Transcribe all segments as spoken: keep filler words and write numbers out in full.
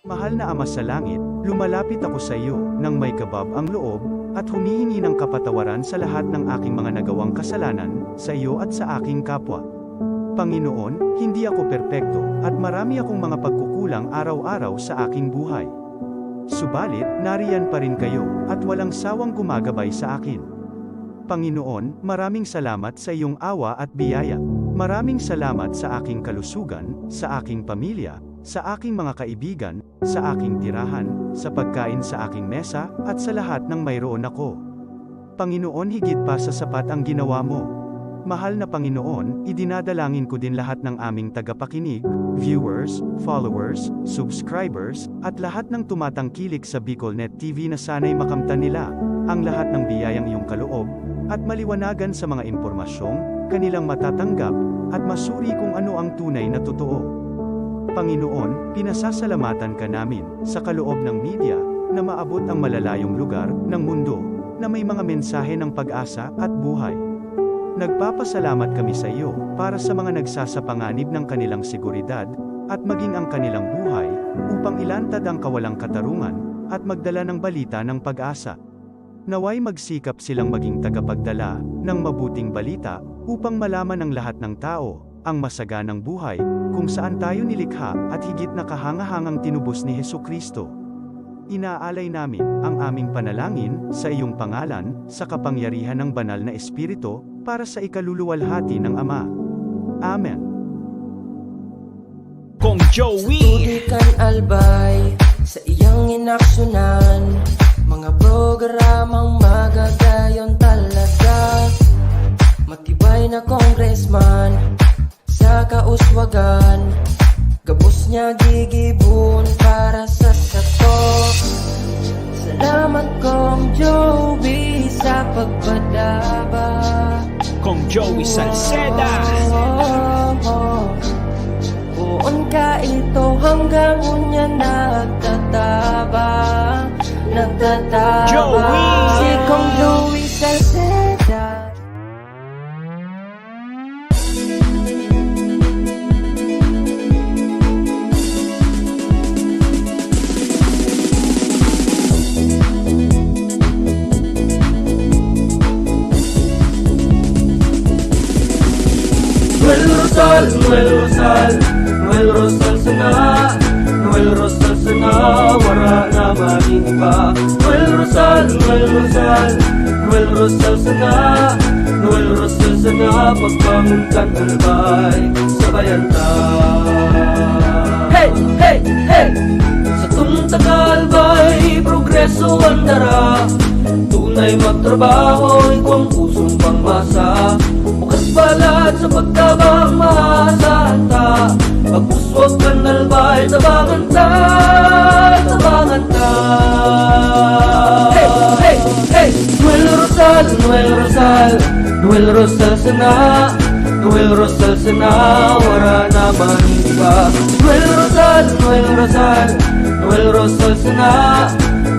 Mahal na Ama sa Langit, lumalapit ako sa iyo nang may kabab ang loob at humihingi ng kapatawaran sa lahat ng aking mga nagawang kasalanan sa iyo at sa aking kapwa. Panginoon, hindi ako perpekto at marami akong mga pagkukulang araw-araw sa aking buhay. Subalit, nariyan pa rin kayo at walang sawang gumagabay sa akin. Panginoon, maraming salamat sa iyong awa at biyaya. Maraming salamat sa aking kalusugan, sa aking pamilya, sa aking mga kaibigan, sa aking tirahan, sa pagkain sa aking mesa, at sa lahat ng mayroon ako. Panginoon, higit pa sa sapat ang ginawa mo. Mahal na Panginoon, idinadalangin ko din lahat ng aming tagapakinig, viewers, followers, subscribers, at lahat ng tumatangkilik sa BicolNet T V na sana'y makamtan nila ang lahat ng biyayang iyong kaloob at maliwanagan sa mga impormasyong kanilang matatanggap at masuri kung ano ang tunay na totoo. Panginoon, pinasasalamatan ka namin sa kaloob ng media na maabot ang malalayong lugar ng mundo na may mga mensahe ng pag-asa at buhay. Nagpapasalamat kami sa iyo para sa mga nagsasapanganib ng kanilang seguridad at maging ang kanilang buhay upang ilantad ang kawalang katarungan at magdala ng balita ng pag-asa. Naway magsikap silang maging tagapagdala ng mabuting balita upang malaman ng lahat ng tao ang masaganang buhay kung saan tayo nilikha at higit na kahangahangang tinubos ni Jesu-Cristo. Inaalay namin ang aming panalangin sa iyong pangalan, sa kapangyarihan ng Banal na Espiritu, para sa ikaluluwalhati ng Ama. Amen. Kong Joey. Tutukan Albay sa iyang inaksyonan, mga programang magagayon talaga. Matibay na congressman sa kauswagan, gabos niya gigibon para sa sato. Salamat, Kong Joey, sa pagpadaba. Kong Joey Salceda. Poon ka ito hanggang unya nagtatabang, nagtatabang. Joey! Si Kong Joey Salceda. Noel Rosal, Noel Rosal, Noel Rosal sana, Noel Rosal sana, wara na man iba. Noel Rosal, Noel Rosal, Noel Rosal sana, Noel Rosal sana, pagbangon kan Albay, sabayan ta. Hey, hey, hey! Satong taga-Albay, progreso an dara. Tunay magtrabaho, igwang pusong pangmasa. Bukas palad sa pagtabang, maasahan ta. Pag-uswag kan Albay, tabangan ta, tabangan ta. Hey, hey, hey! Noel Rosal, Noel Rosal, Noel Rosal sana, Noel Rosal sana, wara na man iba. Noel Rosal, Noel Rosal, Noel Rosal sana,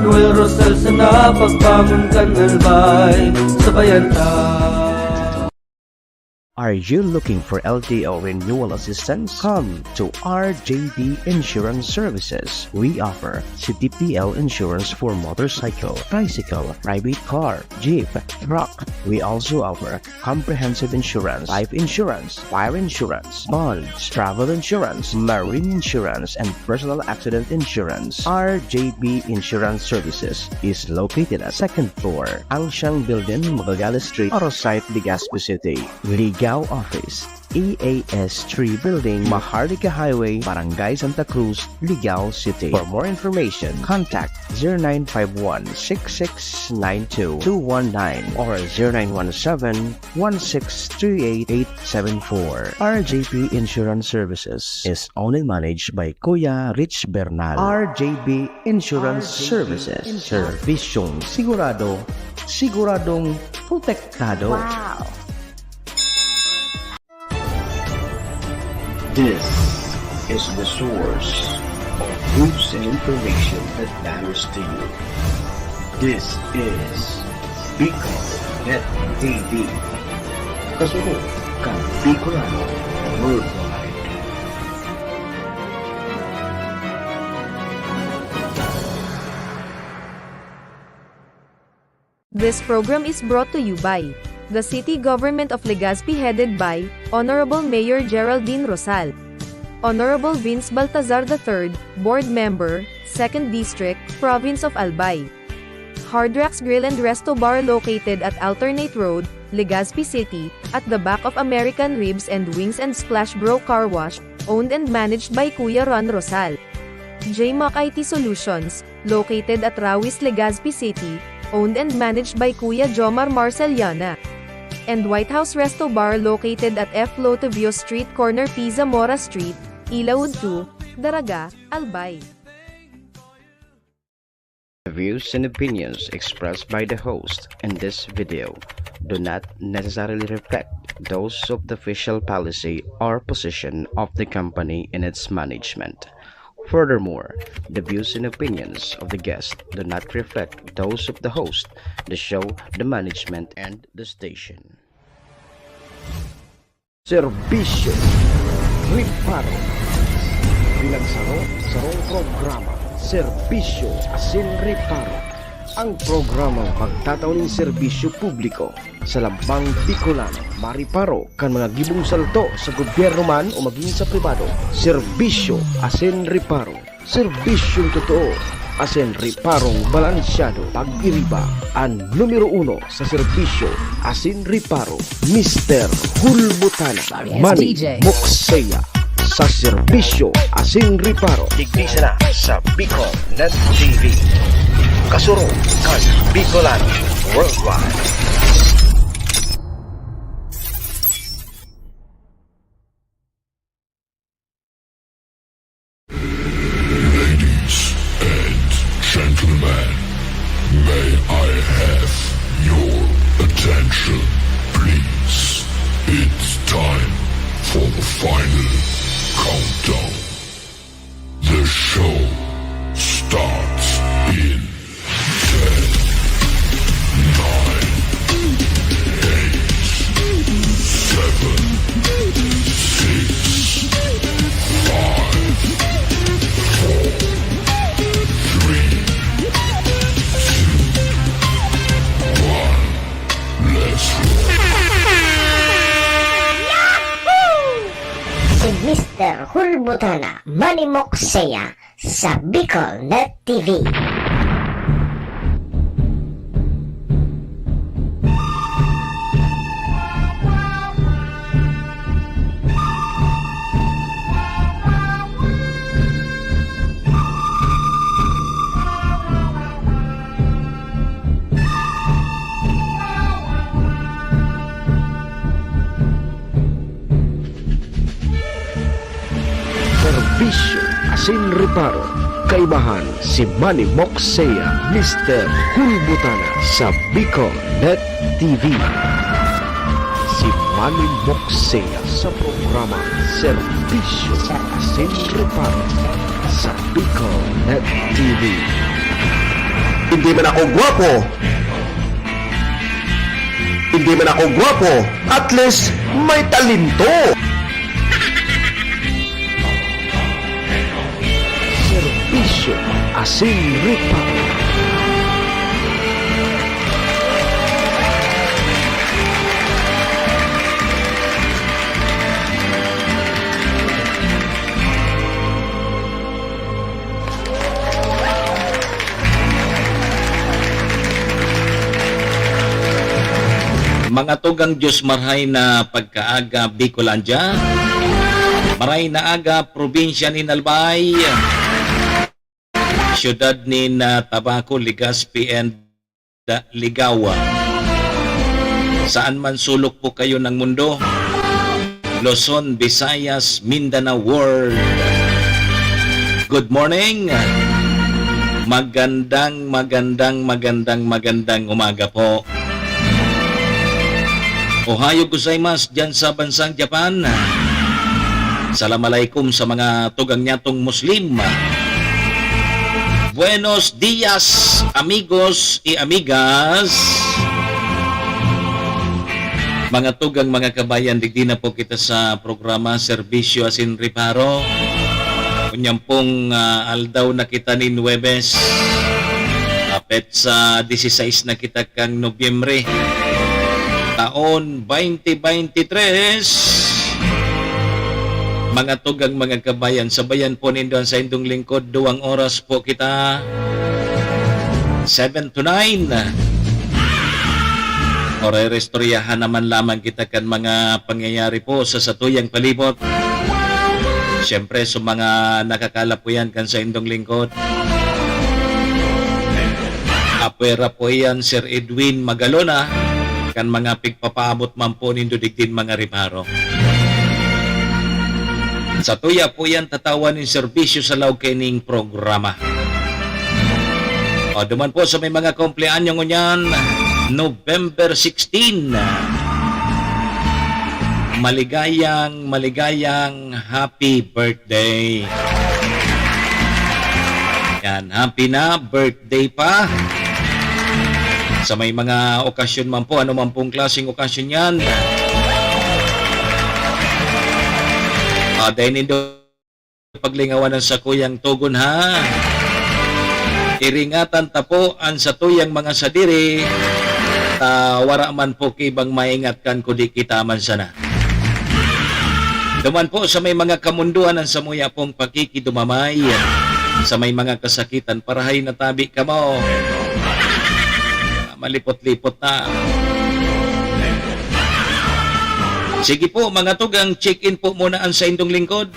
Noel Rosal sana, pagbangon kan Albay, sabayan ta. Are you looking for L T O renewal assistance? Come to R J B Insurance Services. We offer C T P L insurance for motorcycle, tricycle, private car, jeep, truck. We also offer comprehensive insurance, life insurance, fire insurance, bonds, travel insurance, marine insurance, and personal accident insurance. R J B Insurance Services is located at second floor, Angsiang Building, Magallanes Street, Arosite, Legazpi City. Ligao Office, E A S three Building, Maharlika Highway, Barangay Santa Cruz, Ligao City. For more information, contact zero nine five one six six nine two two one nine or zero nine one seven one six three eight eight seven four. R J P Insurance Services is owned and managed by Kuya Rich Bernal. R J B Insurance Services. Serbisyong sigurado, siguradong protektado. Wow! This is the source of news and information that matters to you. This is Bicol Net T V. Kasunod kan Bicolano Worldwide. This program is brought to you by the City Government of Legazpi, headed by Honorable Mayor Geraldine Rosal, Honorable Vince Baltazar the third, Board Member, Second District, Province of Albay. Hard Rocks Grill and Resto Bar, located at Alternate Road, Legazpi City, at the back of American Ribs and Wings and Splash Bro Car Wash, owned and managed by Kuya Ron Rosal. J Mac I T Solutions, located at Rawis, Legazpi City, owned and managed by Kuya Jomar Marceliana. And White House Resto Bar, located at F Lotovio Street, corner P Zamora Street, Ilaud two, Daraga, Albay. The views and opinions expressed by the host in this video do not necessarily reflect those of the official policy or position of the company and its management. Furthermore, the views and opinions of the guest do not reflect those of the host, the show, the management, and the station. Serbisyo Reparo. Bilang saro, sarong programa, Serbisyo asin Reparo. Ang programang magtatao nin serbisyo publiko sa lambang Bicolano, mariparo kan mga gibong salto sa gobyerno man o magin sa pribado. Serbisyo asin Reparo. Serbisyong totoo asin reparong balansyado. Pag-iriba, an numero uno sa serbisyo asin reparo, Mister Hulbutana. Manny Mokseya sa serbisyo asin reparo. Digdi sana sa Bicol Net T V. Kasurog kan Bicolano Worldwide. Ladies and gentlemen, may I have your attention, please? It's time for the final countdown. The show starts in ten, nine, eight, seven, six, five, four, three, two, one. Let's roll. Si Mister Hulbutana, Manny Mokseya, sa Bicol Net T V. Serbisyo asin reparo, kaibahan si Manny Mokseya, Mister Hulbutana sa Bicol Net T V. Si Manny Mokseya sa programa Serbisyo asin Reparo sa Bicol Net T V. Hindi man ako gwapo, hindi man ako gwapo, at least may talento. Serbisyo asin reparo. Mga tugang Diyos, maray na pagkaaga, Bicolandia. Maray na aga, probinsya nin Albay. Siyudad nin, ah, Tabaco, Legazpi, and, ah, Ligao. Saan man sulok po kayo ng mundo, Luzon, Visayas, Mindanao World. Good morning. Magandang, magandang, magandang, magandang umaga po. Ohayo gozaimasu diyan sa bansang Japan. Salam alaikum sa mga tugang nyatong Muslim. Buenos dias, amigos y amigas. Mga tugang, mga kabayan, digdi na po kita sa programa Serbisyo asin Reparo. Unyang pong, ah, aldaw na kita nin Huwebes, ah, Petsa disisais na kita kan Nobyembre, taon twenty twenty-three. Mga tugang, mga kabayan, sabayan po nindo an saindong lingkod. Duwang oras po kita, seven to nine. Oray, restoryahan naman lamang kita kan mga pangyayari po sa satuyang palibot. Siyempre, sa mga nakakalap po yan kan saindong lingkod. Apwera po iyan, Sir Edwin Magalona, kan mga pigpapaabot man po nindo digdin mga reparo. Satuya po iyan tatawan nin serbisyo sa laog kaining programa. O, duman po sa may mga kumpleanyo ngunyan, November sixteen. Maligayang, maligayang happy birthday. Yan, happy na birthday pa. Sa may mga okasyon man po, ano man pong klaseng okasyon yan. Ah, dahil nindo paglingawan ang sakuyang togon, ha? Iringatan ta po an satuyang mga sadiri, ta wara man po ki ibang maingat kan kundi kita man sana. Duman po sa may mga kamundoan ang samuya pong pakikidumamay. Sa may mga kasakitan, parahay na tabi kamo. Malipot-lipot na. Sige po, mga tugang, check-in po muna ang saindong lingkod.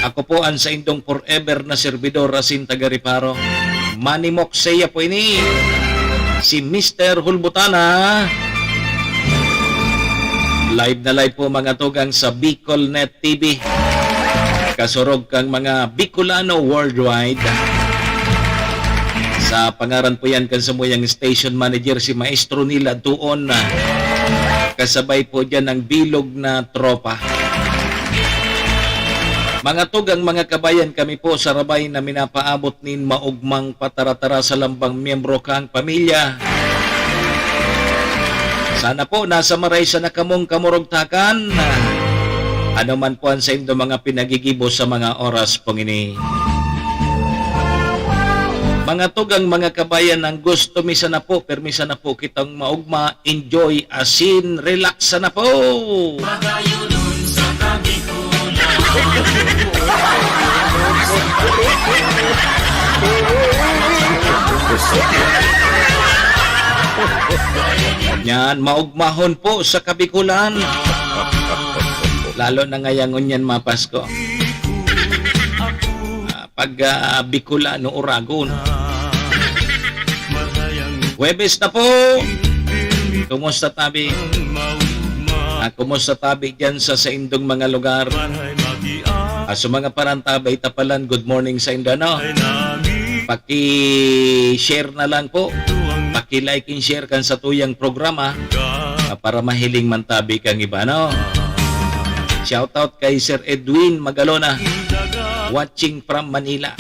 Ako po ang saindong forever na servidor, asin taga-reparo. Manny Moxea po ini, si Mister Hulbutana. Live na live po, mga tugang, sa Bicol Net T V. Kasurog kang mga Bicolano worldwide. Sa pangaran po yan kan samuyang station manager, si Maestro Neil Adtuon. Kasabay po dyan ang bilog na tropa. Mga tugang, mga kabayan, kami po sarabay na minapaabot nin maugmang pataratara sa lambang miyembro kang pamilya. Sana po nasa maray sana kamong kamurugtakan. Ano man po ang saindo mga pinagigibo sa mga oras pong ini. Mga tugang, mga kabayan, ang gusto mi sana po, permi sana po kitang maugma, enjoy, asin relax sana po. Pagayunon sa tabi ko na. Yan, maugmahon po sa Kabikulan. Lalo na ngayang ngunyan mapasko. Ah, pag, ah, Bicolano, Oragon. Huwebes na po. Kumusta tabi? Ah, kumusta tabi dyan sa saindong mga lugar? Ah, sa mga parantabay, tapalan, good morning saindo, no? Paki-share na lang po. Paki-like and share kan satuyang programa. Ah, para mahiling man tabi kang iba, no? Shoutout kay Sir Edwin Magalona, watching from Manila.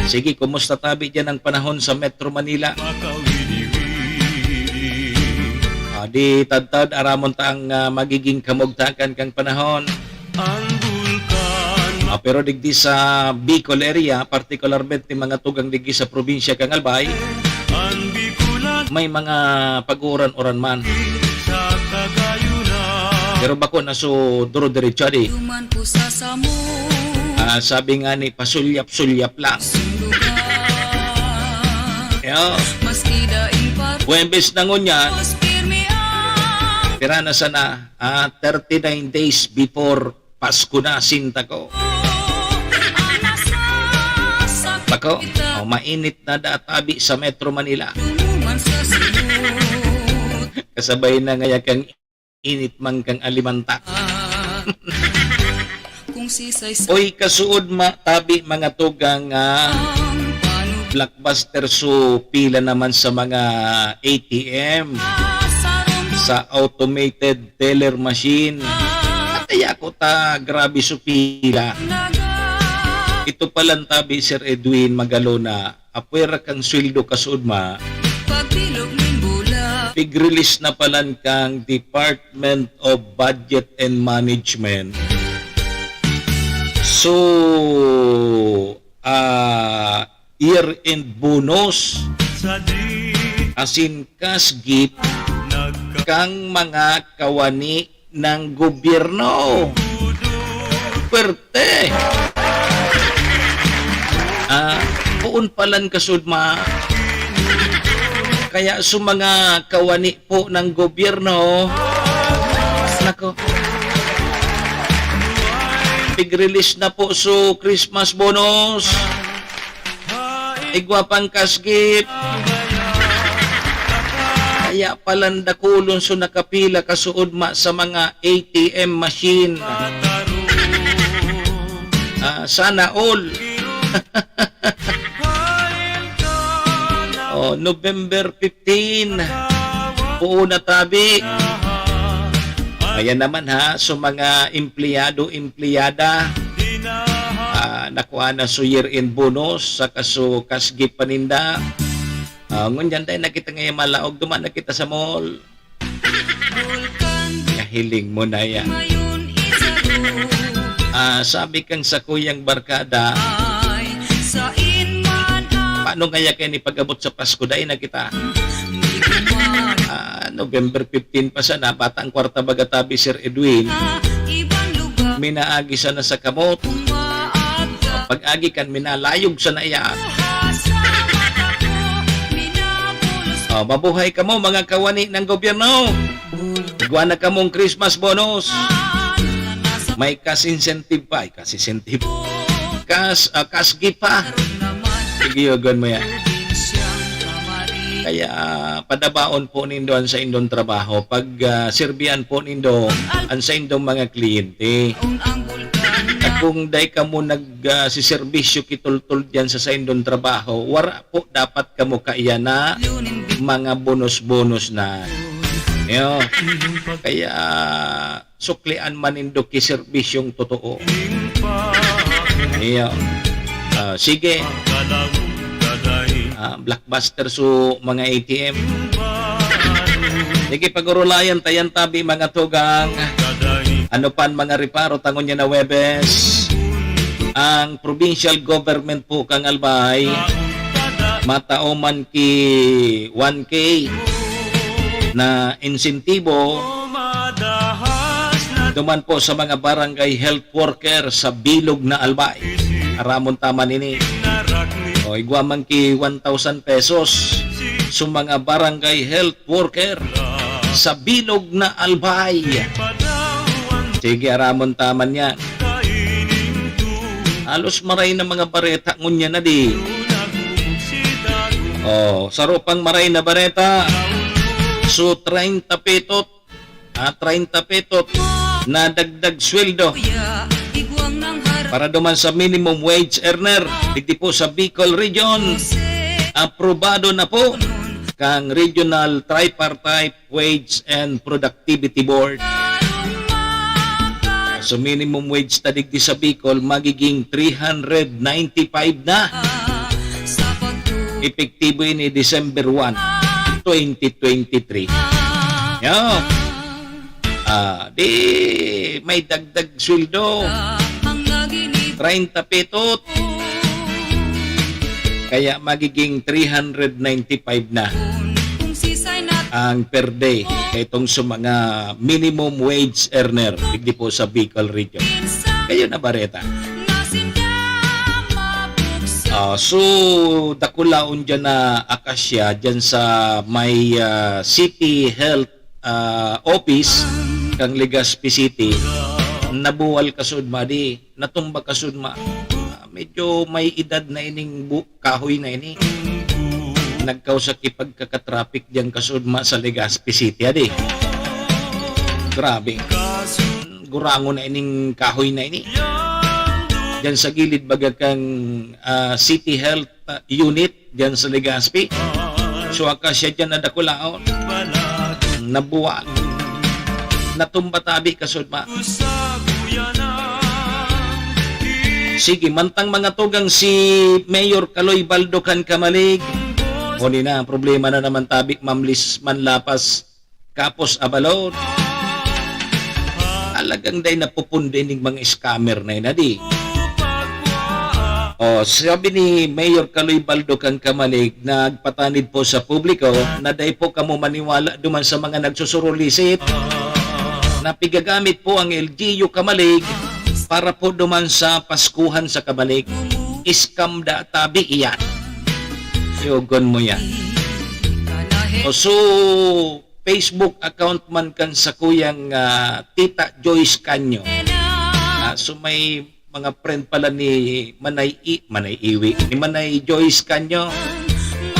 Sige, kumusta tabi dyan ang panahon sa Metro Manila? Ah, di tadtad, aramon ta ang, ah, magiging kamugtakan kang panahon. Ah, pero digdi sa Bicol area, partikularmente mga tugang digdi sa probinsya kang Albay, may mga pag-uuran-uran man. Pero bako na so duro-diretso, di. Ah, sabi nga ni, pasulyap-sulyap lang. Yo. Huwebes na ngunyan. Pira na sana? Ah, thirty-nine days before Pasko na, sinta ko. Bako, oh, mainit na databi sa Metro Manila. Kasabay na ngaya kang init man kang alimanta. Oy, kasuod ma-, tabi mga tugang, ah, blockbuster, so pila naman sa mga A T M, sa automated teller machine. Kaya ko ta grabe so pila. Ito palang tabi, Sir Edwin Magalona, apwera kang sweldo kasuod ma, pig-release na palan kang Department of Budget and Management. So, ah, year-end bonus, asin cash gift kan mga kawani ng gobyerno. Pwerte! Ah, poon palan kasudma. Kaya sa mga kawani po ng gobyerno, nako, pig-release na po so Christmas bonus. Igwa pang cash gift. Kaya palan dakulon so nakapila kasuodma sa mga A T M machine. Ah, sana all. Oh, November fifteen. Poon na tabi. Ayan naman ha, so mga empleyado, empleyada, ah, nakuha na so year-end bonus, saka so cash gift paninda. Ah, ngunyan dai na kita ngayon malaog, duman na kita sa mall. Kahiling mo na yan. Ah, sabi kang sakuyang barkada, paano kaya kayo ni pag-abot sa Pasko? Dai na kita. Ah, November fifteen pa sana, bata ang kwarta baga tabi, Sir Edwin. Minaagi sana sa kamot. Pag-agi kan, minalayog sana iya. Oh, mabuhay kamo, mga kawani ng gobyerno. Igwa na kamong Christmas bonus. May cash incentive pa. Ay, cash incentive. Cash, ah, cash gift pa. Sige, yogon mo yan. Kaya, padabaon po nindo ang saindong trabaho. Pag, ah, sirbihan po nindo ang saindong mga kliyente. At kung dai kamo nag, ah, siserbisyo kitultol diyan sa saindong trabaho, wara po dapat kamo kaiyan na mga bonus-bonus na. Yo. Kaya, suklian man nindo ki serbisyong totoo. Iyo. Ah, sige. Ah, blockbuster so mga A T M. Sige, pag-urulayan tayan tabi, mga tugang. Ano pan mga reparo tangon niya na Webes? Ang provincial government po kang Albay, matao man ki one K na insentibo, duman po sa mga barangay health worker sa bilog na Albay. Aramon ta man ini. O, igwa man ki one thousand pesos sa mga barangay health worker sa bilog na Albay. Sige, aramon ta man yan. Halos maray na mga bareta ngunyan na di. Oh, saro pang maray na bareta. So, treinta petot, ah, treinta petot na dagdag sweldo para duman sa minimum wage earner digdi po sa Bicol Region. Aprobado na po kang Regional Tripartite Wage and Productivity Board. So, minimum wage ta digdi sa Bicol, magiging three hundred ninety-five na. Epektibo ini December one, twenty twenty-three. Yo. Ah, di may dagdag sweldo. Treinta petot. Kaya magiging three hundred ninety-five na ang per day. Itong sa mga minimum wage earner, digdi po sa Bicol Region. Kayo na bareta. Ah, so, dakulaon dyan na akasya dyan sa may, ah, City Health, ah, Office kang Legazpi City. Nabuwal kasudma di, natumba kasudma. Ah, medyo may edad na ining bu-, kahoy na ini. Nagkausa ki pagkakatraffic diyan kasudma sa Legazpi City, adi. Grabe. Gurangon na ining kahoy na ini. Diyan sa gilid baga kang, ah, City Health, ah, Unit diyan sa Legazpi. So, akasya diyan na dakulaon. Nabuwag. Natumba tabi kasudma. Sige, mantang mga tugang si Mayor Kaloy Baldo kan Kamalig. O di na, ang problema na naman tabi, Ma'am Liz Manlapas, Kapos Abalon. Talagang day napupundi ning mga scammer na yun, adi. Oh, sabi ni Mayor Kaloy Baldo kan Camalig, nagpatanid po sa publiko na dai po kamo maniwala duman sa mga nagsusurulisit na pigagamit po ang L G U Camalig para po duman sa Paskuhan sa Camalig. Scam da tabi iyan. Yugon mo yan. O, so, Facebook account man kan sakuyang, ah, Tita Joyce Canyo. Ah, so, may mga friend pala ni Manay I-, Manay Iwi, ni Manay Joyce Canyo.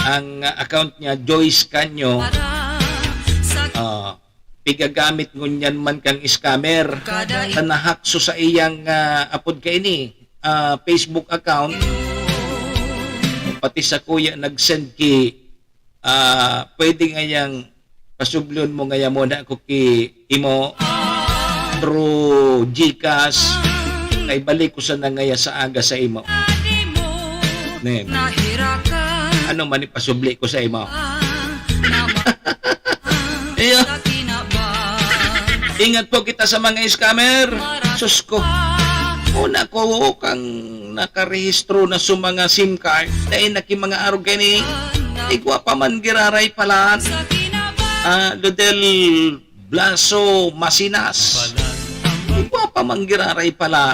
Ang, ah, account niya, Joyce Canyo. Ah, pigagamit ngunyan man kang scammer. Ta na-hack so sa iyang, ah, apod kaini, ah, Facebook account. Pati sakuya nag-send ki, ah, pwede ngayang pasublon mo ngaya muna ako ki imo through GCash. Kay balik ko sana ngaya sa aga sa imo. Ne. Ano man ipasubli ko sa imo? Iyo. Ingat po kita sa mga scammer. Sus ko. Una ko kang nakarehistro na sa mga SIM card. Dahil naki mga arog gani. Igwa pa man giraray palan. Ah, Ludel Blaso Masinas. Igwa pa man giraray palan.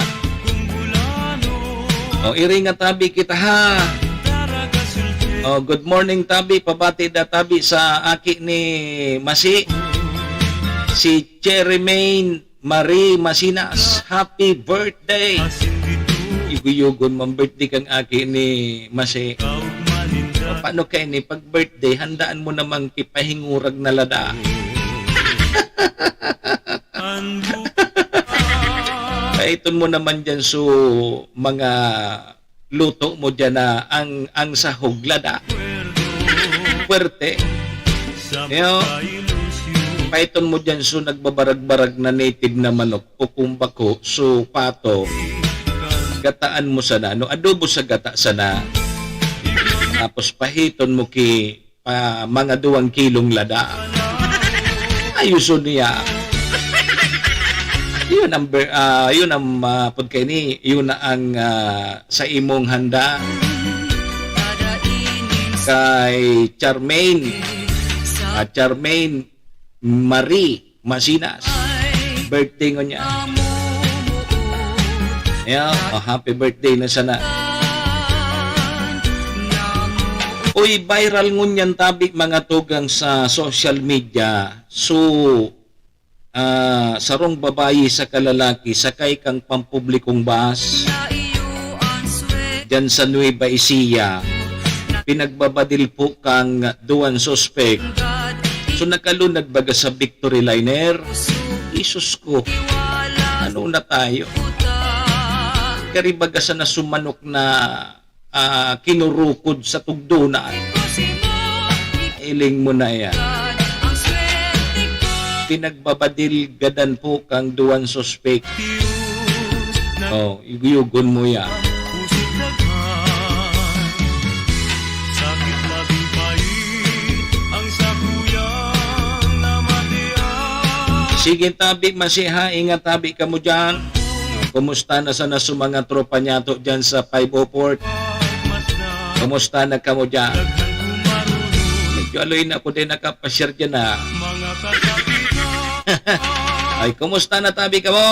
O, iri nga tabi kita, ha. O, good morning, tabi. Pabati da tabi sa aki ni Masi. Si Cherry Main Marie Masinas. Happy birthday! Iguyugon man birthday kang aki ni Masi. Paano kaini pag birthday, handaan mo namang kipahingurag na lada. Paiton mo naman dyan so mga luto mo dyan na ang, ang sahog lada. Puwerte. Yo. Paiton mo dyan so nagbabarag-barag na native na manok o kung bako, so pato. Gataan mo sana, no? Adobo sa gata sana. Tapos pahiton mo ki pa mga duwang kilong lada. Ayuson niya. Yun ang ber-, ah, yun ang, ah, pagkaini, yun na ang, ah, sa imong handa. Kay Charmaine, ah, Charmaine Marie Masinas. Birthday ngunyan. Yeah, oh, happy birthday na sana. Uy, viral ngunyan tabi mga tugang sa social media. So, ah, sarong babayi saka lalaki sakay kang pampublikong bus dyan sa Nueva Ecija. Pinagbabadil po kang duwang suspek. So, nakalunad baga sa Victory Liner? Isus ko, ano na tayo? Kari baga sa nasumanok na, ah, kinurukod sa tugdonan. Iling mo na yan. Pinagbabadil gadan po kang duwang suspek. Oh, iguyugon mo yan. Sige, tabi, masiha, ingat, tabi kamo dyan. Kumusta na sana sa mga tropa niyato dyan sa five oh four? Kumusta na kamo dyan? Medyo aloy na ako din nakapasyar dyan, ha. Ay, kumusta na, tabi, kamo?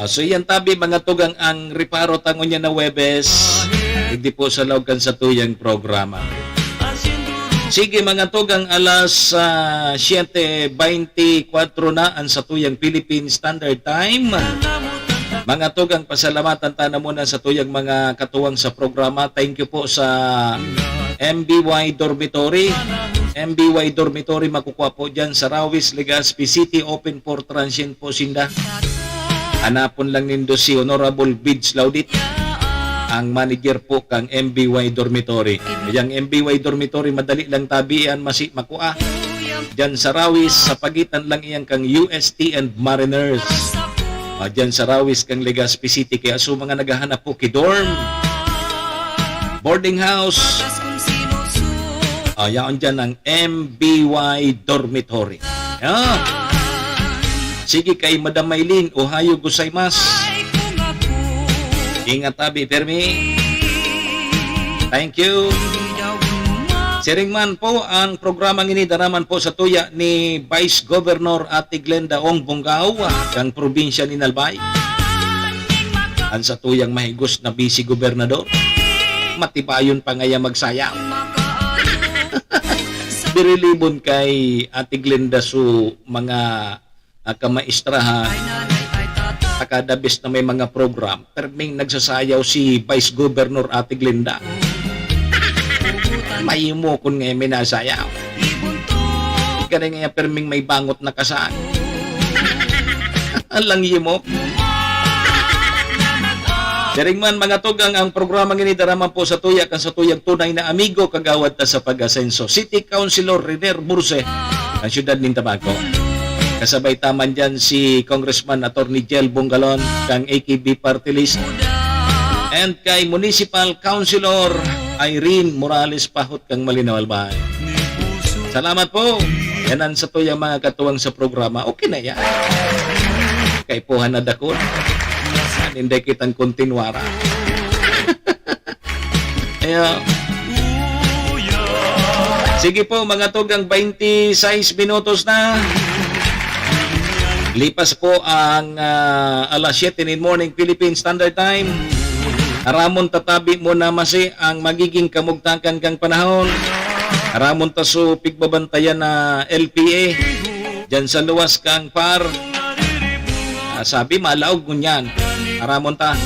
Ah, so yan, tabi, mga tugang, ang reparo tangon niya na Webes. Hindi po sa laog kan satuyang programa. Sige, mga tugang, alas, ah, siyete beintikwatro na ang satuyang Philippine Standard Time. Mga tugang, pasalamatan ta na muna sa tuyang mga katuwang sa programa. Thank you po sa M B Y Dormitory. M B Y Dormitory, makukuha po dyan sa Rawis, Legazpi City. Open for transient po sinda. Hanapon lang nindo si Honorable Bids Laudit, ang manager po kang M B Y Dormitory. Yang M B Y Dormitory, madali lang tabian, masi makua. Diyan sa Rawis, sa pagitan lang iyan kang U S T and Mariners. Ah, diyan sa Rawis kang Legazpi City. Kaya sa mga naghahanap po ki dorm, boarding house, ah, yaon dyan ang M B Y Dormitory. Yan. Sige, kay Madam Maylin, ohayo gozaimasu. Ingat tabi, Fermi. Thank you. Siring man po ang programang ini, dara man po sa tuya ni Vice Governor Ate Glenda Ong Bongao, ah, kan probinsya ni Albay. An satuyang mahigos na Vice Gobernador, matibayon pa ngaya magsayaw. Birilibon kay Ate Glenda su mga, ah, kamaistrahan. Saka the best na may mga program, perming nagsasayaw si Vice Governor Ate Glenda. Mahimo kun nga minasayaw. Ika na nga perming may bangot na kasan. Alang yimok. Siring man, mga tugang, ang programang ini dara man po sa tuya kan satuyang tunay na amigo, kagawad ta sa Pag-asenso, City Councilor Riner Burse, ang siyudad nin Tabaco. Kasabay ta man dyan si Congressman Attorney Jel Bongalon, kang A K B Party List. And kay Municipal Councilor Irene Morales Pahot kang Malinaw Albay. Salamat po. Yan ang satuyang mga katuwang sa programa. Okay na yan. Kaipuhan na dakul. Yan, hindi kitang kontinwara. Ayan. Sige po, mga tugang, twenty-six minutos na. Lipas po ang, ah, alas siyete nin morning, Philippine Standard Time. Aramon tatabi mo na masi ang magiging kamugtakan kang panahon. Aramon ta su pigbabantayan na L P A. Diyan sa luwas kang par. Ah, sabi, malaog ngunyan. Aramon ta.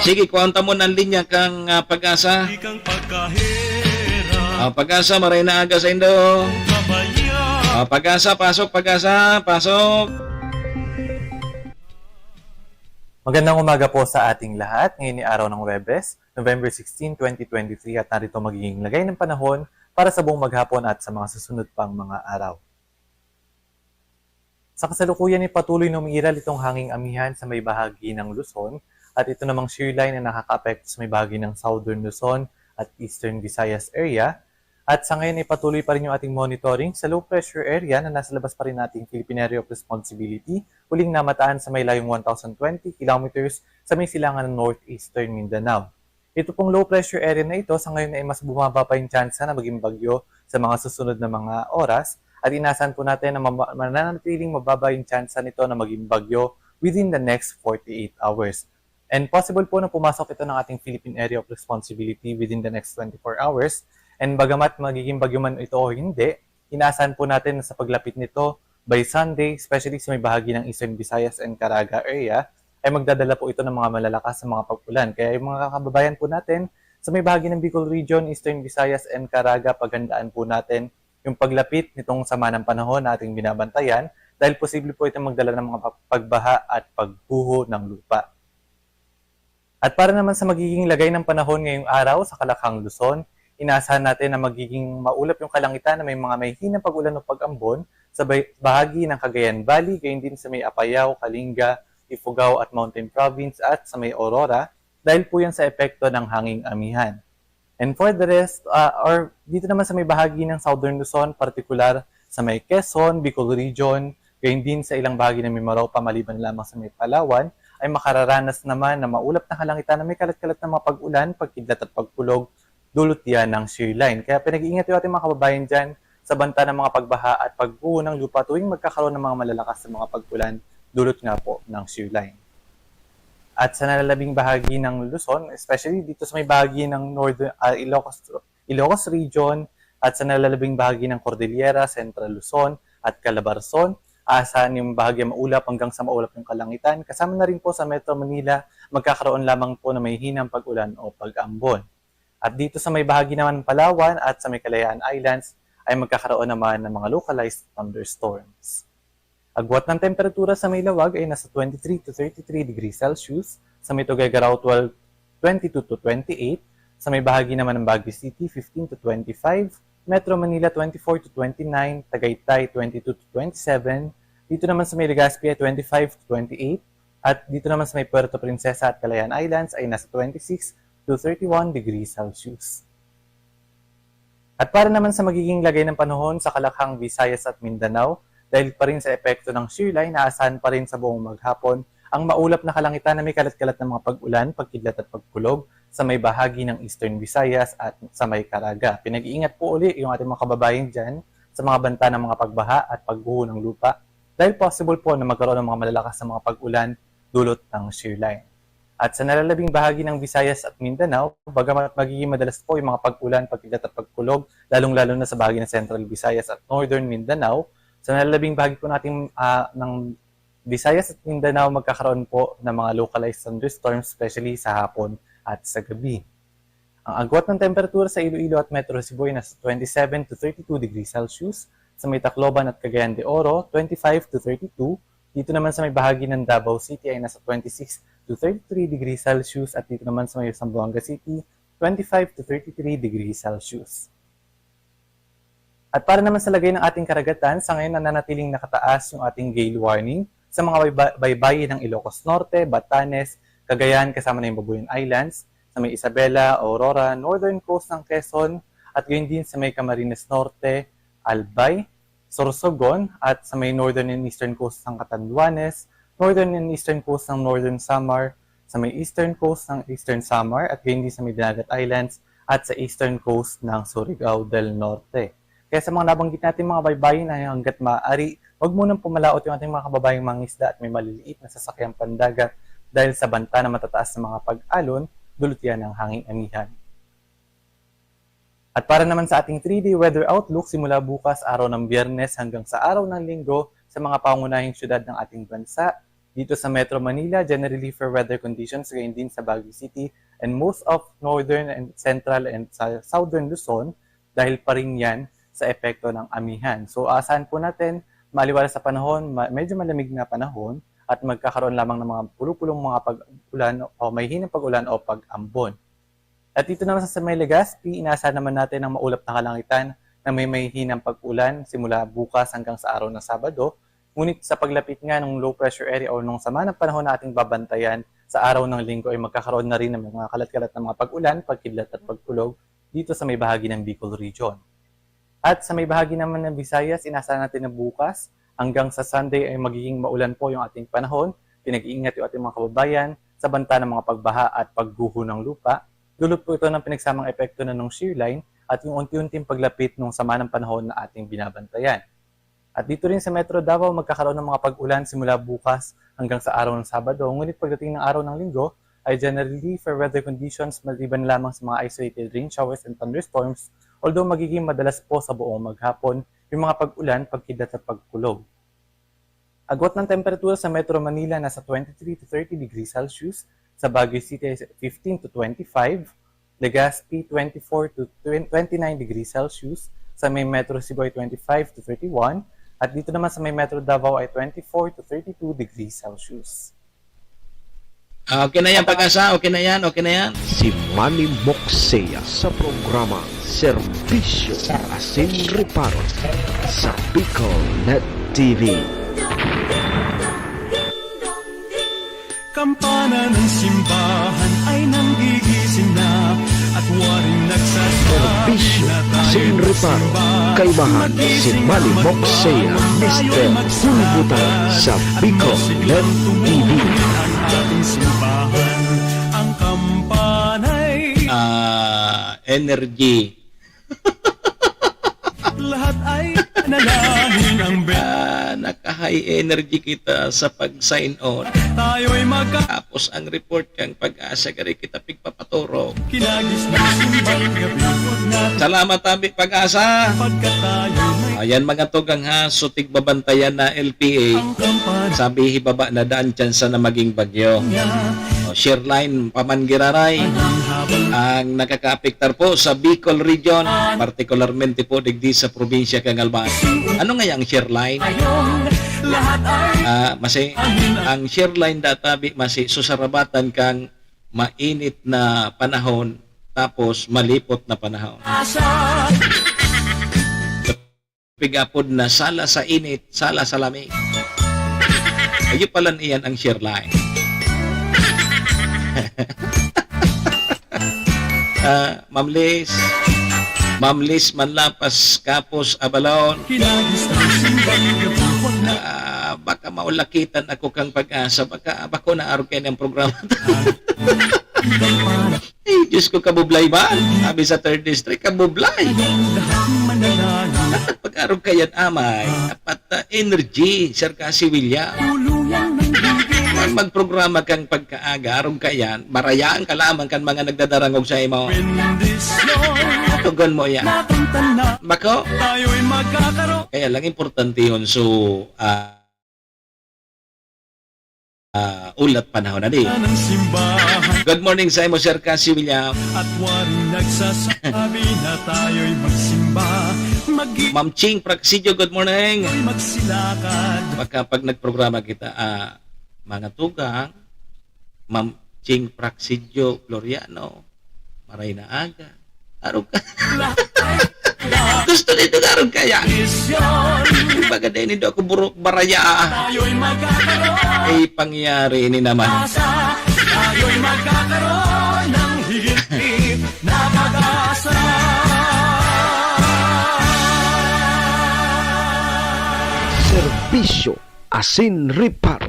Sige, kuhaan ta mo ng linya kang, ah, Pag-asa. Ah, Pag-asa, maray na aga sa indo. Ah, Pag-asa, pasok, Pag-asa, pasok. Magandang umaga po sa ating lahat. Ngayon ni araw ng Webes, November sixteen, twenty twenty-three, at narito magiging lagay ng panahon para sa buong maghapon at sa mga susunod pang mga araw. Sa kasalukuyan ay patuloy na umiiral itong hanging amihan sa may bahagi ng Luzon at ito namang shear line ang nakakaapekto sa may bahagi ng Southern Luzon at Eastern Visayas area. At sa ngayon ay patuloy pa rin yung ating monitoring sa low pressure area na nasa labas pa rin nating Philippine Area of Responsibility, huling namataan sa may layong one thousand twenty kilometers sa may silangan ng northeastern Mindanao. Ito pong low pressure area na ito, sa ngayon ay mas bumaba pa yung tsansa na maging bagyo sa mga susunod na mga oras at inaasahan po natin na mama- mananatiling mababa yung tsansa nito na maging bagyo within the next forty-eight hours. And possible po na pumasok ito ng ating Philippine Area of Responsibility within the next twenty-four hours. And bagamat magiging bagyo man ito o hindi, inaasahan po natin na sa paglapit nito, by Sunday, especially sa may bahagi ng Eastern Visayas and Caraga area, ay magdadala po ito ng mga malalakas na mga pag-ulan. Kaya yung mga kababayan po natin sa may bahagi ng Bicol Region, Eastern Visayas and Caraga, paghandaan po natin yung paglapit nitong sama ng panahon na ating binabantayan dahil posible po itong magdala ng mga pag- pagbaha at pagguho ng lupa. At para naman sa magiging lagay ng panahon ngayong araw sa Kalakhang, Luzon, inaasahan natin na magiging maulap yung kalangitan na may mga mahihinang pag-ulan o pag-ambon sa bay- bahagi ng Cagayan Valley, gayon din sa may Apayao, Kalinga, Ifugao at Mountain Province at sa may Aurora dahil po yan sa epekto ng hanging amihan. And for the rest, ah, or dito naman sa may bahagi ng Southern Luzon, partikular sa may Quezon, Bicol Region, gayon din sa ilang bahagi ng Mimaropa maliban lamang sa may Palawan, ay makararanas naman na maulap na kalangitan na may kalat-kalat na mga pag-ulan, pagkidlat at pagkulog, dulot yan ng shear line. Kaya pinag-iingat yung ating mga kababayan dyan sa banta ng mga pagbaha at pagguho ng lupa tuwing magkakaroon ng mga malalakas na mga pag-ulan, dulot nga po ng shear line. At sa nalalabing bahagi ng Luzon, especially dito sa may bahagi ng Northern, ah, Ilocos, Ilocos Region, at sa nalalabing bahagi ng Cordillera, Central Luzon, at Calabarzon, asahan yung bahagya maulap hanggang sa maulap yung kalangitan. Kasama na rin po sa Metro Manila, magkakaroon lamang po na mahihinang pag-ulan o pag-ambon. At dito sa may bahagi naman ng Palawan at sa may Kalayaan Islands ay magkakaroon naman ng mga localized thunderstorms. Agwat ng temperatura sa may lawag ay nasa twenty-three to thirty-three degrees Celsius, sa may Tuguegarao twelve, twenty-two to twenty-eight, sa may bahagi naman ng Baguio City fifteen to twenty-five, Metro Manila twenty-four to twenty-nine, Tagaytay twenty-two to twenty-seven, dito naman sa may Legazpi ay twenty-five to twenty-eight, at dito naman sa may Puerto Princesa at Calayan Islands ay nasa twenty-six to thirty-one degrees Celsius. At para naman sa magiging lagay ng panahon sa Kalakhang, Visayas at Mindanao, dahil pa rin sa epekto ng shear line, naasahan pa rin sa buong maghapon Ang maulap na kalangitan na may kalat-kalat na mga pag-ulan, pagkidlat at pagkulog sa may bahagi ng Eastern Visayas at sa may Caraga. Pinag-iingat po uli yung ating mga kababayan dyan sa mga banta ng mga pagbaha at pagguho ng lupa dahil possible po na magkaroon ng mga malalakas na mga pag-ulan dulot ng shear line. At sa nalalabing bahagi ng Visayas at Mindanao, bagamat magiging madalas po yung mga pag-ulan, pagkidlat at pagkulog, lalong-lalo na sa bahagi ng Central Visayas at Northern Mindanao, sa nalalabing bahagi po natin ah, ng Visayas at Mindanao, magkakaroon po ng mga localized thunderstorms, especially sa hapon at sa gabi. Ang agwat ng temperatura sa Iloilo at Metro Cebu ay nasa twenty-seven to thirty-two degrees Celsius, sa may Tacloban at Cagayan de Oro, twenty-five to thirty-two, dito naman sa may bahagi ng Davao City ay nasa twenty-six to thirty-three degrees Celsius, at dito naman sa may Zamboanga City, twenty-five to thirty-three degrees Celsius. At para naman sa lagay ng ating karagatan, sa ngayon nananatiling nakataas yung ating gale warning sa mga bayba- baybayin ng Ilocos Norte, Batanes, Cagayan, kasama na yung Babuyan Islands, sa may Isabela, Aurora, northern coast ng Quezon, at gayon din sa may Camarines Norte, Albay, Sorsogon, at sa may northern and eastern coast ng Catanduanes, northern and eastern coast ng Northern Samar, sa may eastern coast ng Eastern Samar, at gayon din sa may Dinagat Islands at sa eastern coast ng Surigao del Norte. Kaya sa mga nabanggit natin mga baybayin, ay hangga't maaari, huwag munang pumalaot yung ating mga kababayang mangisda at may maliliit na sasakyang pandagat dahil sa banta na matataas na mga pag-alon, dulot yan ng hanging amihan. At para naman sa ating three-day weather outlook, simula bukas, araw ng Biyernes, hanggang sa araw ng Linggo, sa mga pangunahing syudad ng ating bansa, dito sa Metro Manila, generally fair weather conditions, gayon din sa Baguio City, and most of northern and central and sa southern Luzon, dahil pa rin yan sa epekto ng amihan. So, asahan po natin, maliwalas sa panahon, ma- medyo malamig na panahon, at magkakaroon lamang ng mga pulupulong mga pag-ulan o may hinang pag-ulan o pag-ambon. At dito naman sa may Legazpi, inaasahan naman natin ang maulap na kalangitan na may mahihinang pag-ulan simula bukas hanggang sa araw ng Sabado. Ngunit sa paglapit nga ng low pressure area o nung sama ng panahon na ating babantayan, sa araw ng Linggo ay magkakaroon na rin ng mga kalat-kalat na mga pag-ulan, pagkidlat at pagkulog dito sa may bahagi ng Bicol Region. At sa may bahagi naman ng Visayas, inaasahan natin na bukas hanggang sa Sunday ay magiging maulan po yung ating panahon. Pinag-iingat yung ating mga kababayan sa banta ng mga pagbaha at pagguho ng lupa. Dulot po ito ng pinagsamang epekto na ng shear line at yung unti-unting paglapit ng sama ng panahon na ating binabantayan. At dito rin sa Metro Davao, magkakaroon ng mga pag-ulan simula bukas hanggang sa araw ng Sabado. Ngunit pagdating ng araw ng Linggo, ay generally fair weather conditions maliban lamang sa mga isolated rain showers and thunderstorms, although magiging madalas po sa buong maghapon yung mga pag-ulan, pagkidlat at pagkulog. Agwat ng temperatura sa Metro Manila nasa twenty-three to thirty degrees Celsius, sa Baguio City ay fifteen to twenty-five, Legazpi twenty-four to twenty-nine degrees Celsius, sa may Metro Cebu ay twenty-five to thirty-one, at dito naman sa may Metro Davao ay twenty-four to thirty-two degrees Celsius. Ah, okay na yan, Pag-asa. Okay na yan, okay na yan. Si Manny Moxea sa programa Serbisyo Asin Reparo sa Bicol Net T V. Kampana ng simbahan ay nanggigising na at waring nagsasabi Serbisyo na tayo Asin Reparo. magsimba. Kaibahan si Magising Manny magsimba, Moxea, tayo'y Mister magsimba. Hulubutan sa At Bicol magsigang Net T V. tumutunog ang ating simbahan. Ang kampana'y Ah, energy. lahat ay nanalangin ang be- Ah, naka-high energy kita sa pag-sign on. Tayo'y magka Tapos ang report kang Pag-asa, gari kita pigpapaturog. Kinagisnan simbang gabi, huwag natin Salamat, Abi Pag-asa. pagkatayo may Ayan, mga tugang ha, so tigbabantayan na L P A. ang kampan Sabi, hibaba na daan, tsansa na maging bagyo. niya. O, shear line, paman giraray. Ang habang Ang nakakaapektar po sa Bicol Region, partikularmente po digdi sa probinsya kang Albay. Ano nga ang shear line? ayong lahat ay Ah, masi, ang shear line databi, masi, susarabatan kang mainit na panahon, tapos malipot na panahon. asa. Pigapod na sala sa init, sala sa lamig. Ayo pala iyan ang shear line. Ah, Ma'am Liz. Ma'am Liz Manlapas, Kapos, Abalon. Kinagisnan simbang gabi, huwag na Ah, baka maulakitan ako kang pag-asa, baka, bako na arog kayan ang programa. Ay, Diyos ko, kabublay man. Sabi sa third district, kabublay. Dapat pag-arog kayan, amay. Dapat, ah, energy, Sir Cassie William. Kung magprograma kang pagkaaga, arog kayan, barayaan ka lamang kan mga nagdadarangog sa imo. Tugon mo yan. Bako? Kaya lang importantihon, so, ah, ah, ulat panahon na di. Good morning sa imo, Sir Cassie William. At waring nagsasabi na tayo'y magsimba. Mag- Ma'am Ching Praxidyo, good morning. Magsilakad. Baka pag nagprograma kita, ah, mga tugang, Ma'am Ching Praxidyo Floriano, maray na aga. Arog ka. Gusto nito na arog kaya. Baga din nito ako burok baraya. Ay, pangyari ini naman. Tayo'y magkakaroon ng higit na pag-asa. Serbisyo asin reparo.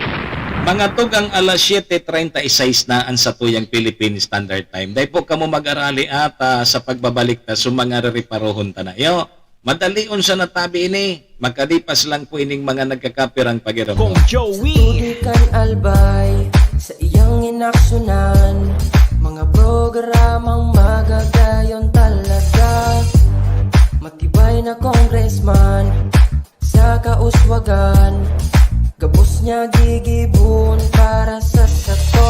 Mga tugang, alas siyete treinta y seis na an satuyang Philippine Standard Time. Dai po kamo mag-arali ata sa pagbabalik ta sa mga rereparohon ta na iyo. Madalion sa natabi ini. Makalipas lang po ining mga nagkakapirang pagiramo. Kong Joey. Tutukan Albay sa iyang inaksyonan. Mga programang magagayon talaga. Matibay na congressman sa kauswagan, gabos niya gigibon para sa sako.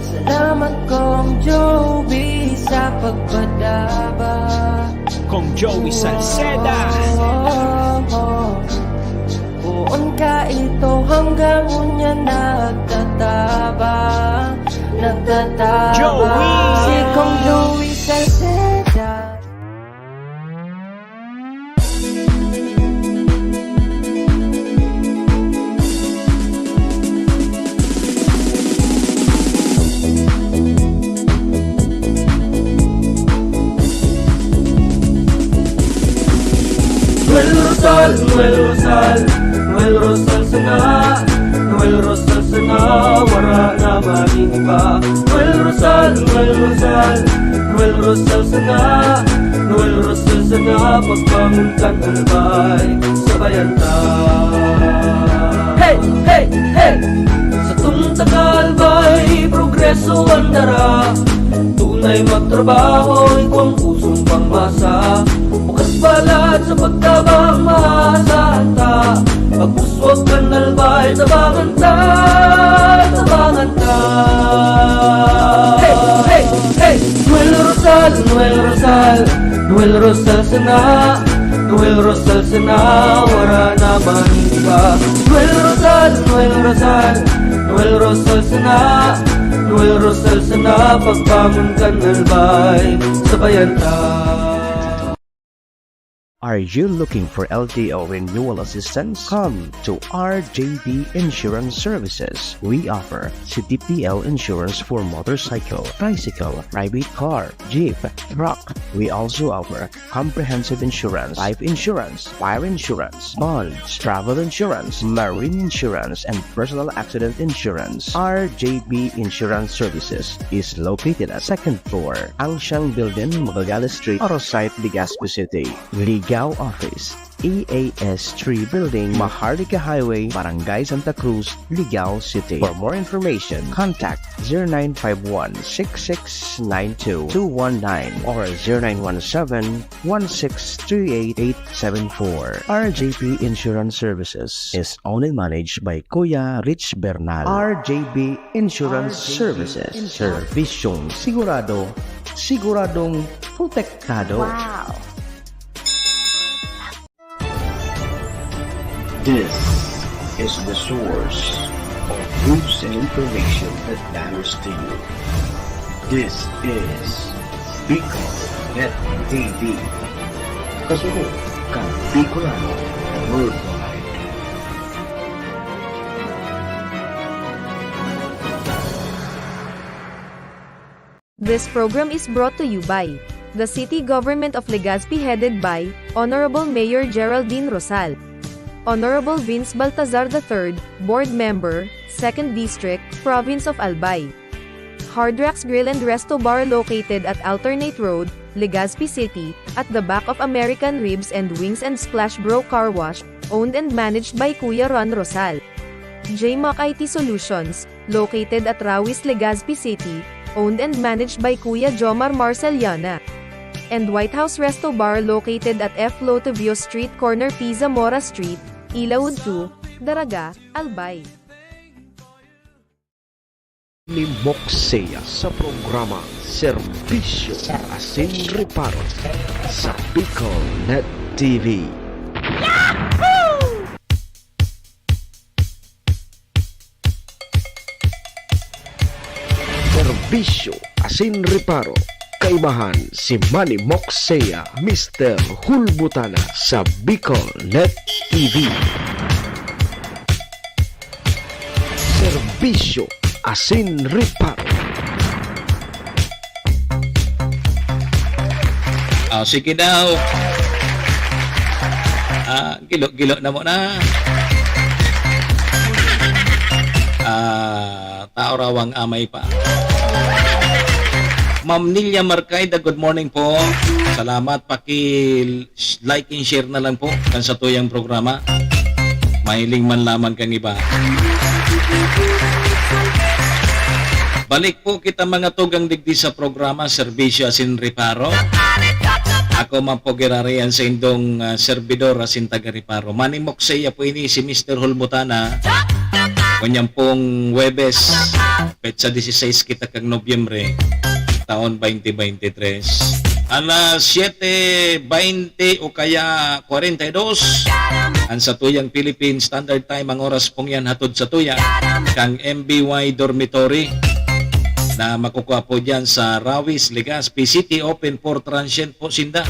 Salamat, Kong Joey, sa pagpadaba. Kong Joey Salceda. Oh, oh, oh. Poon ka ito hanggang unya nagtataba, nagtataba. Joey! Si Kong Joey Salceda. Noel Rosal, Noel Rosal, Noel Rosal sana, Noel Rosal sana, wara na maning iba. Noel Rosal, Noel Rosal, Noel Rosal sana, Noel Rosal sana, pagbangon kan Albay, sabayan ta. Hey, hey, hey! Satong taga Albay, progreso an dara. Tunay magtrabaho, igwang pusong pangmasa. Bukas balat sa pagtabang, maasahan ta. Pag-uswag kan Albay, tabangan ta, tabangan ta. Hey, hey, hey! Noel Rosal, Noel Rosal, Noel Rosal sana, Noel Rosal sana, wara na man iba. Noel Rosal, Noel Rosal, Noel Rosal sana, Noel Rosal sana, pagbangon kan Albay, sabayan ta. Are you looking for L T O renewal assistance? Come to R J B Insurance Services. We offer C T P L insurance for motorcycle, tricycle, private car, jeep, truck. We also offer comprehensive insurance, life insurance, fire insurance, bonds, travel insurance, marine insurance, and personal accident insurance. R J B Insurance Services is located at second floor, Angshang Building, Magallanes Street, Arosite, Legazpi City. Ligao Office, E A S three Building, Maharlika Highway, Barangay Santa Cruz, Ligao City. For more information, contact zero nine five one, six six nine two, two one nine or zero nine one seven, one six three eight, eight seven four. R J P Insurance Services is owned and managed by Kuya Rich Bernal. R J P Insurance Services. Serbisyong sigurado, siguradong protektado. Wow! This is the source of news and information that matters to you. This is Bicol Net T V. Kasunod kan Bicolano Worldwide. This program is brought to you by the City Government of Legazpi, headed by Honorable Mayor Geraldine Rosal. Honorable Vince Baltazar the third, Board Member, Second District, Province of Albay. Hard Rocks Grill and Resto Bar located at Alternate Road, Legazpi City, at the back of American Ribs and Wings and Splash Bro Car Wash, owned and managed by Kuya Ron Rosal. J Mac I T Solutions, located at Rawis, Legazpi City, owned and managed by Kuya Jomar Marceliana. And White House Resto Bar located at F Lotovio Street, corner P Zamora Street, Ilaud two, Daraga, Albay. Ni Moxea sa programa Serbisyo Asin Reparo sa Bicol Net T V. Serbisyo Asin Reparo, kaibahan si Manny Moxea, Mister Hulbutana sa Bicol Net T V. Serbisyo Asin Reparo. Ah, sige daw. Ah, gilo-gilo na mo na. Ah, tao rawang amay pa. Ma'am Nilia Marcaida, good morning po. Salamat, paki like and share na lang po kan satuyang programa. Mahiling man lamang kang iba. Balik po kita mga tugang digdi sa programa Serbisyo Asin Reparo. Ako man po girarayan sa indong ah, servidor asin taga Reparo. Manimok sa iya po ini si Mister Hulbutana. Ngunyan pong Huwebes, petsa dieciséis kita kang Nobyembre, taon twenty twenty-three. Alas siete veinte o kaya kwarenta y dos, ang satuyang Philippine Standard Time, ang oras pong yan hatod satuya, kang M B Y Dormitory na makukuha po dyan sa Rawis, Legazpi City, open for transient po sinda.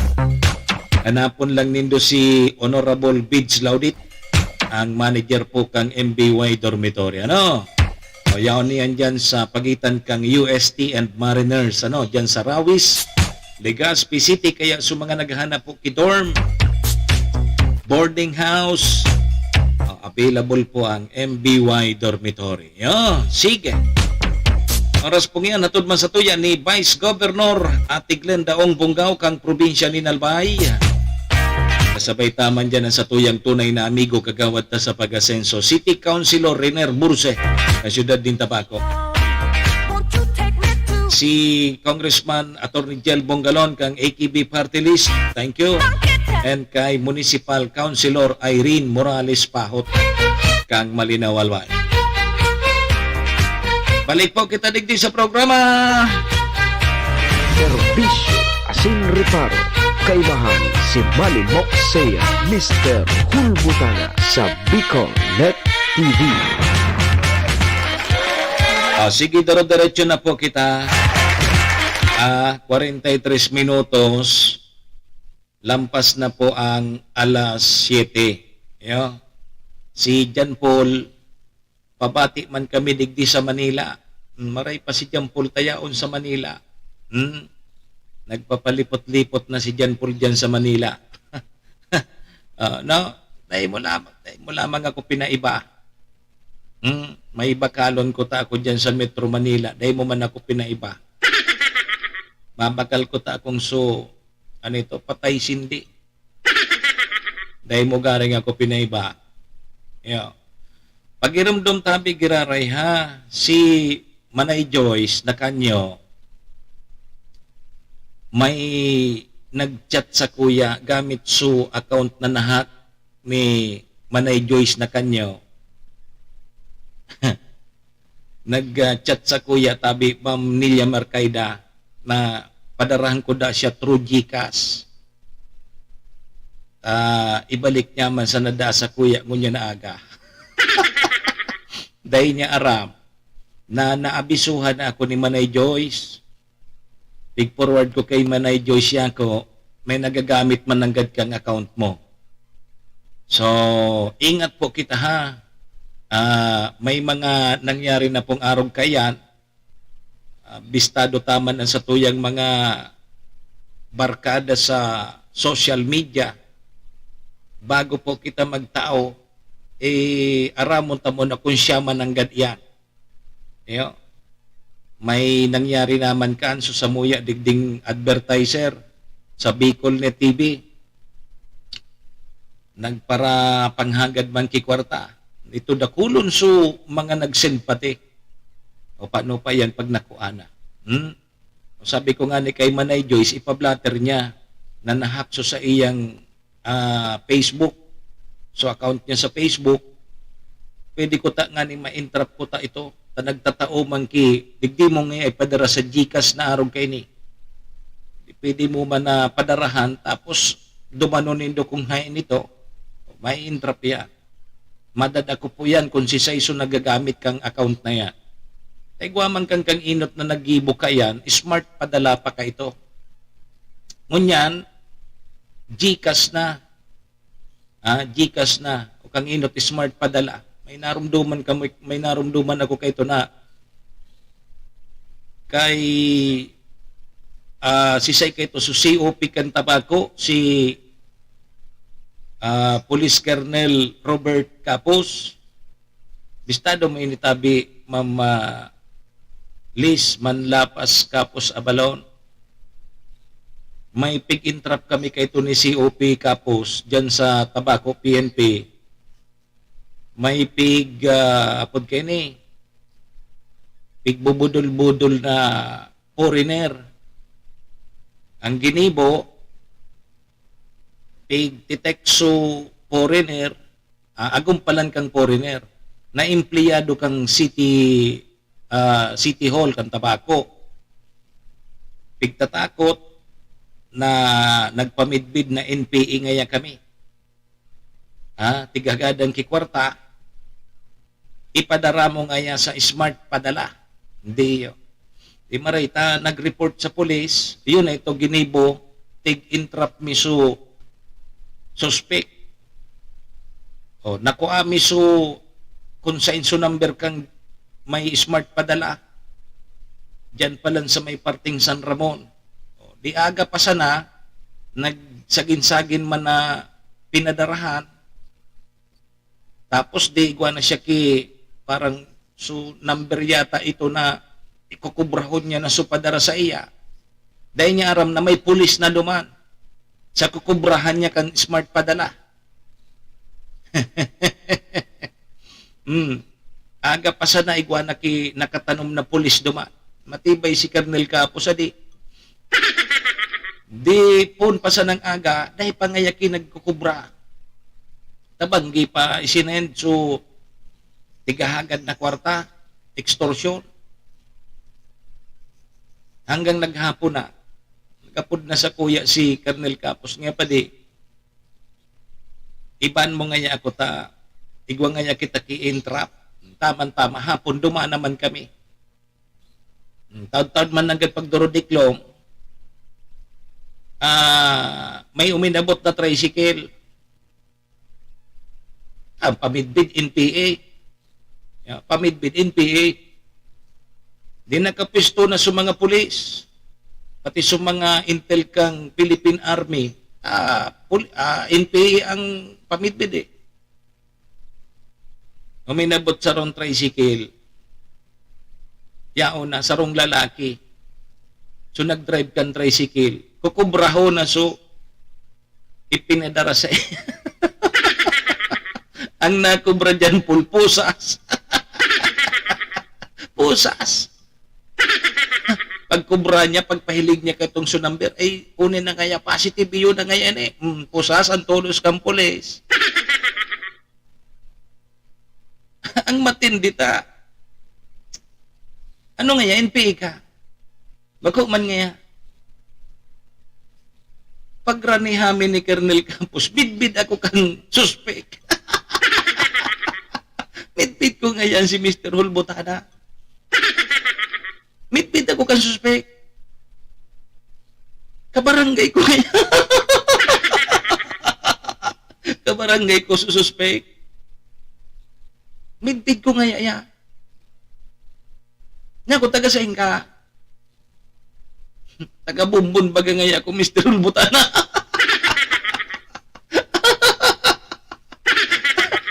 Hanapon lang nindo si Honorable Bids Laudit, ang manager po kang M B Y Dormitory. Ano? O, yaon niyan dyan sa pagitan kang U S T and Mariners, ano, dyan sa Rawis, Legazpi City. Kaya sa mga naghahanap po ki dorm, boarding house, o, available po ang M B Y Dormitory. Yo, sige. Oras po ngayon, hatod man satuya ni Vice Governor Ate Glenda Ong Bongao kang probinsya ni Albay. Kasabay ta man dyan ang satuyang tunay na amigo, kagawad ta sa pag-asenso, City Councilor Riner Burse, na siyudad nin Tabaco. Si Congressman Attorney Jel Bongalon kang A K B Party List, thank you. And kay Municipal Councilor Irene Morales Pahot kang Malinao, Albay. Balik po kita digdi sa programa. Serbisyo asin reparo. Kaibahan si Manny Moxea, Mister Hulbutana sa Bicol Net T V. Ah, sige, dire-diretso na po kita. Ah, kwarenta y tres minutos. Lampas na po ang alas siyete. Yo. Si John Paul, pabati man kami digdi sa Manila. Hmm, maray pa si John Paul tayaon sa Manila. Hmm? Nagpapalipot-lipot na si John Paul dyan sa Manila. Ah, no? Dai mo lamang, dai mo lamang ako pinaiba. Hmm? May bakalon ko ta ako dyan sa Metro Manila. Dai mo man ako pinaiba. Mabakal ko ta akong so, ano ito, patay sindi. Dai mo garing ako pinaiba. Yo. Pagirumdom tabi giraray ha, si Manay Joyce na kanyo, may nag-chat sa kuya gamit su account na nahack ni Manay Joyce na kanyo. Nag-chat sa kuya, tabi, Ma'am Nilia Marcaida, na padarahan ko da siya through GCash. Ah, ibalik niya man sana da sa kuya ngunyan na aga. Dai niya aram na naabisuhan na ako ni Manay Joyce. Pig-forward ko kay Manay Joyce Yaco, may nagagamit man nanggad kang account mo. So, ingat po kita ha. Ah, may mga nangyari na pong arog kaiyan. Ah, bistado ta man ang satuyang mga barkada sa social media. Bago po kita magtao, eh, aramon ta mo na kung siya man nanggad iyan. Iyo. May nangyari naman kan so samuya digding advertiser sa Bicol Net T V. Nagparapanghagad man ki kwarta. Ito dakulon so mga nag-send pati. O paano pa yan pag nakuha na? Hmm? O sabi ko nga ni kay Manay Joyce, ipablatter niya na nahak so sa iyang ah, Facebook. So, account niya sa Facebook, pwede ko ta nga ni ma-entrap ko ta ito. Ta nagtatao man ki, digdi mo nga ipadara sa GCash na arog kaini. Pwede mo man na padarahan, tapos dumanon nindo kung hain ito, may entrap yan. Madad ako po yan kung si Saiso nagagamit kang account na yan. Taigwa man kang kang inot na naggibo ka yan, smart padala pa ka ito. Ngunyan, GCash na. Ah, GCash na. O kang inot, smart padala. May narumduman ka, may, may narumduman ako kay ito na kay ah, si Sai kay ito, so C O P kan Tabaco, si ah, Police Colonel Robert Capos, bistado mo ini tabi, Ma'am, ah, Liz Manlapas Capos Abalon. May pig-entrap kami kay ito ni C O P Capos dyan sa Tabaco P N P. May pig, ah, apod kaini, pigbubudol-budol na foreigner. Ang ginibo, pigtitekso foreigner, ah, agumpalan kang foreigner, na empleyado kang city, ah, City Hall, kan Tabaco. Pigtatakot na nagpamidbid na N P A ngaya kami. Ha? Tighagadan ki kwarta, ipadara mo ngaya sa smart padala. Hindi yun. Di maray ta, nag-report sa pulis, yun na ito, ginibo, tig-entrap mi su suspek. O, nakuha mi su kung sain su number kang may smart padala. Diyan pa lang sa may parting San Ramon. O, di aga pa sana, nagsagin-sagin man na pinadarahan. Tapos di igwa na siya ki, parang, so, number yata ito na ikukubrahon niya na so padara sa iya. Dai niya aram na may pulis na duman. Sa kukubrahan niya kan smart padala. Hmm. Aga pa sana igwa na ki nakatanom na pulis duman. Matibay si Colonel Capos, adi. Di pon pa sanang aga, dai pa ngaya ki nagkukubra. Tabanggi pa isinend, so, tighahagad na kwarta, extortion. Hanggang naghapon na, nagapod na sa kuya si Colonel Capos, nga pa di, iban mo ngaya ako ta, igwa ngaya kita ki-entrap. Taman-tama, hapon, dumaan naman kami. Hmm, taod-taod man nanggad pagdurudiklom, ah, may uminabot na tricycle. Ah, pamidbid N P A. Ya, pamidbid N P A. Di nakapwesto na sa mga pulis, pati sa mga intel kang Philippine Army. Ah, pul-, ah, N P A ang pamidbid eh. Uminabot sarong tricycle. Yaon na, sarong lalaki. So, nag-drive kan tricycle. Kukubrahon na, so, ipinadara sa ang nakubra dyan, pulpusas. Pusas. Pagkubra niya, pagpahilig niya katong so number, ay, kunin na kaya, positive yun na ngayon eh. Mm, pusas ang tulos kang pulis. Ang matindi ta. Ano ngaya, N P A ka? Bako man ngaya. Pagranihamin ni Colonel Campos, bidbid ako kang suspek. Midbid ko ngayan si Mister Hulbutana. Midbid ako kang suspek. Kabarangay ko ngaya. Kabarangay ko sa suspek. Midbid ko ngaya ya. Nya, kung taga sain ka, taga Bumbon baga ngaya ako, Mister Ulbutana.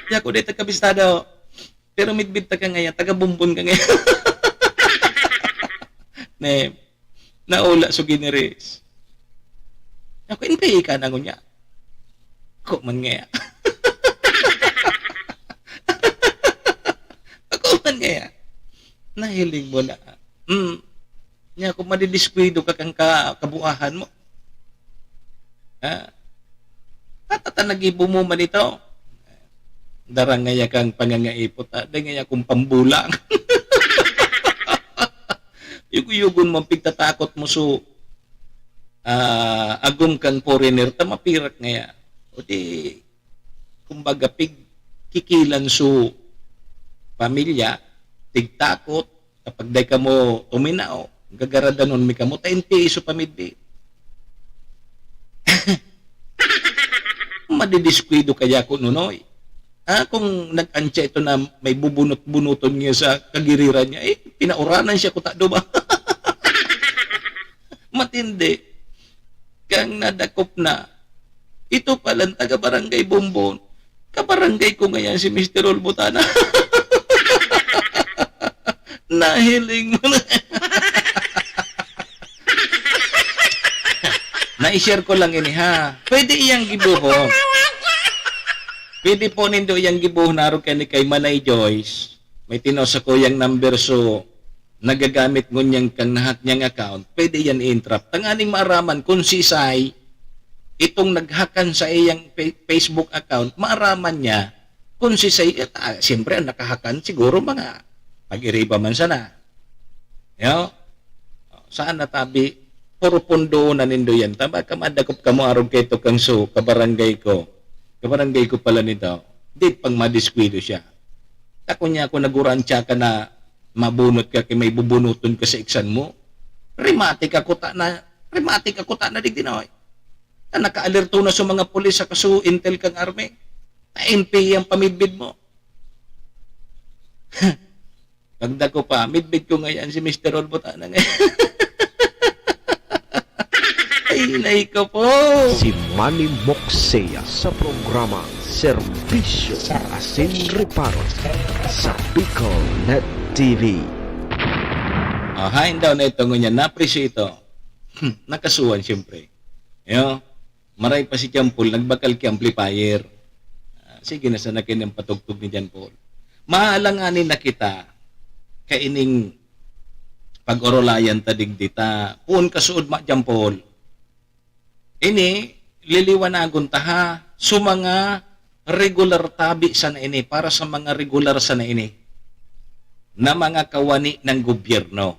Di ako dito kabistado. Pero midbid ta ka ngayon, taga Bumbon ka ngayon. Ne, naula so giniris. Ako, "N P A ka na ngunyan." Ako man ngaya. Ako man ngaya. Nahiling mo na. Hmm. Nya, kung madidiskuido ka kan ka-, kabuahan mo. Ha? Tatata nagibo mo man ito. Dara ngaya kang pangangaipo, ta, dai ngaya kung pambulang. Yugo-yugon mo, pigtatakot mo, so, ah, agom kang foreigner, ta mapirak ngaya. O di, kumbaga, pig-, kikilan so pamilya, tigtakot, kapag dai kamo tuminao, gagaradanon mi kamo, ta N P A so pamidbid. Madidiskuido kaya ko, Nonoy. Ah, kung nag-antya ito na may bubunot-bunuton niya sa kagiriran niya, eh, pinauranan siya kutado ba? Matindi. Kang nadakop na, ito palang taga Barangay Bombon. Kabarangay ko ngayon si Mister Olbutana. Nahiling mo na. Na-share ko lang ini, ha. Pwede iyang gibuhon. Pwede po nindo iyang gibuhon, arog kani kay Manay Joyce. May tino sa kuyang number, so nagagamit ngunyan kang nahack niyang account, pwede yan i-entrap. Tanganing maaraman kung sisay itong naghakan sa iyang Fe-, Facebook account, maaraman niya kung sisay, eh, ah, siyempre, ang nakahakan siguro mga pag-iriba man sana. Yo? Saan natabi? Puro pundo na nindo yan. Tama ka, madakop ka mo, arog kay Tukang Su, kabarangay ko. Kabarangay ko pala nito. Di pang madiskuido siya. Tako niya ako nagurantya ka na mabunot ka kay may bubunuton ka sa iksan mo. Rematic ako ta na, rematic ako ta na digdi na, oy. Na nakaalerto na sa mga pulis sa kaso intel kang army. Na N P A ang pamidbid mo. Pagdako pa, midbid ko ngayon si Mister Olbot Anang. Ay, nay ko po. Si Manny Moxea sa programa Serbisyo asin Reparo sa Bicol Net T V. Ah, hain daw na ito ngunyan, napresyo ito. Hmm, nakasuhan, siyempre. Yo, maray pa si John Paul, nagbakal ki amplifier. Ah, sige na sana kaini ang patugtog ni John Paul. Maalanganin na kita kaining pag-orolayan ta digdi ta. Poon kasuod ma, John Paul. Ini, liliwanagon ta ha, so mga regular tabi sana ini, para sa mga regular sana ini, na mga kawani ng gobyerno.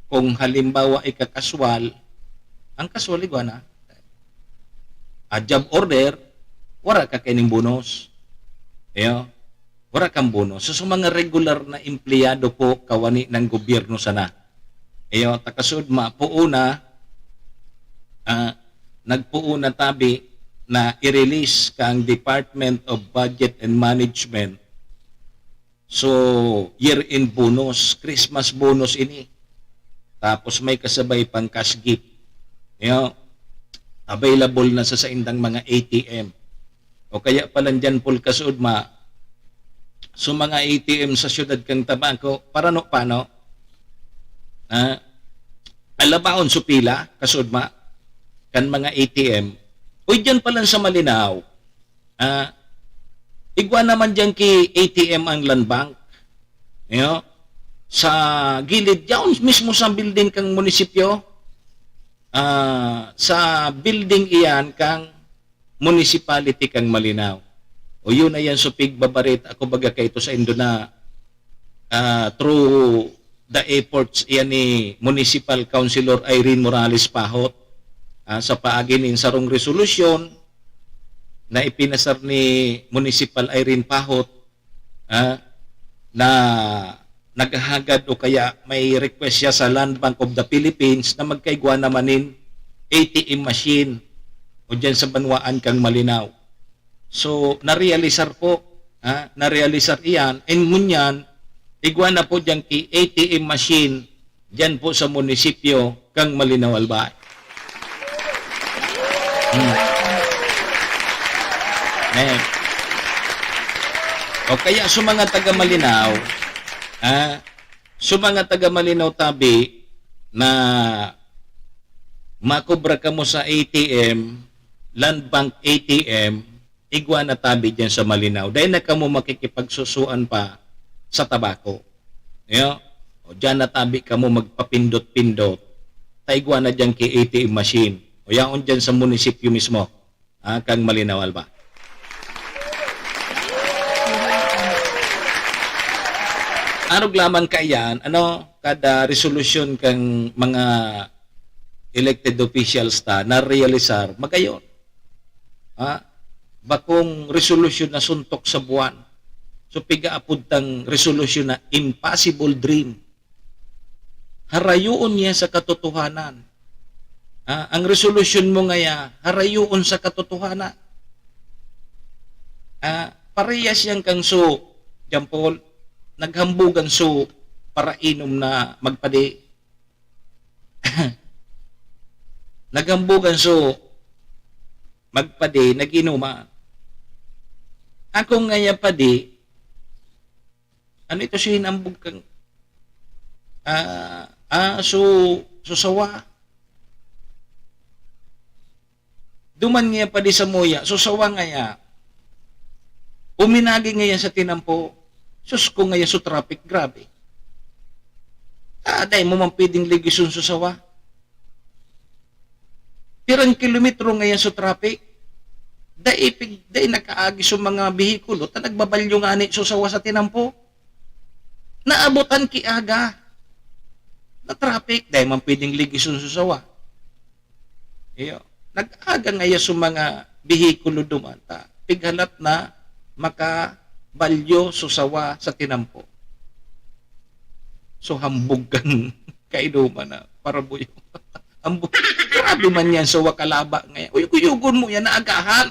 Kung halimbawa, ika kaswal, ang kaswal, igwa na, a job order, wala ka kaining bonus. Iyo. Wala kang bonus. So, sa mga regular na empleyado po, kawani ng gobyerno sana. Iyo, takasud, mapuuna, ah, nagpuuna tabi na i-release kang Department of Budget and Management. So, year-end bonus, Christmas bonus ini. Tapos may kasabay pang cash gift. Iyo, available na sa saindang mga A T M. O kaya pala dyan, Paul, kasuod ma, so mga A T M sa siyudad kang Tabaco, parano-pano, ah, alabaon so pila, kasuod ma, kan mga A T M. Uy, dyan pala sa Malinao, ah, igwa naman dyan ki A T M ang Land Bank. Yo, sa gilid, yaon mismo sa building kang munisipyo, ah, sa building iyan kang municipality kang Malinao. O yun na yan, so pigbabarit ako baga kaito sa indo na, ah, through the efforts iyan ni Municipal Councilor Irene Morales Pahot, ah, sa paagi nin sarong resolusyon na ipinasar ni Municipal Irene Pahot, ah, na naghahagad o kaya may request siya sa Land Bank of the Philippines na magkaigwa naman nin A T M machine o dyan sa banwaan kang Malinao. So, narealisar po, ha? Narealisar iyan. And ngunyan, igwa na po dyan ki A T M machine dyan po sa munisipyo kang Malinao, Albay. Hmm. Amen. O kaya sa mga taga Malinaw, ah, sa mga taga Malinaw tabi na makobra kamo sa A T M, Land Bank A T M, igwa na tabi diyan sa Malinaw. Dai na kamo makikipagsusuan pa sa tabako. Yo? O diyan na tabi kamo magpapindot-pindot. Ta igwa na diyan ki A T M machine. O yaon diyan sa munisipyo mismo. Ah, kang Malinaw, Alba. Arog lamang kaiyan, ano, kada resolusyon kang mga elected officials ta na realisar, magayon. Ha? Bakong resolusyon na suntok sa buwan. So, pigaapod tang resolusyon na impossible dream. Harayoon niya sa katotohanan. Ah, ang resolusyon mo ngaya, harayoon sa katotohanan. Ah, parehas yan kang so, John Paul, naghambugan so para inom na magpadi. Naghambugan so magpadi, nag-inuma. Ako ngaya padi, ano ito siya hinambog kang, ah, ah, so, so sawa. Duman ngaya padi sa muya, so sawa ngaya. Uminagi ngaya sa tinampo. Sus ko ngaya so traffic, grabe. Ah, dai mo man pwedeng ligison so sawa. Pirang kilometro ngaya so traffic. Dai pig-, dai nakaagi so mga behikulo, ta nagbabalyo ngani so sawa sa tinampo. Naabotan ki aga. Na traffic, dai man pwedeng ligison so sawa. Iyo. Nag-aga ngaya so mga behikulo duman ta. Pighalat na makabalyo so sawa sa tinampo. So, hambog kan kainuman na parabuyo. Hambog. Grabe man yan sa wakalaba ngayon. Uy, kuyugon mo yan, naagahan.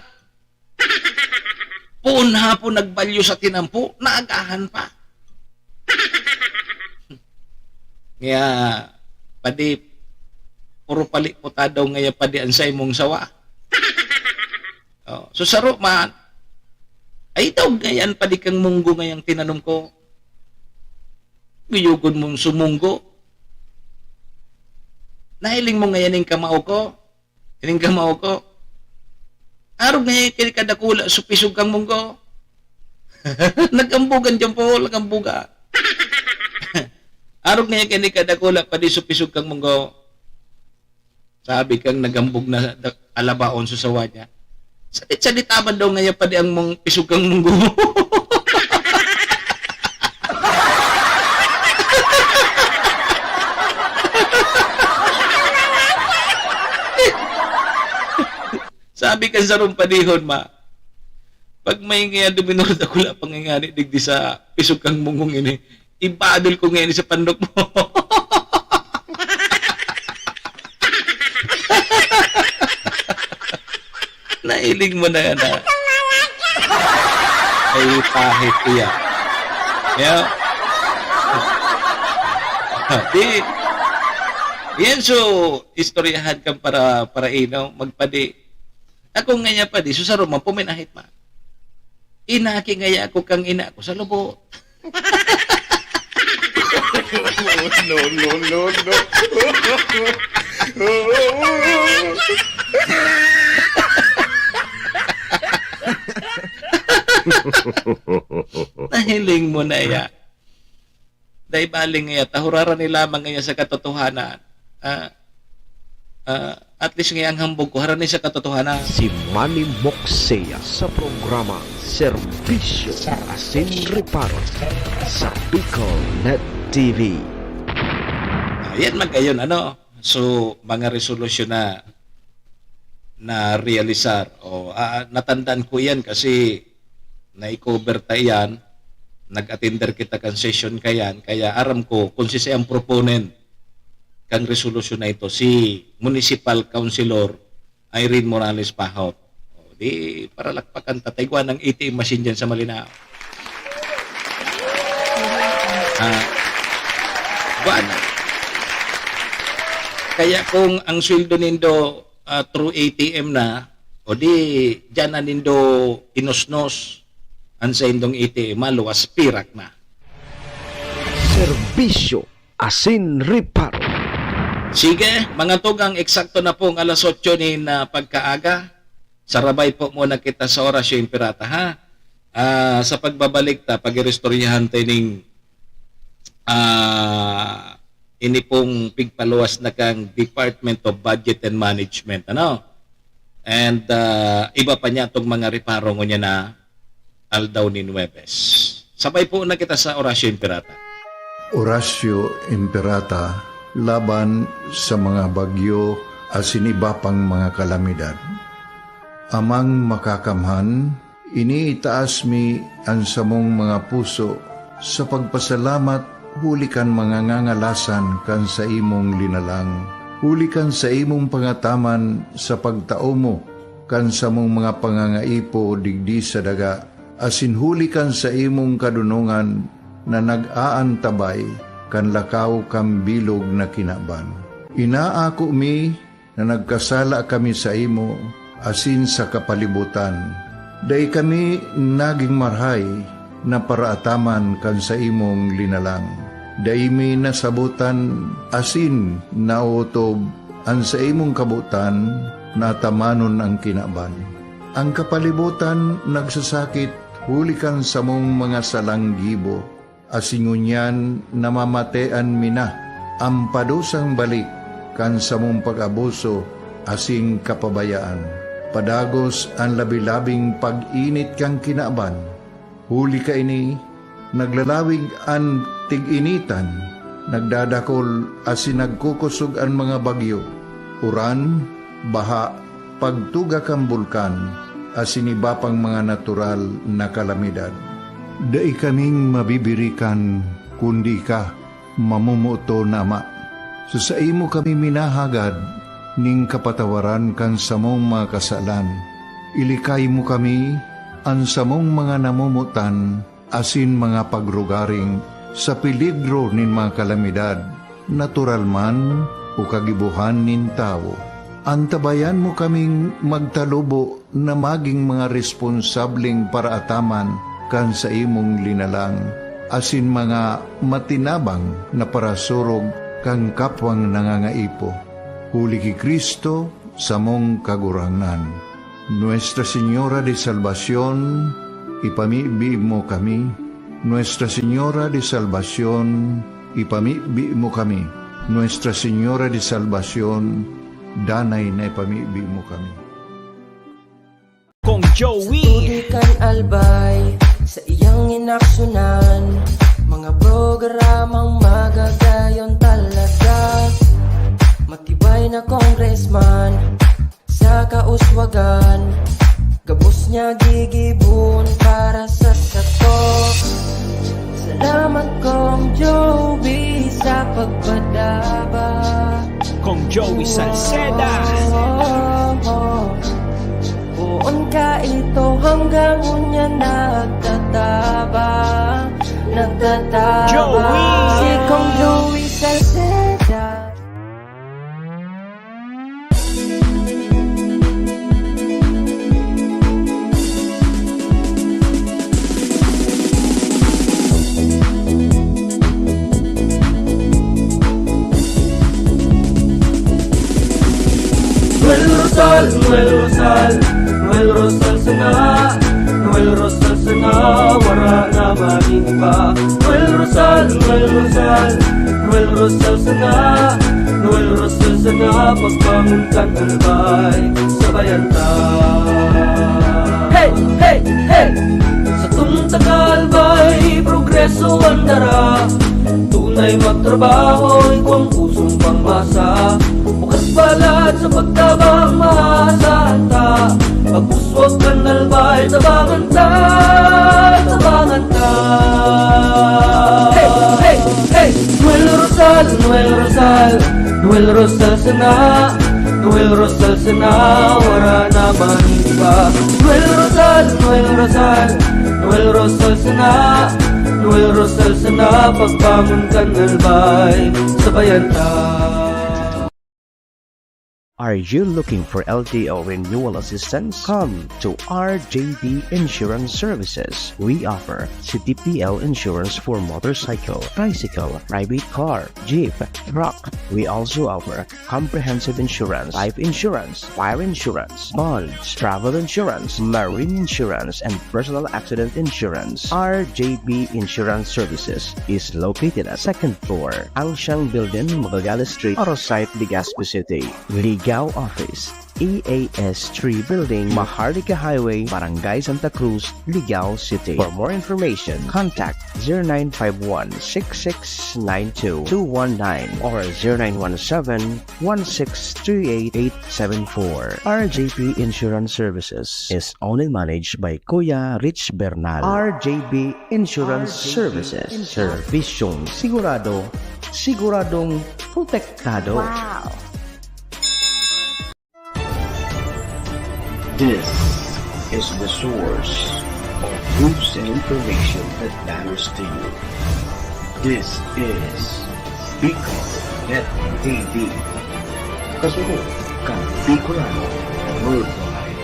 Poon hapon nagbalyo sa tinampo, naagahan pa. Kaya, padi, puro pali putadaw ngaya padi ang sa imong sawa. Oh, so saro man, ay daw ngayan padi kang munggo ngayang tinanom ko. Guyugon mong sumunggo. Nahiling mo ngayan ning kamao ko? Ining kamao ko? Arog ngayan kini kadakula sa pisog kang munggo. Nag-ambugan diyan, Paul, nag-ambuga. Arog ngayan kini kadakula padi sa pisog kang munggo. Sabi kang nagambog na da-, alabaon sa sawa niya. Sadit-sadit aman daw ngaya padi ang mong pisog kang munggo mo. Sabi kan sarong padihon, ma, pag may ngaya duminor dakula pangingani digdi sa pisog kang munggo ini, ibadol ko ngayon sa pandok mo. Nailing mo na yan, ha? Ay, pahit iya. Yeah. Di, yan so, istoryahan kang para, para ino, magpadi. Ako nga niya padi, so sa Roma, puminahit ma. Inaki ngaya ako kang ina ko sa lubot. No, no, no, no. Nahiling mo na ya. Dai bali ngaya, tahuraran ni lamang ngaya sa katotohanan. Ah, ah, at least ngaya ang hambog ko, harani sa katotohanan. Si Manny Moxea sa programa Serbisyo asin Reparo sa Bicol Net T V. Ayan, magayon, ano? So, mga resolusyon na na-realisar. O, ah, natandaan ko iyan kasi nai-cover ta iyan. Nag-attender kita kan session kayan, kaya aram ko kung sisay ang proponent kan resolusyon na ito, si Municipal Councilor Irene Morales Pahot. O, di, paralakpakan ta, ta igwa ng A T M machine dyan sa Malinao. Ah, buwan. Kaya kung ang sweldo nindo, ah, through A T M na, o di, dyan na nindo inusnos. An saindong A T M maluwas, pirak na. Serbisyo asin reparo. Sige, mga tugang, eksakto na pong alas otso nin, ah, pagkaaga. Sarabay po muna kita sa Orasyo Imperata, ha? Ah, sa pagbabalik ta, pag-iristoryahan ta ning, ah, ini pong pigpaluwas na kang Department of Budget and Management, ano? And, ah, iba pa niya itong mga reparo ngunyan na aldaw nin Huwebes. Sabay po na kita sa Orasyo Imperata. Orasyo Imperata laban sa mga bagyo asin iba pang mga kalamidad. Amang Makakamhan, iniitaas mi an samong mga puso sa pagpasalamat huli kan mga ngangalasan kan saimong linalang, huli kan saimong pangataman sa pagtao mo kan samong mga pangangaipo digdi sa daga, asin huli kan saimong kadonongan na nag-aantabay kan lakaw kan bilog na kinaban. Inaako mi na nagkasala kami saimo asin sa kapalibotan. Dai kami nagin marahay na paraataman kan saimong linalang. Dai mi nasabotan asin naotob an saimong kabotan na atamanon an kinaban. An kapalibotan nagsasakit huli kan samong mga salang gibo, asin ngunyan namamatean mi na an padusang balik kan samong pag-abuso asin kapabayaan. Padagos an labi-labing pag-init kan kinaban. Huli kaini, naglalawig an tig-initan, nagdadakol asin nagkukosog an mga bagyo, uran, baha, pagtuga kan bulkan, asin iba pang mga natural na kalamidad. Dai kaming mabibirikan, kundi ika, mamomoton na Ama. Sa saimo kami minahagad nin kapatawaran kan samong mga kasalan. Ilikay mo kami, an samong mga namomotan, asin mga pagrugaring sa peligro nin mga kalamidad, natural man o kagibohan nin tawo. Antabayan mo kaming magtalubo na magin mga responsableng paraataman kan saimong linalang, asin mga matinabang na parasurog kan kapwang nangangaipo. Huli ki Cristo, samong Kagurangnan. Nuestra Señora de Salvacion, ipamibi mo kami. Nuestra Señora de Salvacion, ipamibi mo kami. Nuestra Señora de Salvacion, danay na ipamibi mo kami. Kong Joey. Sa tubig kan Albay, sa iyang inaksyonan, mga programang magagayon talaga. Matibay na congressman, sa kauswagan, gabos niya gigibon para sa sato. Salamat, Kong Joey, sa pagpadaba. Kong Joey Salceda. Poon ka ito hanggang unya nagtatabang, nagtatabang. Joey. Si Kong Joey Salceda. Noel Rosal, Noel Rosal, Noel Rosal sana, Noel Rosal sana, wara na magin iba. Noel Rosal, Noel Rosal, Noel Rosal sana, Noel Rosal sana, pagbangon kan Albay, sabayan ta. Hey, hey, hey! Satong taga Albay, progreso an dara. Tunay magtrabaho, igwang pusong pangmasa. Bukas palad sa pagtabang, maasahan ta. Pag-uswag kan Albay, tabangan ta, tabangan ta. Hey, hey, hey! Noel Rosal, Noel Rosal, Noel Rosal sana, Noel Rosal sana, wara na magin iba. Noel Rosal, Noel Rosal, Noel Rosal sana, Noel Rosal sana, pagbangon kan Albay, sabayan ta. Are you looking for L T O renewal assistance? Come to R J B Insurance Services. We offer C T P L insurance for motorcycle, tricycle, private car, jeep, truck. We also offer comprehensive insurance, life insurance, fire insurance, bonds, travel insurance, marine insurance, and personal accident insurance. R J B Insurance Services is located at second floor, Ancang Building, Magallanes Street, Orosite, Legazpi City. Ligao Office, E A S three Building, Maharlika Highway, Barangay Santa Cruz, Ligao City. For more information, contact zero nine five one six six nine two two one nine or zero nine one seven one six three eight eight seven four. R J P Insurance Services is owned and managed by Kuya Rich Bernal. R J B Insurance Services. Servisyong sigurado, siguradong protektado. Wow! This is the source of news and information that matters to you. This is Bicol Net T V. Kasunod kan Bicolano Worldwide.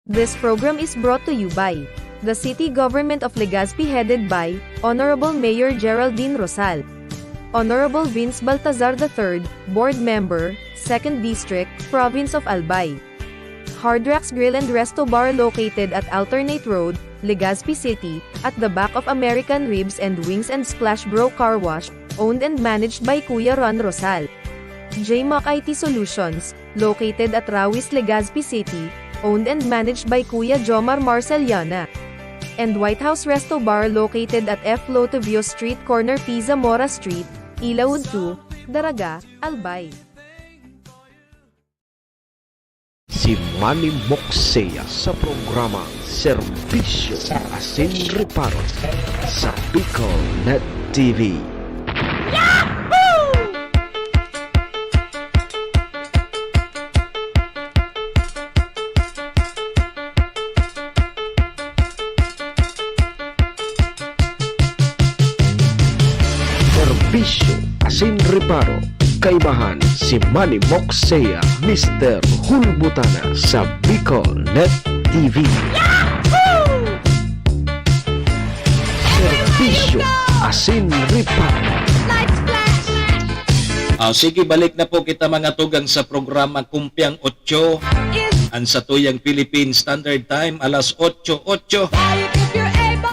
This program is brought to you by the City Government of Legazpi, headed by Honorable Mayor Geraldine Rosal. Honorable Vince Baltazar the third, Board Member, Second District, Province of Albay. Hard Rocks Grill and Resto Bar, located at Alternate Road, Legazpi City, at the back of American Ribs and Wings and Splash Bro Car Wash, owned and managed by Kuya Ron Rosal. J Mac I T Solutions, located at Rawis, Legazpi City, owned and managed by Kuya Jomar Marceliana. And White House Resto Bar, located at F Lotovio Street, corner P Zamora Street, Ilaud two, Daraga, Albay. Si Manny Moksea sa programa Serbisyo asin Reparo sa Bicol Net T V. Serbisyo asin reparo, kaibahan si Manny Moksea, Mister Hulbutana sa Bicol Net T V. Serbisyo asin reparo. Ah, sige, balik na po kita, mga tugang, sa programa Kumpiang Otso. An satuyang Philippine Standard Time, alas otso, otso.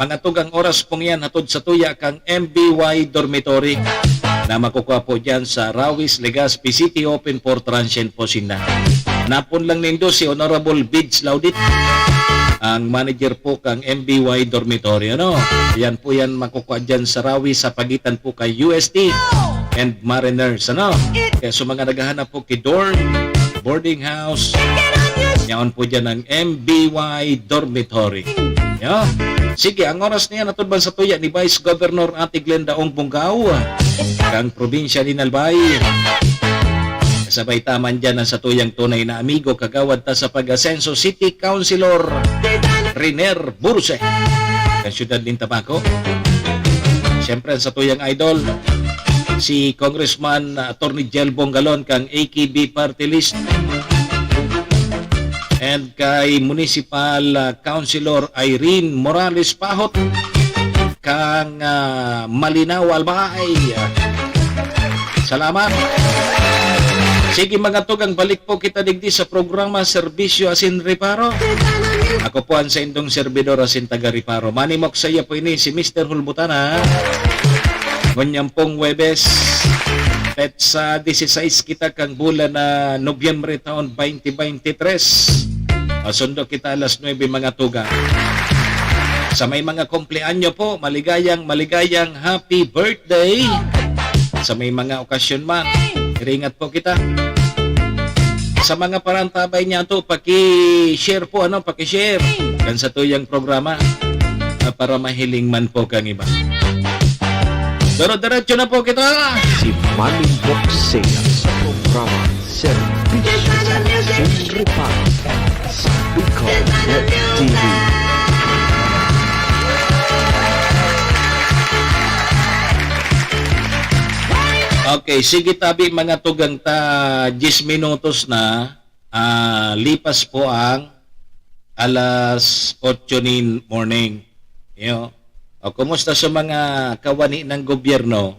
Mga tugang, oras pong yan, hatod satuya kang M B Y Dormitory na makukuha po dyan sa Rawis, Legazpi City, open for transient po sinda. Napon lang nindo si Honorable Bids Laudit, ang manager po kang M B Y Dormitory, ano? Yan po yan makukuha dyan sa Rawis, sa pagitan po kay U S T and Mariners, ano? Kaya sa mga naghahanap po ki dorm, boarding house, yaon po dyan ang M B Y Dormitory. Yo. Sige, ang oras niya, natudban sa tuya ni Vice Governor Ate Glenda Ong Bungao, kang probinsya ni Albay. Sabay taman dyan ang satuyang tunay na amigo, kagawad ta sa pag-asenso, City Councilor Riner Burse, kang syudad nin Tabaco. Siyempre, ang satuyang idol, si Congressman, ah, Attorney Jel Bongalon, kang A K B Party List. And kay Municipal, ah, Councilor Irene Morales Pahot, kang, ah, Malinao, Albay. Salamat. Sige, mga tugang, balik po kita digdi sa programa Serbisyo asin Reparo. Ako po ang saindong servidor asin taga-reparo. Manimok saya po ini si Mister Hulbutana. Ngunyan pong Huwebes, petsa dieciséis kita kang bulan na Nobyembre taon twenty twenty-three. Masundo kita alas nuebe, mga tugang. Sa may mga kumpleanyo po, maligayang, maligayang happy birthday. Sa may mga okasyon man, iringat po kita. Sa mga parantabay niya to, paki-share po, ano, paki-share kan satuyang programa, ah, para mahiling man po kang iba. Pero diretso na po kita. Si Manny Boxea sa programa Serbisyo asin Reparo sa Bicol Net T V. Okay, sige tabi mga tugang ta, diyes minutos na, ah, lipas po ang alas otso nin morning. Yo. O, kumusta sa mga kawani ng gobyerno?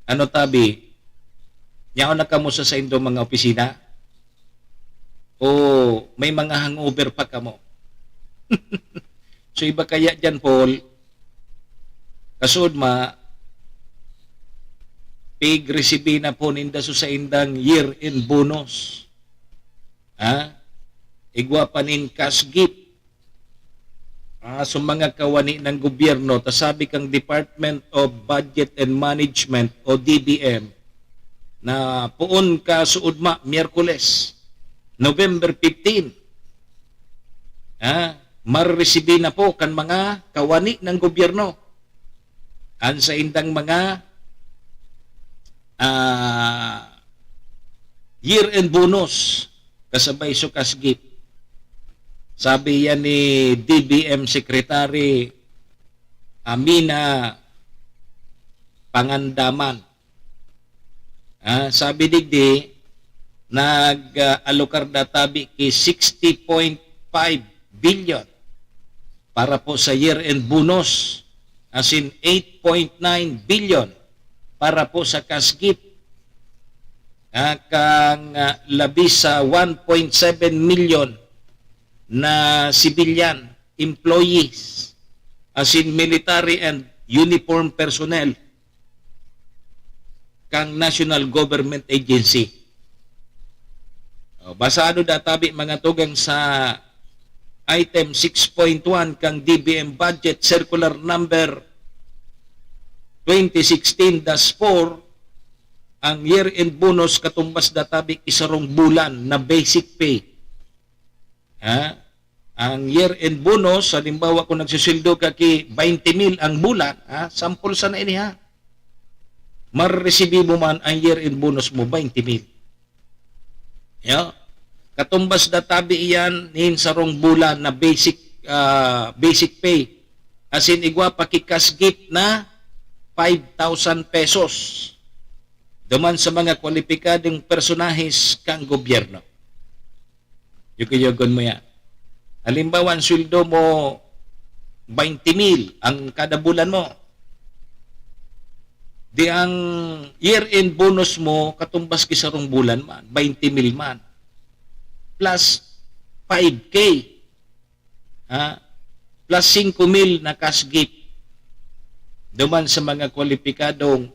Ano tabi? Yaon na kamo sa saindong mga opisina? O may mga hangover pa kamo? So iba kaya dyan, Paul, kasuod ma, pig-resibi na po ninda sa saindang year-end bonus. Ha? Igwa pa nin cash gift. Ah, sa mga kawani ng gobyerno, ta sabi kang Department of Budget and Management o D B M, na poon ka suod ma, Miyerkules, November fifteen. Ha? Mareresibi na po kan mga kawani ng gobyerno an saindang mga, ah, year-end bonus kasabay sa cash gift. Sabi yan ni D B M Secretary Amina Pangandaman. Ah, sabi digdi, nag-alokar na tabi ki sixty point five billion para po sa year-end bonus, as in eight point nine billion para po sa cash gift, ah, kang, ah, labi sa one point seven million na civilian employees, as in military and uniform personnel, kang National Government Agency. O, basado databi mga tugang sa item six point one kang D B M Budget Circular Number twenty sixteen dash four, ang year-end bonus katumbas databi isarong bulan na basic pay. Ha? Ang year-end bonus, halimbawa kung nagsusweldo ka ki twenty mil ang bulan, ha? Sample sana ini, ha? Mareresibi mo man ang year-end bonus mo, twenty mil. Ya? Katumbas databi iyan nin sarong bulan na basic, ah, basic pay. As in, igwa pa ki cash gift na five thousand pesos. Duman sa mga kwalipikadong personahes kang gobyerno. Yugo-yugon mo yan. Halimbawa, ang sweldo mo, twenty mil ang kada bulan mo. Di ang year-end bonus mo, katumbas ki sarong bulan man, twenty mil man. Plus five K. Ha? Plus singko mil na cash gift. Duman sa mga kwalipikadong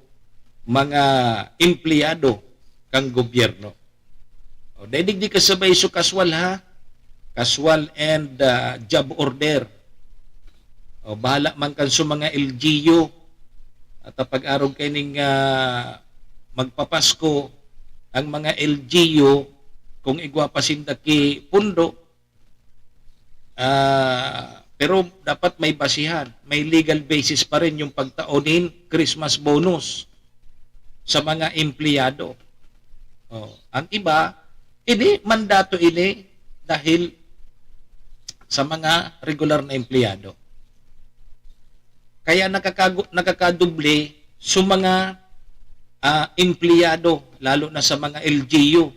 mga empleyado kang gobyerno. O, dai digdi kasabay so kaswal, ha? Kaswal and, ah, job order. O, bahala man kan so mga L G U. At pag-arog kaining, ah, magpapasko, ang mga L G U, kung igwa pa sinda ki pundo, ah, pero dapat may basihan, may legal basis pa rin yung pagtao nin Christmas bonus sa mga empleyado. Oh, ang iba, ini, mandato ini dahil sa mga regular na empleyado. Kaya nakakagu-, nakakadoble sa mga, ah, empleyado, lalo na sa mga L G U.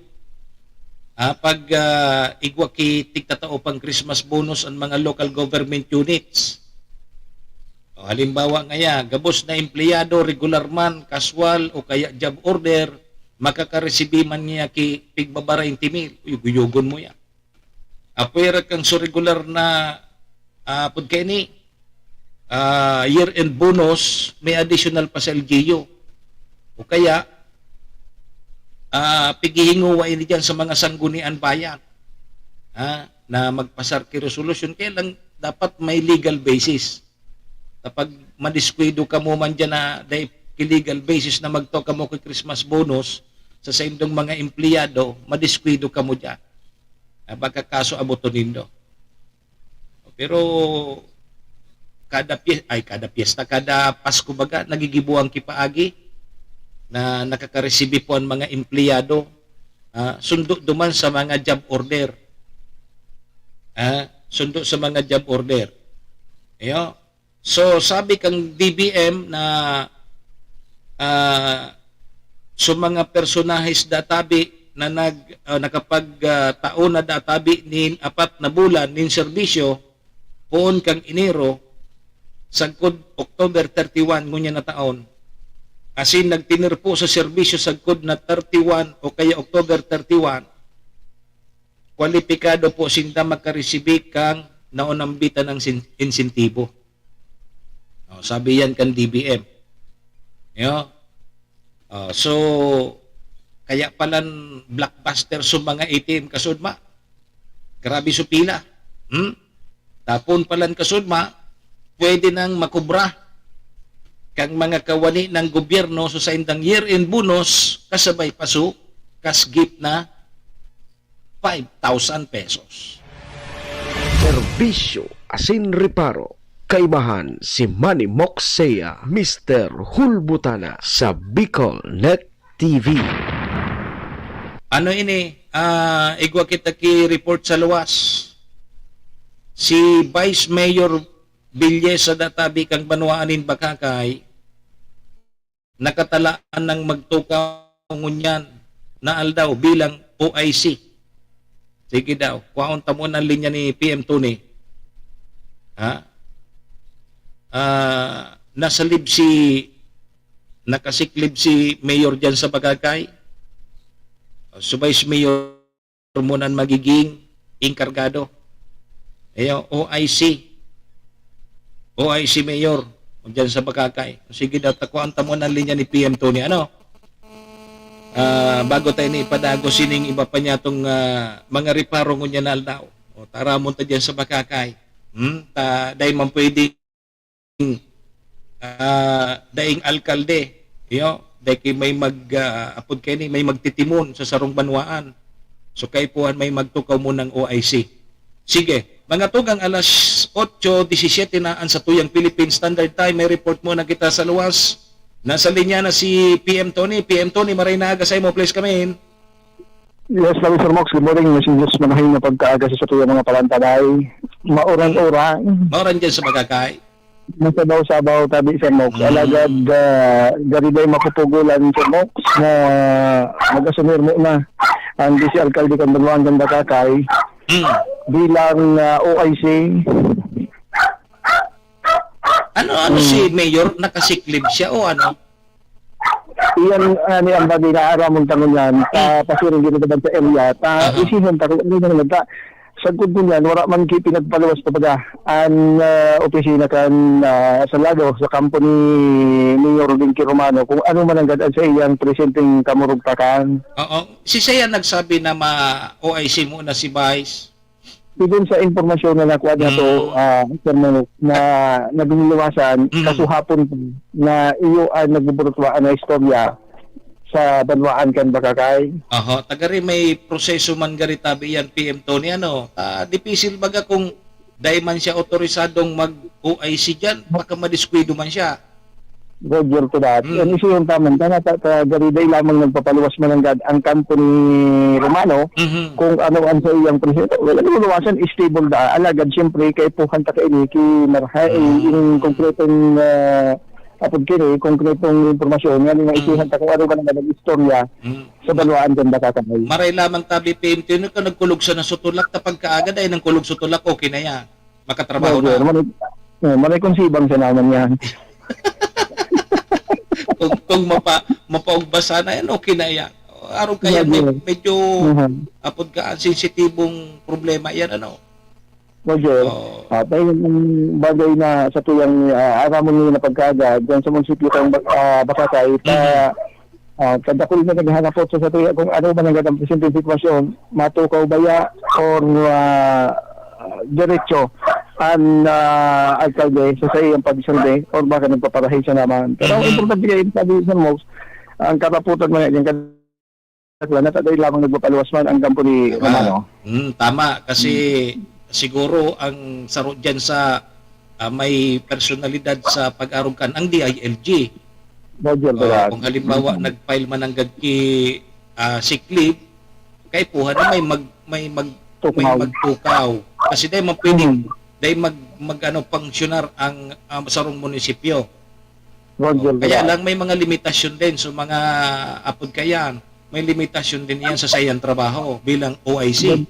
Ah, pag, ah, igwa ki tigtatao pang Christmas bonus ang mga local government units. O, halimbawa ngaya, gabos na empleyado, regular man, kaswal, o kaya job order, makakaresibi man niya ki pigbaba twenty mil. Uy, guyogon mo yan. Apwera kang so regular na, ah, pud kaini, ah, year-end bonus, may additional pa sa L G U. O kaya, ah, pighihinguwa ini diyan sa mga sanggunian bayan, ha, na magpasar ki resolution. Kaya lang, dapat may legal basis. Kapag madiskuido kamo man diyan na dai ki legal basis na magtao kamo ki Christmas bonus sa saindong mga empleyado, madiskuido kamo diyan. Ah, baka kaso aboton nindo. Pero kada pye-, ay, kada pyesta, kada Pasko baga, nagigibuan ki paagi na nakakaresibi po ang mga empleyado, ah, sundo duman sa mga job order. Ah, sundo sa mga job order. Ayo. So, sabi kang D B M na, ah, sa mga personahes da tabi na nag, ah, nakapag, ah, tao na da tabi nin apat na bulan nin serbisyo, poon kan Enero, sagkod October thirty-one ngunyan na taon, asin nagtinirpo sa serbisyo sagkod na thirty-one o kaya October thirty-one, kwalipikado po sinda makaresibi kan naonambitan na sin-, insentibo. Oh, sabi yan kan D B M. Yo. Ah, so, kaya palan blockbuster so mga A T M kasudma. Grabe so pila. Hmm? Tapon palan kasudma, pwede nang makubra kang mga kawani ng gobyerno sa saindang year-end bonus kasabay pa so cash gift na five thousand pesos. Serbisyo asin reparo. Kaibahan si Manny Moxea, Mister Hulbutana sa BicolNet T V. Ano ini? Ah, igwa kita ki report sa luwas. Si Vice Mayor Villesa da tabi kang banwaan nin Bacacay, nakatalaan nang magtukaw ngunyan na aldaw bilang O I C. Sige daw, kwaon ta muna ang linya ni P M Tony. Ha? Ah, nasalib si, nakasiklib si Mayor dyan sa Bacacay. Si Vice Mayor mo nan magiging engkargado. Ayo, O I C. O I C Mayor, o dyan sa Bacacay. Sige daw, takuan ta mo ng linya ni P M Tony. Ano? Ah, bago tayo ni ipadagos sining iba pa niya tong, ah, mga reparo ngunyan na aldaw. O, taramon ta dyan sa Bacacay. Hmm? Ta, dahil man pwede ah, daing alkalde, iyo, dai ki may mag, ah, apod kaini, may magtitimon sa sarong banwaan. So, kaipuhan may magtukaw mo ng O I C. Sige, mga tugang alas otso disisiyete na an satuyang Philippine Standard Time. May report muna kita sa luwas. Nasa linya na si P M Tony. P M Tony, maray na aga sa imo. Please come in. Yes, hello, Sir Mox. Good morning. Messengers, manahing na pagkaaga sa satuyang mga palantabay. Mauran-uran. Mauran dyan sa Bacacay. Masabaw-sabaw tabi, Sir Mox. Mm. Alagad, ah, gari day mapupugulan, Sir Mox, na mag-asumir mo na ang vice alkalde kan Banwaan kan Bacacay Mm. bilang, ah, O I C. Ano, ano Mm. si Mayor? Nakasiklib siya o ano? Iyan, ah, ni ang bagay na aramon ta ngunyan, ta Mm. pasiring din naman sa area, ta Aha. isihon ta kung ano na naman ta. Sagkod ngunyan, wala man ki pinagpaluwas pa baga an, ah, opisina kan, ah, Salado sa kampo ni Mayor Dinky Romano kung ano man ang gad-an sa iyang presenteng kamurugtakan. Oo. Si Seiya nagsabi na ma-O I C muna si Vice. Sigon sa impormasyon na nakuha niya to, Mm. ah, Sir Manok, na nagluluwasan, Mm. kasuhapon pa na iyo ang nagbuburutwaan na istorya sa banwaan kan Bacacay. Aha, tagari may proseso man gari tabi yan, P M Tony, ano? Ah, dipisil baga kung dai man siya otorisadong mag-O I C diyan, baka madiskuwido man siya. Roger to that. Mm. Yan, isi yung tamang, tama, ta, ta, gari day lamang nagpapaluwas mananggad ang kampo ni Romano, Mhm. kung ano ang sa iyang presyo. Wala naman luwasan, stable da. Alagad, siyempre, kaipuhan ta kaini, ki marhay, Mm. yung konkretong, ah, apod kini, konkretong impormasyon, nga nga Mm. isihan ta kung ano ba naman ang istorya Mm. sa banwaan dyan, baka kamay. Maray lamang tabi, P M T, ano ka nagkulog sa nasutulak, ta pagkaagad ay nang kulog sutulak, okay na yan. Makatrabaho Roger, na. Manay, eh, manay kung sibang siya naman yan. Kung, kung mapa-, mapaugba sana yan, okay na yan. Araw kaya med-, Roger. medyo Mhm. apod ka ang sensitibong problema yan, ano? Roger, Oo. ah, tayo yung bagay na sa tuyang, ah, aramon niyo na pagkaga, dyan sa munisipyo kang Ba-, ah, Bacacay, ta-, Mhm. ah, kadakul na naghahanap po sa, sa tuya kung ano man ang gandang presenteng sitwasyon, matukaw ba ya or, ah, diretso ang, ah, alkalde sa, sa iyang pagsurvey or baka nagpaparahay siya naman. Pero ang Mhm. importante kayo, sabi sa mo, ang kataputan man yan, Wala na, taday lamang nagpapaluwas man ang kampo ni Ah, Romano. mm, tama. Kasi Mm. siguro ang saro dyan sa, ah, may personalidad sa pag-arog kan, ang D I L G. Roger, Oh, Brad. kung halimbawa, Mm. nag-file man ang gag-, ki, ah, sick leave, kaipuhan na may mag-, may mag-, may Tukaw. magtukaw. Kasi dahil man pwedeng, Mm. dahil mag-, mag-, ano, pangsyunar ang, ang sarong munisipyo. Roger, oh, kaya lang may mga limitasyon din. So, mga apod kayan, may limitasyon din yan sa saiyang trabaho bilang O I C. Roger,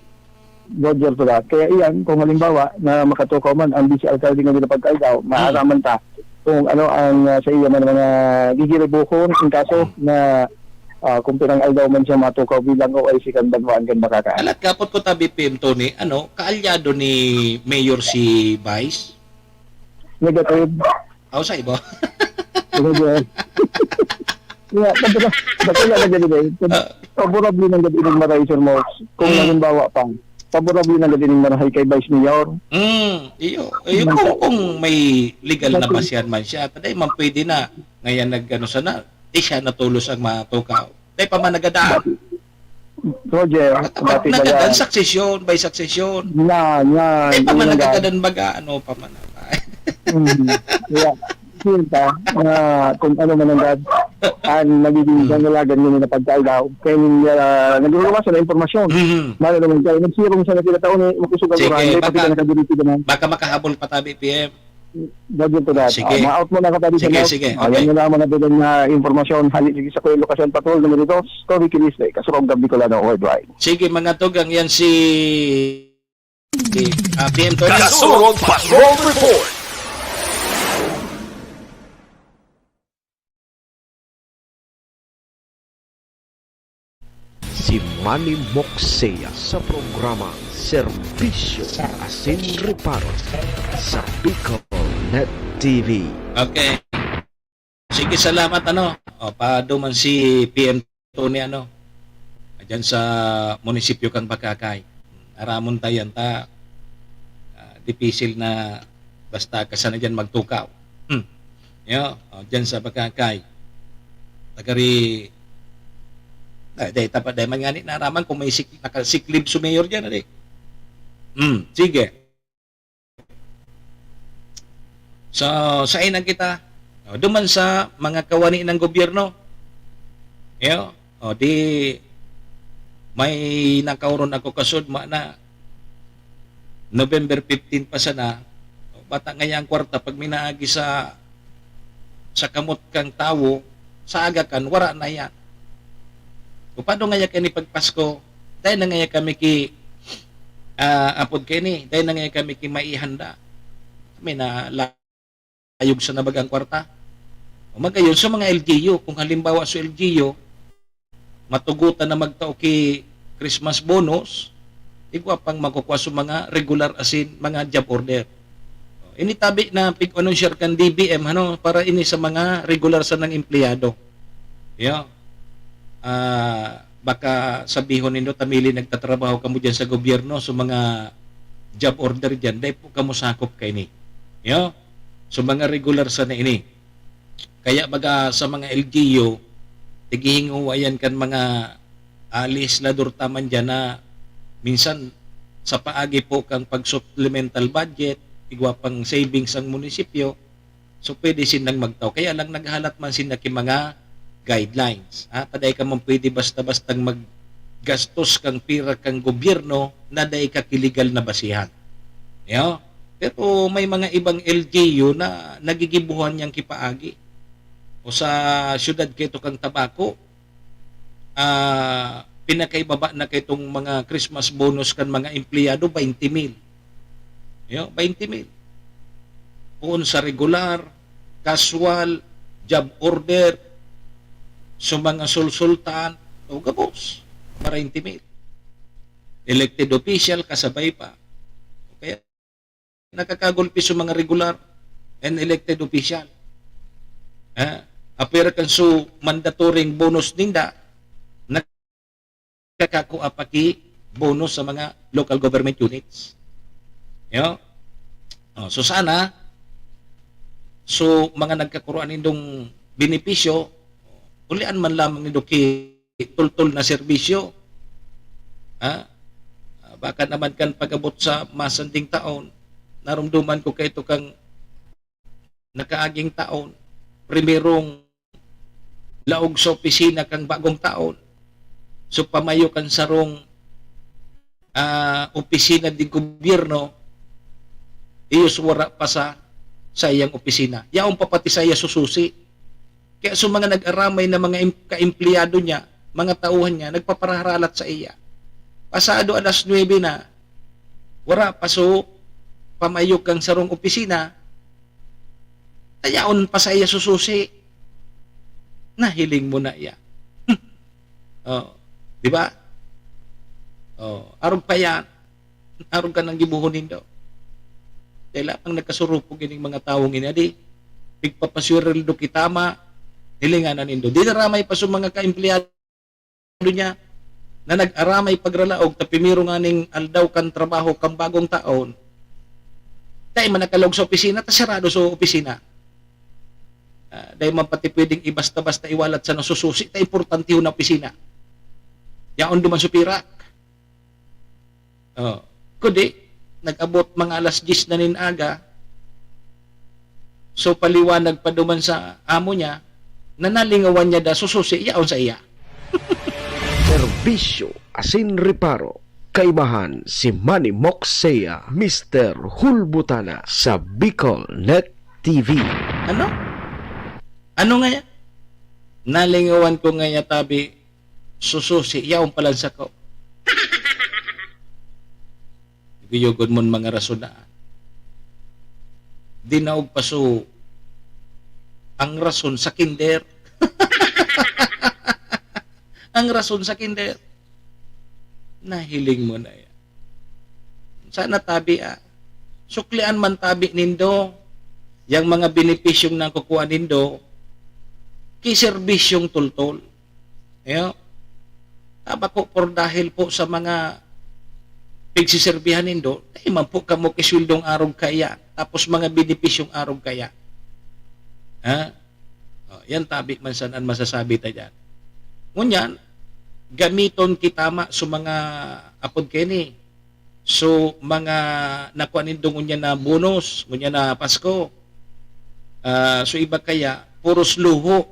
Roger, Brad. Kaya iyan, kung halimbawa na makatukaw man ang vice alkalde nga nila pagkaidaw, maaraman ta kung ano ang, ah, sa iya man mga gigiribuhon in kaso na, ah, kung pirang aldaw man siya matukaw bilang O I C kan banwaan kan Bakakan. Alat kapot ko tabi, P M Tony, ano, kaalyado ni Mayor si Vice? Negative. Aw, sa iba? Negative. Yeah, pag-, pag-, pag-, pag-, pag-, Ah. Favorable na gad ining marahay, Sir Mox. Kung Hmm. halimbawa pa, favorable na gad ining marahay kay Vice Mayor. Hmm, iyo. Iyo, Hmm. kung, kung may legal na Bakit? basihan man siya, taday man pwede na. Ngayon nag-ano sana, di siya natulos ang matukaw. Dahil pa man nagada. Roger, At dati nagadan, baga succession by succession. Na, na, Dahil pa man yun nga. nagagadan baga, ano pa man. Hmm. Yeah. Yun pa, na kung ano man ang gad-, ang nagiging Hmm. kangalagan nyo na pagkain daw. Kaya yung, ah, nagluluwas na impormasyon. Hmm. Mano naman kayo, nagsirong sa nakita tao ni makusog ang Sige, oras, may baka, pati ka nakadiri, sige na. baka makahabol pa tabi, P M. Bagyo po lahat. Sige. Ah, ma-out mo na ka tabi sa Sige, Mox. sige. Ah, Okay. yan na lang mga dagang na impormasyon. Hali, sige sa Kuya Lucas Patrol, numero dos, Toby Kiliste, Kasurog, Gab Bicolano, Worldwide. Sige, mga tugang, yan si, si, ah, P M Tony. Kasurog Patrol Report. Si Manny Moxea sa programa Serbisyo asin Reparo sa Bicol Net T V. Okay. Sige, salamat, ano. O, paduman si P M Tony, ano. Diyan sa munisipyo kang Bacacay. Aramon ta yan ta, ah, dipisil na basta ka sana diyan magtukaw. Hmm. Yo, o, diyan sa Bacacay. Tagari, dai, dai, tapa-, dai man ngani naraman kung may sik-, naka-sick leave si mayor diyan, ari. Hmm, sige. So, sain na kita. O, duman sa mga kawani ng gobyerno. Yo, o, di may nakaoron ako kasudma na November fifteen pa sana, bata ngaya ang kwarta, pag minaagi sa, sa kamot kang tawo, sa aga kan, wara na yan. Kung paano ngaya kani pag Pasko, dahil na ngaya kami ki, ah, apod kani, dahil na ngaya kami ki maihanda. Kami na layog sa nabagang kwarta. O magayon, sa mga L G U, kung halimbawa sa L G U, matugutan na magtao ki Christmas bonus, igwa pang makukua sa mga regular asin mga job order. Ini tabi na pig-anunsyar kan D B M, ano, para ini sa mga regular sanang empleyado. Yeah. Ah, baka sabihon nindo, "Tamili nagtatrabaho kamo diyan sa gobyerno, so mga job order diyan, dai po kamo sakop kaini." Yeah. So mga regular sana ini. Kaya baga sa mga L G U, tighihinguwa yan kan mga, ah, lehislador ta man diyan na minsan sa paagi po kang pag-supplemental budget, igwa pang savings ang munisipyo, so pwede silang magtao. Kaya lang naghalat man sila ki mga guidelines. Ha? Taday ka man pwede basta-bastang maggastos kang pira kang gobyerno na dai ka ki legal na basihan. Yo? Pero may mga ibang L G U na nagigibuhan niyang kipaagi. O sa siyudad keto kang Tabaco, ah, pinakaibaba na ketong mga Christmas bonus kan mga empleyado, baynte mil. Yo, baynte mil. Poon sa regular, casual, job order, sa mga sulsultan, o gabos, baynte mil. Elected official, kasabay pa. Kaya nakakagulpi sa mga regular and elected official. Ha? Apwera kan su mandatory bonus ninda, nakakakua pa ki bonus sa mga local government units. Yo? Oh, so sana, so mga nagkakuroan nindong benepisyo, ulian man lamang nindo ki tultol na serbisyo. Ha? Ah, baka naman kan pag-abot sa masanding taon, narumduman ko kaito kang nakaaging taon, primerong laog sa opisina kang bagong taon. So, pamayo kan sarong, ah, opisina di gobyerno, iyo wara pa sa saiyang opisina. Yaon pa pati saiya sususi. Kaya sa mga nag-aramay na mga em-, kaempleyado niya, mga tauhan niya, nagpaparaharalat sa iya. Pasado alas nuebe na, wala pa so pamayok ang sarong opisina, tayaon pa sa iya sususi. Nahiling mo na iya. Oh, di ba? Oh, arog pa yan. Arog ka nang gibohon nindo. Dahil ang nagkasurupog ining mga tawong ini, adi, pigpapasweldo kita ma, hilingan na nindo. Di naramay pa sa mga kaempleyado niya na nag-aramay pagralaog ta primero nganing aldaw kan trabaho kan bagong taon. Dai man nakalog sa opisina, ta sarado sa opisina. Ah, dai man pati pwedeng ibasta-basta iwalat sa nasususi, ta importante na opisina. Yaon duman sa pirak. Oh. Kundi, nag-abot mga alas diyes na nin aga, so paliwanag pa duman sa amo niya, na nalingawan niya da sususi, yaon sa iya. Serbisyo asin reparo. Kaibahan si Manny Moxea, Mister Hulbutana sa Bicol Net T V. Ano? Ano ngaya? Nalingawan ko ngaya tabi, sususi, yaon palan sako. Guyugon mon mga rason na. Dinaog pa so ang rason sa kinder. Ang rason sa kinder. Nahiling mo na yan. Sana tabi, ah. Suklian man tabi nindo yang mga benepisyong nakukuha nindo ki serbisyong tultol. Ayo. Tabako por dahil po sa mga pigsiserbihan nindo, dai man po kamo kisweldong arog kaya, tapos mga benepisyong arog kaya. Ha? Oh, yan tabi man sana an masasabi ta diyan. Ngunyan, gamiton kita ma so mga apod kini. So, mga nakuha nindo ngunyan na bonus, ngunyan na Pasko. Ah, so, iba kaya, puros luho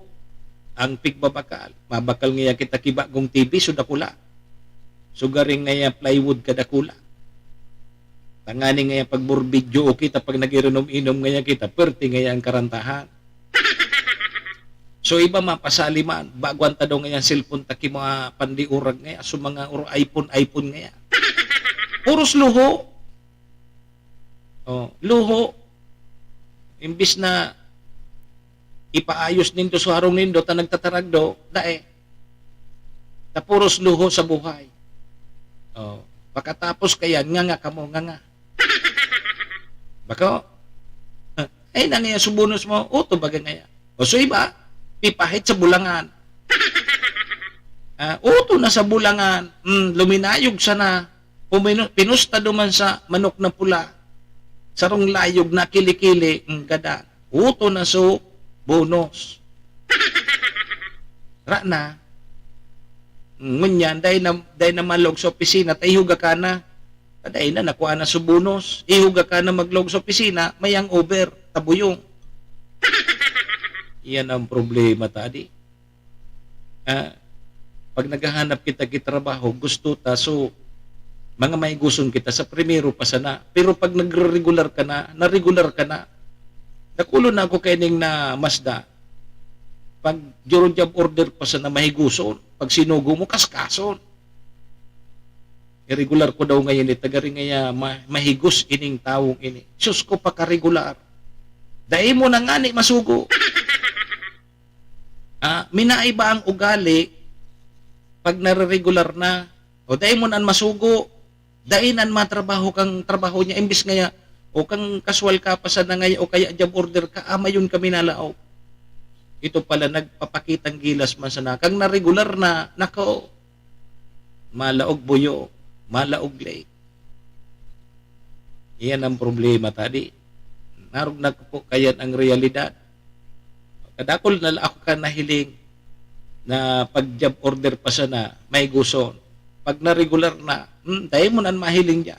ang pigbabakal. Mabakal ngaya kita ki bagong T V, so dakula. So, garing ngaya plywood kadakula. Tanganing ngaya pag burbidyo o kita, pag nag-iinom-inom ngaya kita, pwerte ngaya ang karantahan. So, iba mapasali man, bago ang tadong ngaya cellphone ta ki mga pandiurag ngaya, so mga uro iPhone, iPhone ngaya. Puros luho. Oh, luho. Imbis na ipaayos nindo sa harong nindo, ta nagtataragdo, dai. Ta puros luho sa buhay. Oh, pakatapos kayan, nganga kamo, nganga. Bako? Ay, na ngaya subunos mo, uto baga ngaya. O so iba, pipahit sa bulangan. Ah, uto na sa bulangan, mm, luminayog sana. Pumino-, pinusta duman sa manok na pula. Sarong layog na kili-kili, mm, gada. Uto na so bonus. Ra na. Mm, ngunyan, dai na, dai na malog sa opisina, ta ihuga ka na. Taday na, nakuha na sa bonus. Ihuga ka na maglog sa opisina, may hangover, tabuyong. Yan ang problema, tadi. Ah, pag naghahanap kita ki trabaho, gusto ta, so, mga maiguson kita sa primero pa sana. Pero pag nagre-regular ka na, na-regular ka na, nakulo na ako kaining na Mazda. Pag job order pa sana, mahiguson. Pag sinugo mo, kaskason. Irregular ko daw ngayon, eh, tagari ngaya ma-, mahigos ining tawong ini. Sus ko, pakaregular. Dai mo na ngani masugo. Ah, minaiba ang ugali pag nareregular na. O dai mo na masugo. Dai na matrabaho kang trabaho niya. Imbis ngaya, o kang kaswal ka pa sana ngaya, o kaya job order ka, ama yun kami nalaog. Ito pala, nagpapakitang gilas man sana. Kang naregular na, nako, malaog buyo, malaog late. Iyan ang problema, tadi. Narog na po kayan ang realidad. Kadakol na lang ako ka nahiling na pag job order pa sana, may guson. Pag na-regular na, hmm, dahil mo nan mahiling niya.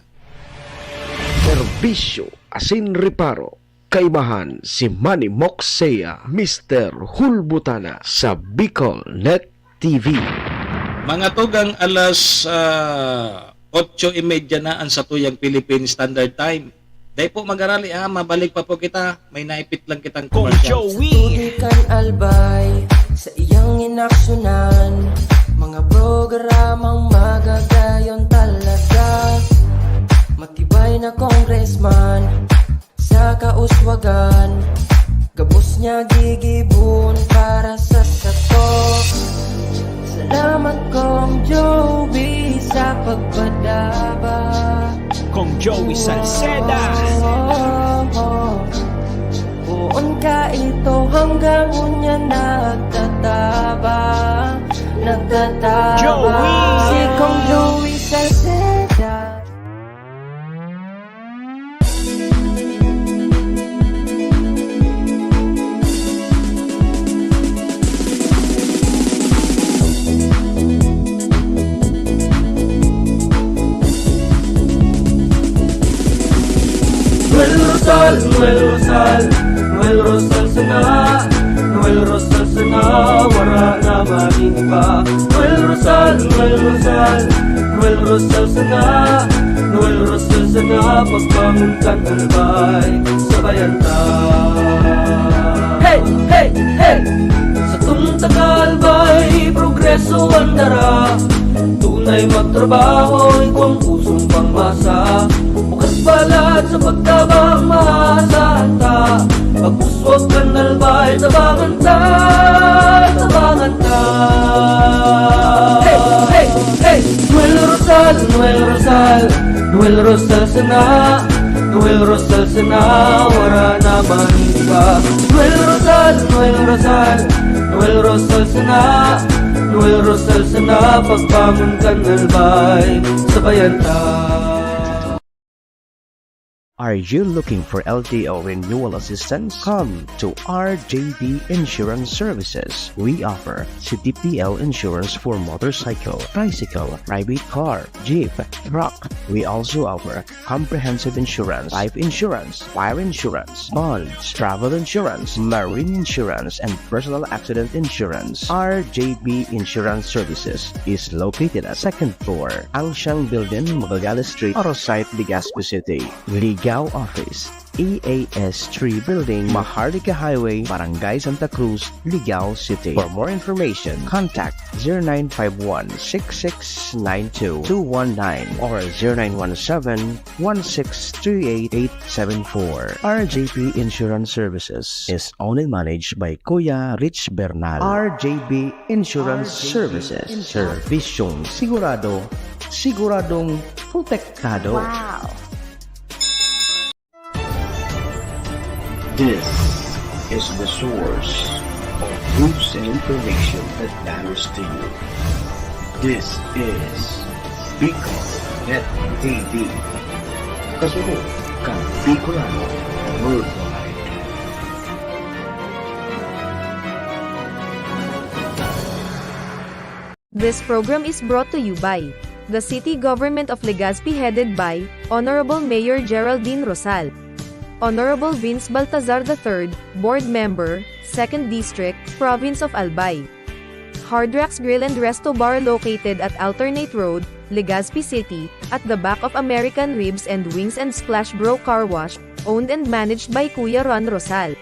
Serbisyo asin reparo. Kaibahan si Manny Moxea, Mister Hulbutana sa Bicol Net T V. Mga tugang alas, ah, otso y media na ang satuyang Philippine Standard Time. Dai po mag-arali, ha, mabalik pa po kita. May naipit lang kitang Kong commercials. Joey. Tubig kan Albay sa iyang inaksyonan. Mga programang magagayon talaga. Matibay na congressman sa kauswagan. Gabos niya gigibon para sa sato. Salamat, Kong Joey, sa pagpadaba. Kong Joey Salceda. Poon ka ito hanggang unya nagtataba, nagtataba. Joey! Si Kong Joey Salceda. Noel Rosal, Noel Rosal, Noel Rosal sana, Noel Rosal sana, wara na maning iba. Noel Rosal, Noel Rosal, Noel Rosal sana, Noel Rosal sana, pagbangon kan Albay, sabayan ta. Hey, hey, hey! Satong taga Albay, progreso an dara. Tunay magtrabaho, igwang pusong pangmasa. Bukas balat sa pagtabang, maasahan ta. Pag-uswag kan Albay, tabangan ta, tabangan ta. Hey, hey, hey! Noel Rosal, Noel Rosal, Noel Rosal sana, Noel Rosal sana, wara na maning iba. Noel Rosal, Noel Rosal, Noel Rosal sana, Noel Rosal sana, pagbangon kan Albay, sabayan ta. Are you looking for L T O renewal assistance? Come to R J B Insurance Services. We offer C T P L insurance for motorcycle, tricycle, private car, jeep, truck. We also offer comprehensive insurance, life insurance, fire insurance, bonds, travel insurance, marine insurance, and personal accident insurance. R J B Insurance Services is located at second floor, Angsiang Building, Magallanes Street, Oro Site, Legazpi City. Ligao Office, E A S three Building, Maharlika Highway, Barangay Santa Cruz, Ligao City. For more information, contact zero nine five one six six nine two two one nine or zero nine one seven one six three eight eight seven four. R J P Insurance Services is owned and managed by Kuya Rich Bernal. R J B Insurance Services. Servisyong sigurado, siguradong protektado. Wow! This is the source of news and information that matters to you. This is Bicol Net T V. Kasunod kan Bicolano Worldwide. This program is brought to you by the City Government of Legazpi, headed by Honorable Mayor Geraldine Rosal. Honorable Vince Baltazar the third, Board Member, Second District, Province of Albay. Hard Rocks Grill and Resto Bar, located at Alternate Road, Legazpi City, at the back of American Ribs and Wings and Splash Bro Car Wash, owned and managed by Kuya Ron Rosal.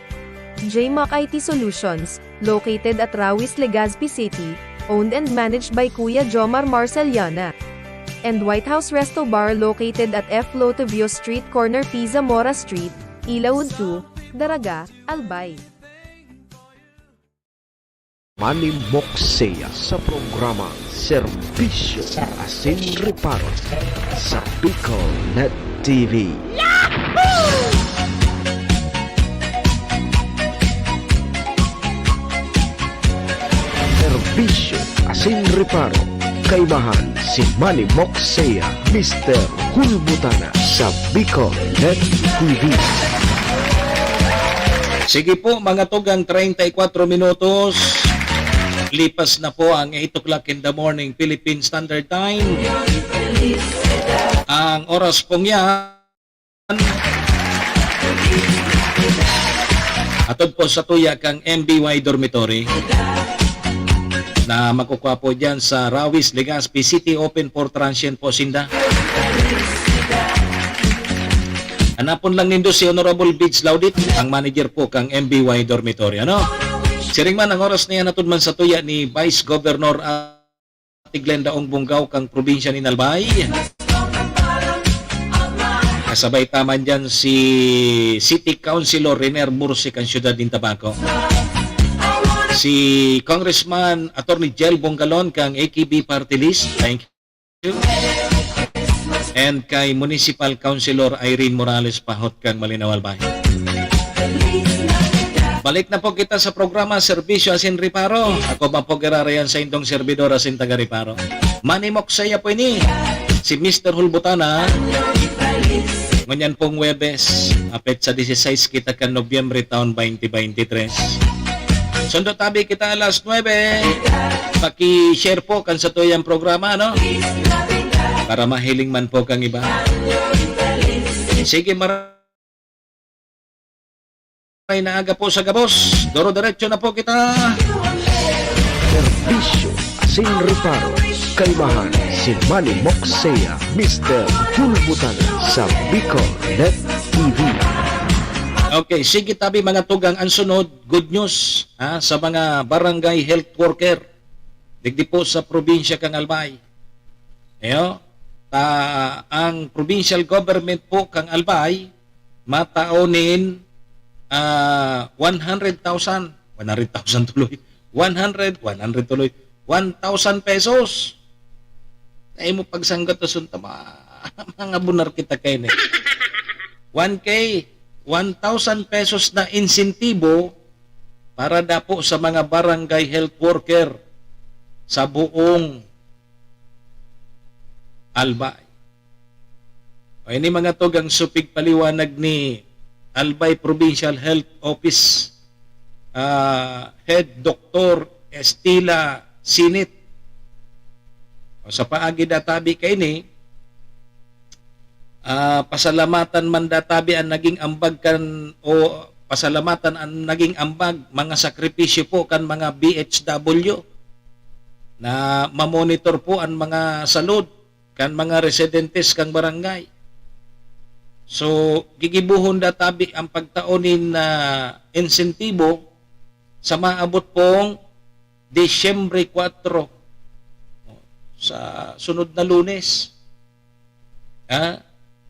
J Mac I T Solutions, located at Rawis, Legazpi City, owned and managed by Kuya Jomar Marceliana. And White House Resto Bar, located at F Lotovio Street, corner P Zamora Street, Ilaud two, Daraga, Albay. Manny Moxea sa programa Serbisyo Asin Reparo sa Bicol Net T V. Serbisyo Asin Reparo, kaibahan si Manny Moxea, Mister Hulbutana sa Bicol Net T V. Sige po, mga tugang, treinta y cuatro minutos. Lipas na po ang eight o'clock in the morning, Philippine Standard Time. Ang oras pong yan, atod po sa tuya kang M B Y Dormitory na makukuha po dyan sa Rawis, Legazpi City. Open for transient po sinda. Hanapon lang nindo si Honorable Bids Laudit, ang manager po kang M B Y Dormitory, ano? Siring man, ang oras na yan, hatod man sa tuya ni Vice Governor Ate Glenda Ong Bunggaw kang probinsya nin Albay. Kasabay ta man dyan si City Councilor Riner Mursi kang siyudad nin Tabaco. Si Congressman Attorney Jel Bongalon kang A K B Party List. Thank you. And kay Municipal Councilor Irene Morales Pahot kang Malinao, Albay. Balik na po kita sa programa, Serbisyo Asin Reparo. Ako man po giraray an saindong servidor asin taga-reparo, Manny Moksaya po ini, si Mister Hulbutana. Ngunyan pong Huwebes, ah, petsa dieciséis kita kan Nobyembre, taon twenty twenty-three. Sundo tabi kita alas nuebe. Paki-share po kan satuyang programa, no? Para mahiling man po kang iba. Sige, maray na aga po sa gabos. Doro-diretso na po kita. Serbisyo asin reparo. Kaimahan si Manny Moksea, Mister Hulbutan sa Bicol Net T V. Okay, sige tabi mga tugang, ang sunod, good news, ha, sa mga barangay health worker digdi po sa probinsya kang Albay. Ayo, ta, ang provincial government po kang Albay matao nin, ah, one hundred thousand, one hundred thousand tuloy, one hundred, one hundred tuloy, one thousand pesos. Ay mo pagsanggat na sunta, ma-, mga bunar kita kaini. One K, one thousand pesos na insentibo para dapo sa mga barangay health worker sa buong Albay. O, ini mga tugang supig paliwanag ni Albay Provincial Health Office, ah, Head Doktor Estila Sinit. O, sa paagi databi kaini, ah, pasalamatan man databi ang naging ambag kan, o pasalamatan ang naging ambag, mga sakripisyo po kan mga B H W na mamonitor po ang mga salud kan mga residentes kan barangay. So, gigibohon databi ang pagtao nin, ah, insentibo sa maabot pong Disyembre kwatro, sa sunod na Lunes. Ah,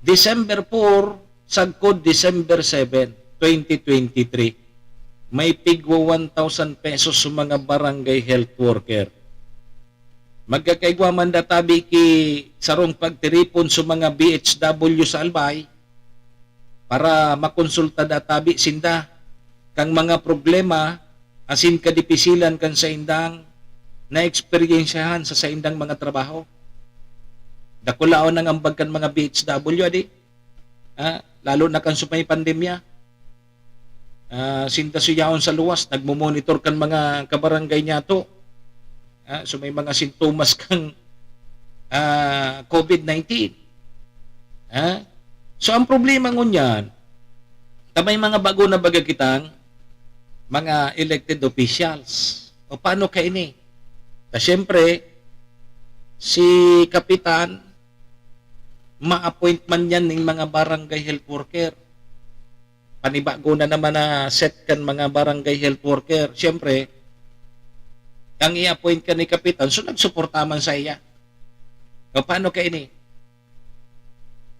December four, sagkod December seven, twenty twenty-three, may pigwa one thousand pesos sa mga barangay health worker. Magkakaigwa man databi ki sarong pagtiripon sa mga B H W sa Albay para makonsulta databi sinda kang mga problema asin kadipisilan kan saindang naeksperyensyahan sa saindang mga trabaho. Dakulaon ang ambag kan mga B H W, adi. Ah, lalo na kan sumay pandemya. Ah, sinda suyahon sa luwas, nagmo-monitor kan mga kabarangay niyato. Ah, so may mga sintomas kang, ah, COVID nineteen. Ah? So ang problema ngunyan, ta may mga bago na baga kitang mga elected officials. O paano kaini? Ta siyempre, si kapitan, ma-appoint man yan ning mga barangay health worker. Panibago na naman na set kan mga barangay health worker. Siyempre, ang i-appoint ka ni kapitan, so nagsuporta man sa iya. O paano kaini?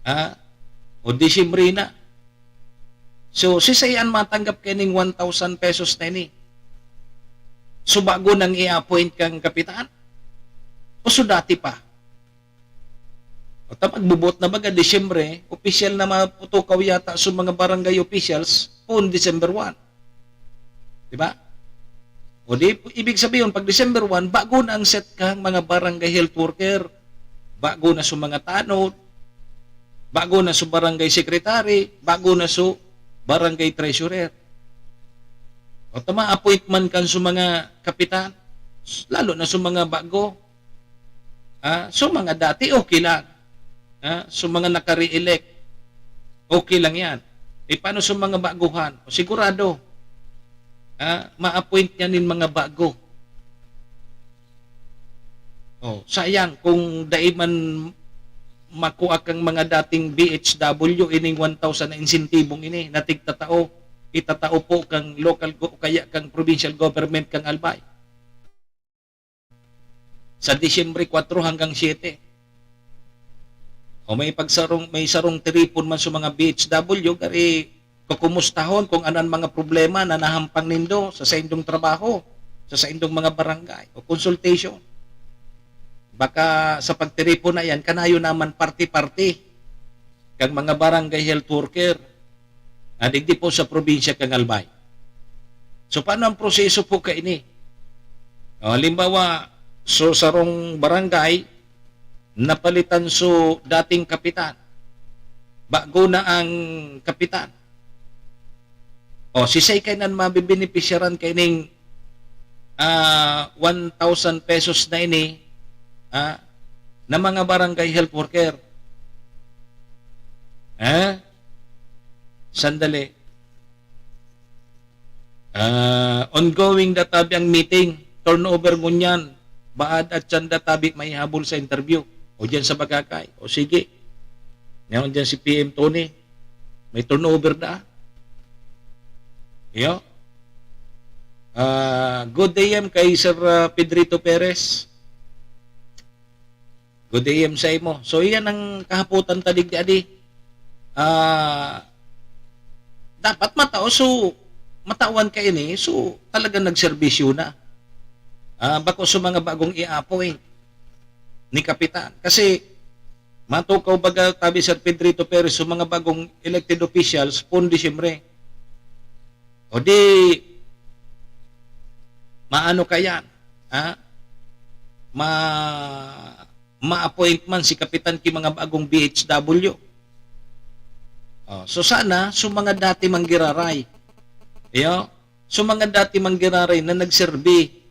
Ha? O Disyembre na. So, si Sayan matanggap kaining one thousand pesos na ini. So, bago nang i-appoint kang kapitan? O so, dati pa? O ta, magbubot na baga, Disyembre, opisyal na maputukaw yata sa mga barangay officials, poon December one. Di ba? O di, ibig sabihin, pag December one, bago na ang set kang mga barangay health worker, bago na sa mga tanod, bago na sa barangay secretary, bago na sa barangay treasurer. O ta, ma-appointment kan sa mga kapitan, lalo na sa mga bago. Ah, so mga dati, okay lang. Ah, so mga naka-re-elect, okay lang yan. E paano sa mga baguhan? O, sigurado, ah, ma-appoint niya nin mga bago. Oh, sayang kung dai man makua kang mga dating B H W ining one thousand na insentibong ini na tigtatao, itatao po kang local go-, kaya kang provincial government kang Albay. Sa Disyembre kwatro hanggang siyete. O may pagsarong, may sarong tiripon man sa mga B H W, gari kukumustahon kung ano ang mga problema na nahampang nindo sa saindong trabaho, sa saindong mga barangay o consultation. Baka sa pagtiripon na yan, kanayo naman parti-parti kang mga barangay health worker na digdi po sa probinsya kang Albay. So, paano ang proseso po kaini? O, halimbawa, so sarong barangay, napalitan so dating kapitan. Bago na ang kapitan. O, sisay kaiyan an mabebenepisyaran kaining, ah, one thousand pesos na ini, ah, na mga barangay health worker? Ha? Sandali. Ah, ongoing da tabi ang meeting, turnover ngunyan, baad at sanda tabi maihabol sa interview. O diyan sa bagakay. O sige. Ngayon diyan si P M Tony, may turnover da. Iyo. Ah, good A M kay Sir, ah, Pedrito Perez. Good A M sa imo. So, iyan ang kahapotan ta digdi adi. Ah, dapat matao, so, matawan kaini, so, talagang nagserbisyo na. Ah, bako sa mga bagong i-appoint ni Kapitan. Kasi, matukaw baga tabi Sir Pedrito Perez, sa mga bagong elected officials, pundi siyempre. O di, maano kayan, ha? Ma-, ma-appoint man si Kapitan ki mga bagong B H W. O, so sana, so mga dati manggiraray. Iyo? So mga dati manggiraray na nagserbi,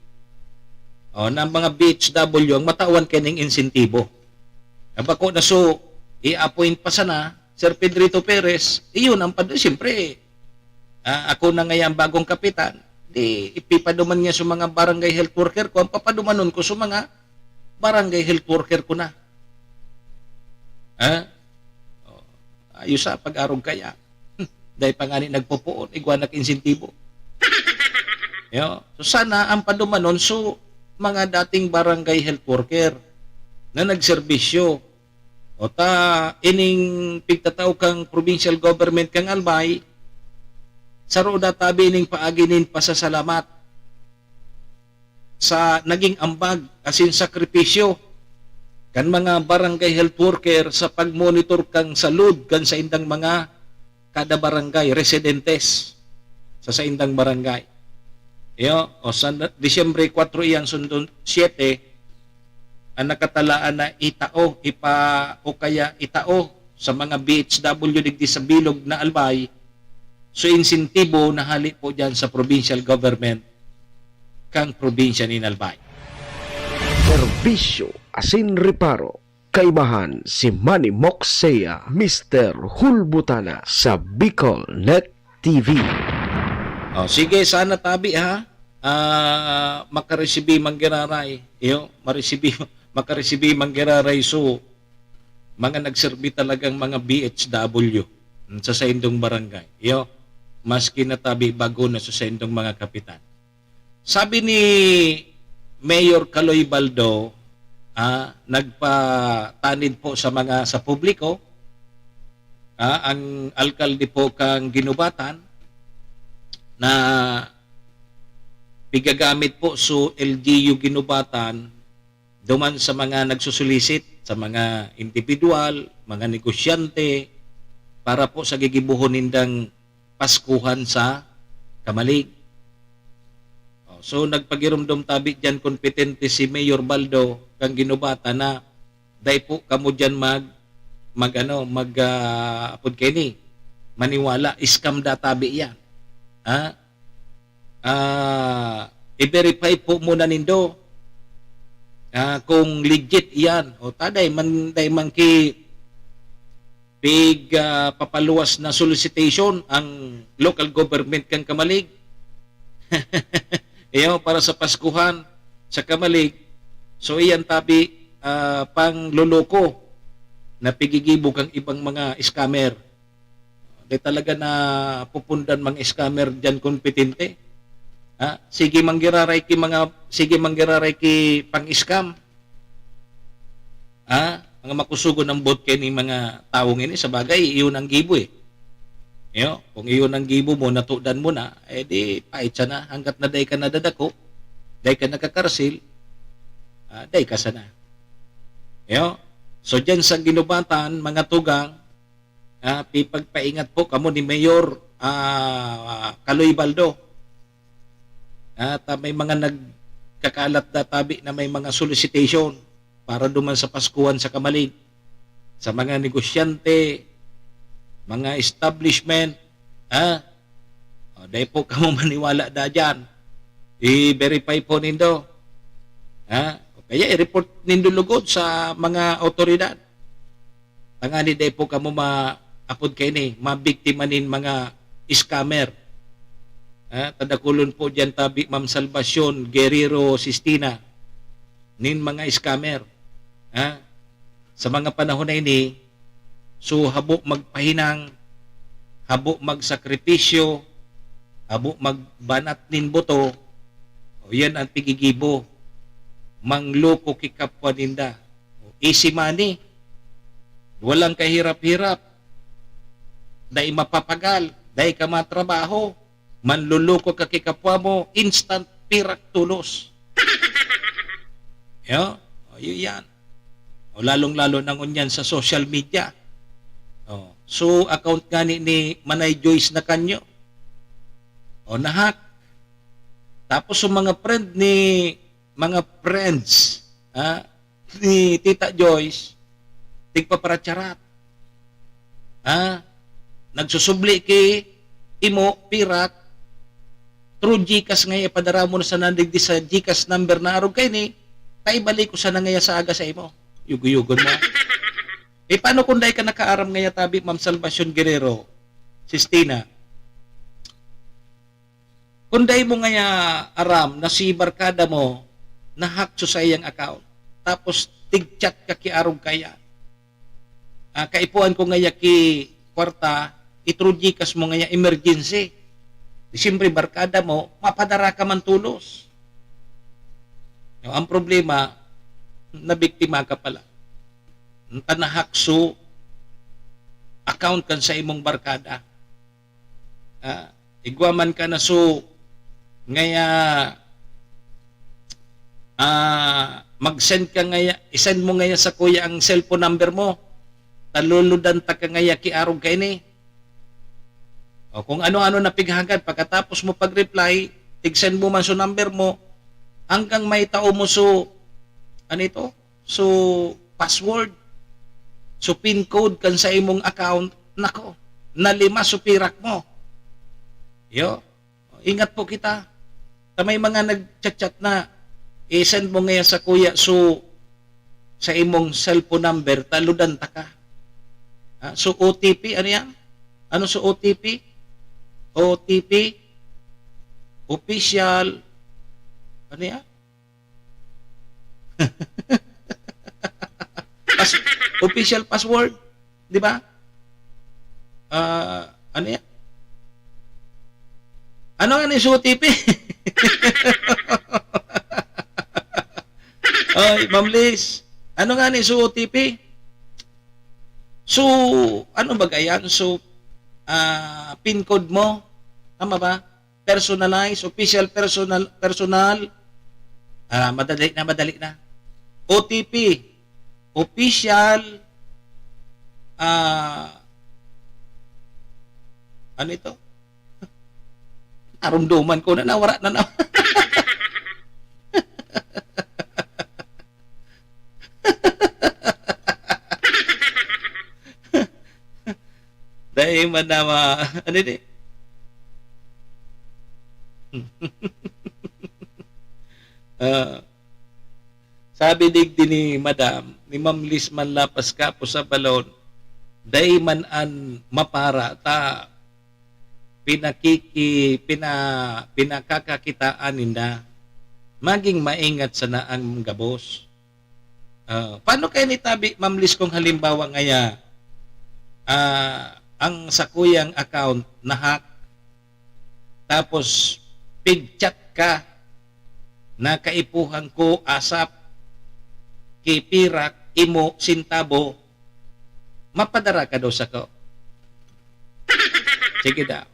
o, na mga B H W ang matawan kaining insentibo. Na bako na so, i-appoint pa sana, Sir Pedrito Perez, iyon ang pad-, siyempre, ah, ako na ngayon ang bagong kapitan, di ipipaduman niya sa mga barangay health worker ko, ang papadumanon ko sa mga barangay health worker ko na. Ha? O, ayos sa pag-arog kaya. Dahil pa nga ni nagpupuon, igwa nag-insentibo. Yo. So sana ang padumanon, so mga dating barangay health worker na nagserbisyo, o ta ining pigtatao kang provincial government kang Albay, saro da tabi ning paagi nin pasasalamat sa naging ambag asin sakripisyo kan mga barangay health worker sa pagmonitor kan salud kan saindang mga kada barangay, residentes sa saindang barangay. Iyo, o sa Disyembre kwatro iyang sundon siyete, ang nakatalaan na itao, ipa-, o kaya itao sa mga B H W digdi sa bilog na Albay, so insentibo na hali po diyan sa provincial government kang probinsya nin Albay. Serbisyo asin reparo, kaibahan si Manny Moxea, Mister Hulbutana sa Bicol Net T V. O, sige, sana tabi, ha? Ah, makaresibi manggiraray. Iyo, maresibi, makaresibi manggiraray. So, mga nagserbi talagang mga B H W, mm, sa saindong barangay. Iyo, maski na tabi bago na sa saindong mga kapitan. Sabi ni Mayor Kaloy Baldo, ah, nagpatanid po sa mga, sa publiko, ah, ang alkalde po kang Guinobatan na pigagamit po so L G U Guinobatan duman sa mga nagsusulisit, sa mga individual, mga negosyante, para po sa gigibohon nindang Paskuhan sa Kamalig. O, so, nagpagiromdom tabi diyan kompetente si Mayor Baldo kang Guinobatan na dai po kamo diyan mag, mag ano, mag, ah, apod kaini, maniwala, scam da tabi iyan. Ha? Ah, i-verify po muna nindo, ah, kung legit iyan. O ta, dai man, dai man ki pig, ah, papaluwas na solicitation ang local government kan Kamalig. Iyo, para sa Paskuhan sa Kamalig. So, iyan tabi, ah, pangloloko. na pigigibo kan ibang mga scammer. Di talaga na pupundan mga scammer diyan kompetente. Ha? Sige manggiraray ki mga, sige manggiraray ki pang-scam. Ha? Mga makusugon ang bot kay ni mga tawong ini, sa bagay, iyon ang gibo eh. Yo, kung iyon ang gibo mo, natudan mo na, eh di, pait sana, hanggat na dai ka nadadako, dai ka nakakarsil, ah, dai ka sana. Yo? So, dyan sa ginubatan, mga tugang, ah, pipagpaingat po kamo ni Mayor, ah, Kaloy Baldo. At, ah, may mga nagkakalat na tabi na may mga solicitation para duman sa Paskuhan sa Kamalig. Sa mga negosyante, mga establishment, ha? O, dai po kamo maniwala da dyan. I-verify po nindo. Ha? O kaya i-report nindo lugod sa mga awtoridad. Tangani dai po kamo ma-, apod kaini, mabiktima nin mga scammer. Ha? Tadakulon po diyan tabi, Ma'am Salvacion Guerrero Sistina, nin mga scammer. Ha? Sa mga panahon na ini, so habo magpahinang, habo magsakripisyo, habo magbanat nin buto, o yan ang pigigibo. Mangloko ki kapwa ninda. O, easy money. Walang kahirap-hirap. Dai mapapagal, dai ka matrabaho. Manloloko ka ki kapwa mo, instant pirak tolos. Yo, o, yun yan. O, lalong-lalo na ngunyan sa social media. O, so, account gani ni Manay Joyce Nacanyo. O, na-hack. Tapos, yung mga friend ni, mga friends, ha, ni Tita Joyce, tigpaparacharat. Ha? Nagsusubli ki imo, pirak, through GCash nga ipadara mo na sa nandigdi sa GCash number na arog kaini, ta ibalik ko sana ngaya sa aga sa imo. Yugo-yugon mo. E, paano kung dai ka nakaaram ngaya tabi, Ma'am Salvacion Guerrero, Sistina? Kung dai mo ngaya aram na si barkada mo na-hack sa saiyang account, tapos tig-chat ka ki arog kaya, ah, kaipuhan ko ngaya ki kwarta, i-through GCash mo ngaya emergency. Di siyempre, barkada mo, mapadara ka man tolos. No, ang problema, nabiktima ka pala. Ang tanahakso, account kan sa imong barkada. Ah, igwa man ka na so, ngaya, ah, mag-send ka ngaya, i-send mo ngaya sa kuya ang cellphone number mo. Taluludan ta ka ngaya ki arog kaini. O kung ano-ano na pighagad, pagkatapos mo pag-reply, tig-send mo man so number mo, hanggang may tao mo so, ano ito? So, password, so, pin code kan sa imong account, nako, nalima so pirak mo. Yo, ingat po kita. Ta may mga nag-chat-chat na, i-send mo ngaya sa kuya, so, sa imong cellphone number, taludan ta ka. Ah, so, O T P, ano yan? Ano so O T P? O T P, official, ano yan? Pas-, official password, di ba? Ah, ano yan? Ano nga ni so O T P? Oy, Ma'am Liz, ano nga ni so O T P? So, ano ba yan? So, ah, pin code mo? Tama ba? Personalized, official personal, personal. Ah, madali na, madali na. O T P, official, ah, ano ito? Narumduman ko na, nawara na na. Dai man na ma-, ano ni? Ah, sabi digdi ni Madam, ni Ma'am Liz man Lapas Capo sa Balon, dai man an mapara ta pinakiki-, pina-, pinakakakitaan ninda. Maging maingat sana ang gabos. Ah, paano kaya ni tabi, Ma'am Liz, kung halimbawa ngaya, ah, ang sakuyang account na-hack, tapos pig-chat ka na kaipuhan ko, asap, ki pirak, imo, sentabo, mapadara ka daw sako? Sige daw.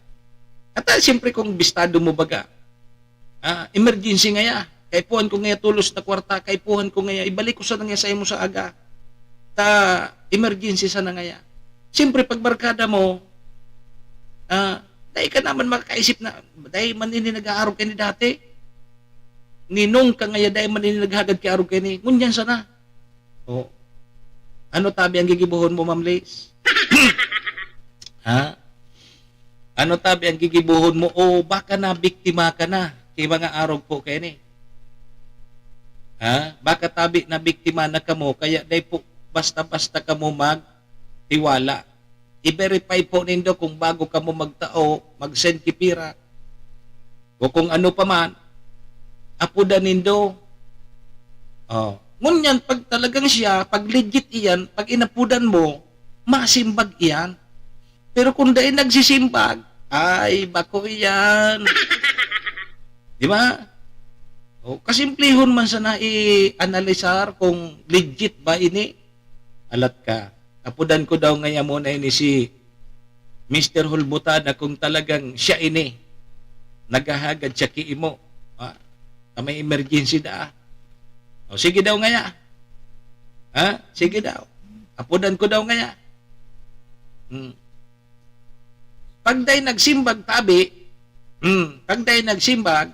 At, ah, siyempre kung bistado mo baga, ah, emergency ngaya. Kaipuhan ko ngaya tolos na kwarta, kaipuhan ko ngaya, ibalik ko sana ngaya saimo sa aga. Ta emergency sana ngaya. Siyempre, pag barkada mo, ah, dai ka naman makakaisip na, dai man ini nag-aarog kaini dati. Ninong ka ngaya, dai man ini naghagad ki arog kaini. Ngunyan sana. Oh. Ano tabi ang gigibohon mo, Ma'am Liz? Ha? Ano tabi ang gigibohon mo? O baka nabiktima ka na ki mga arog po kaini. Ha? Baka tabi nabiktima na kamo, kaya dai po basta-basta kamo magtiwala. I-verify po nindo kung bago kamo magtao, mag-send ki pirak, o kung ano pa man, apodan nindo. Oh. Ngunyan, pag talagang siya, pag legit iyan, pag inapodan mo, masimbag iyan. Pero kung dai nagsisimbag, ay, bako iyan. Di ba? O, kasimplihon man sana i-analisar kung legit ba ini. Alat ka. Apodan ko daw ngaya muna ini si Mister Hulbutada kung talagang siya ini. Naghahagad siya ki imo. Ha? Ta may emergency daa. O, sige daw ngaya. Ha? Sige daw. Apodan ko daw ngaya. Hmm. Pag dai nagsimbag, tabi, hmm, pag dai nagsimbag,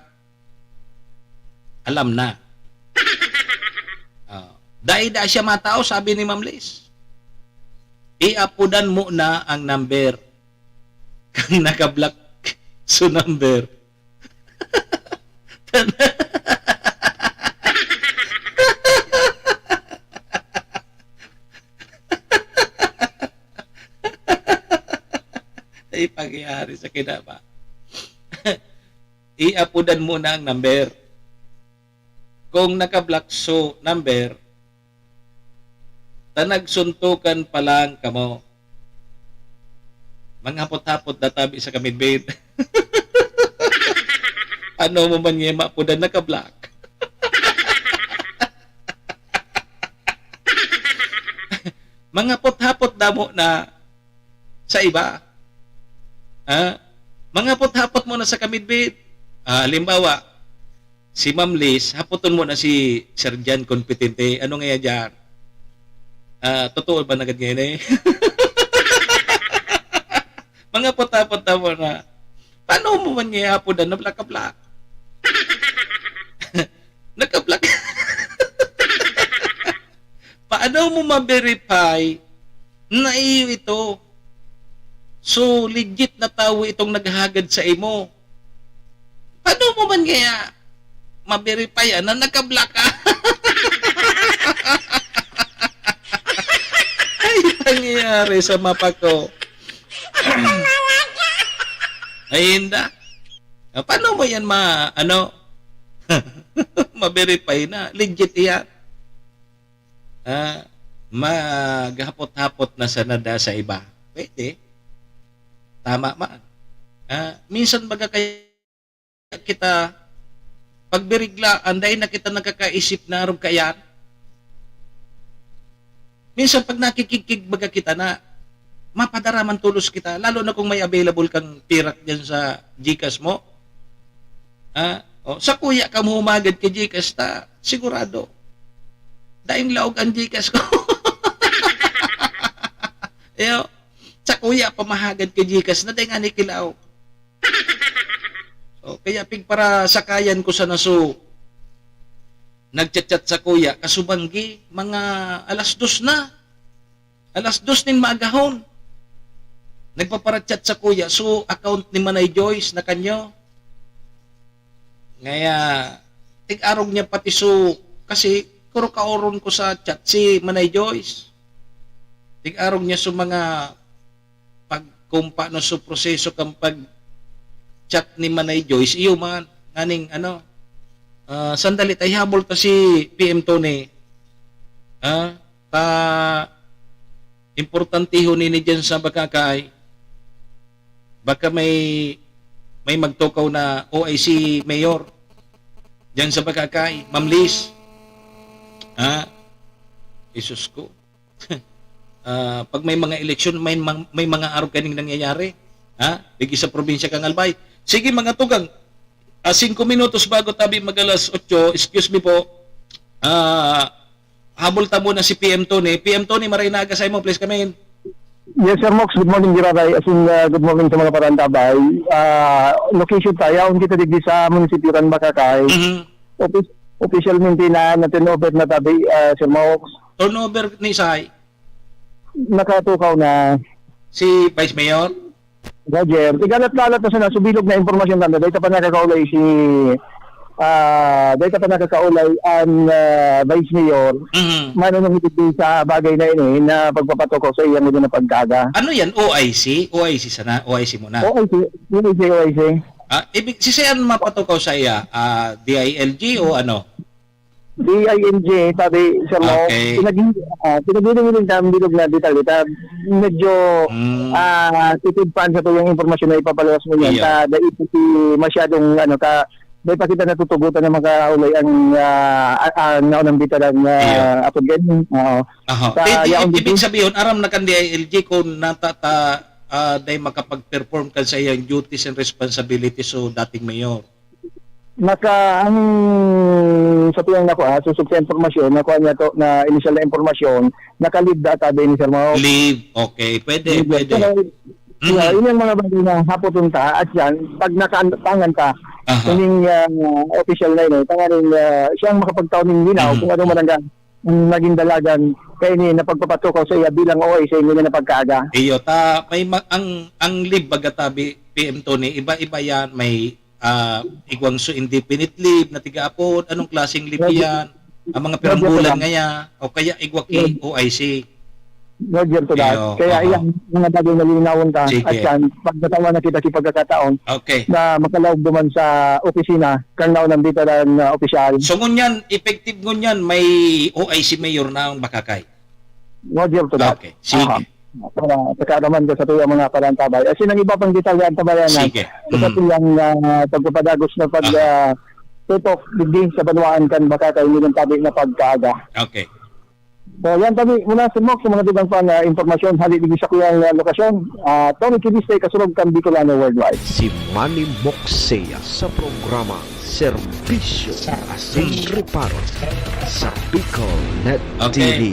alam na. Oh. Dai da siya matao, sabi ni Ma'am Liz. Iapodan mo na ang number. Kang naka-block so number. Ay, pangyayari sa kinaba. Iapodan mo na ang number. Kung naka-block so number, ta nagsuntukan pa lang kamo. Manghapot-hapot na tabi sa kamidbid. Ano mo man nga mapudan, naka-block. Manghapot-hapot damo na sa iba. Ha? Manghapot-hapot mo na sa kamidbid. Ah, halimbawa, si Ma'am Liz, hapoton mo na si Sir Jan Competente. Ano nga yan dyan? Ah, totoo ba nagad ngayon eh? Manghapot-hapot na mo na. Paano mo man nga hapodan na black-black? Naka-black. Paano mo ma-verify na iyo ito? So, legit na tawo itong naghahagad sa imo. Paano mo man kaya ma-verify na naka-black ka? Ay, nangyayari sa mapa ko. Ay, hindi. Ah, paano mo yan ma-, ano? Ma-verify na legit iyan? Ah, maghapot-hapot na sana da sa iba. Pwede. Tama man. Ah, minsan baga kaya kita pagbiriglaan, dai na kita nagkakaisip na arog kaiyan. Minsan pag nakikigkig baga kita na, mapadara man tolos kita, lalo na kung may available kang pirak diyan sa GCash mo. Ah, o, sa kuya ka mo humagad kay GCash ta, sigurado. Daing laog ang GCash ko. Iyo, sa kuya pa mahagad kay GCash na, dai nga ni kilaog. O, kaya pigparasakayan ko sana so, nagchat-chat sa kuya, kasubanggi, mga alas dos na. Alas dos nin maagahon. Nagpaparachat sa kuya, so account ni Manay Joyce na kanyo. Ngaya, tig-arog niya pati so, kasi kuro kaoron ko sa chat si Manay Joyce. Tig-arog niya so mga pag, kung paano so proseso kang pag-chat ni Manay Joyce, iyo man, nganing ano, ah, sandali, ta ihabol ta si P M Tony. Ah, ta importantehon ini diyan sa Bacacay. Baka may, may magtukaw na O I C mayor diyan sa Bacacay, Ma'am Liz. Ah, Jesus ko. Ah, pag may mga eleksyon, may mang-, may mga arog kaning nangyayari. Ha? Digdi sa probinsya kan Albay. Sige, mga tugang. Ah, singko minutos bago tabi mag-alas otso, excuse me po. Ah, habol ta muna si P M Tony. P M Tony, maray na aga sa imo, please come in. Yes, Sir Mox. Good morning, Giraray. As in, uh, good morning sa mga parantabay. Ah, location ta, yaon kita digdi sa munisipyo kan Bacacay. Mhm. Office, officialmente na, na turnover na tabi, ah, Sir Mox. Turnover ni Sai? Nakatukaw na. Si Vice Mayor? Roger, igalat-lalat na sana, subilog na impormasyon na, dahil pa nakakaulay si, ah, dahil pa nakakaulay ang, ah, Vice Mayor, Mhm. Manunong ito din sa bagay na ini na pagpapatukaw sa iyang mga pagkaga. Ano yan? O I C? O I C sana? O I C muna. O I C, O I C, O I C. Ah, ibig, si Sian mapatukaw sa iya, ah, D I L G o ano? D I N G, sabi, Sir Mo, Okay. pinag-, ah, pinag-iling-iling ta ang bilog na detalye. Ta, medyo, Mm. ah, tipid pa sa tuyang impormasyon na ipapaluwas mo niyan. Iyo. Ta, dai pa si masyadong, ano, ta, dai pa kita natutugutan na makaulay ang, ah, a-, ang naunang bitalang, ah, Iyo. apod ganyan. Oo. Aha. Ta, Di, di, yaon ibig din. sabihin, aram na kan D I L G kung nata-, ta, ah, dai makapag-perform kan sa iyang duties and responsibilities so dating mayor. Naka, ang sa tuyang nako, ah, susog sa impormasyon, nakuha niya to, na inisyal na impormasyon, naka-leave da ata din, Sir Mao. Leave, okay. Pwede, Leave, pwede. pero, Mhm. yeah, yun yung mga bagay na hapoton ta, at yan, pag nakaantabangan ta, Aha. ining, ah, official na yun, eh, tanganing, ah, siyang makapagtaon ng linaw Mhm. kung ano man ang ga-, ang naging dalagan, kaya ini napagpapatukaw sa iya bilang O I C, hindi na napagkaaga. Iyo, ta, may ma-, ang, ang leave, baga tabi, P M Tony, iba-iba yan, may ah, igwang so indefinite leave na tiga-apod, anong klaseng leave Roger. iyan? Ang mga Roger, piranggulan sir. ngaya, o kaya igwa ki Roger. O I C. Roger to that. Iyo, Kaya oo. iyan, mga bagay na linawon ta. Sige. At yan, pagkatawa na kita si pagkakataon Okay. na makalaog duman sa opisina, kang naunang bitaran na opisyal. So, ngunyan, effective ngunyan, may O I C mayor na ang Bakakay. Roger to that. Okay, sige. Aha. Para sa kaaraman ko sa tuyang mga parantabay. As in, ang iba pang detalye, antabayanan. Sige. Sa Mm. tuyang, ah, pagpapadagos na pag, Aha. ah, tutok, digdi sa banwaan kan Bakakay, nilang tabi na pagkaaga. Okay. So, yan tabi muna, Sir Mok, sa mga dugang pang, ah, impormasyon, hali digdi sa kuyang, ah, lokasyon. Ah, Tony Kibiste, kasurog kan Bicolano Worldwide. Si Manny Moksea sa programa Serbisyo asin reparo sa Bicol Net Okay. T V.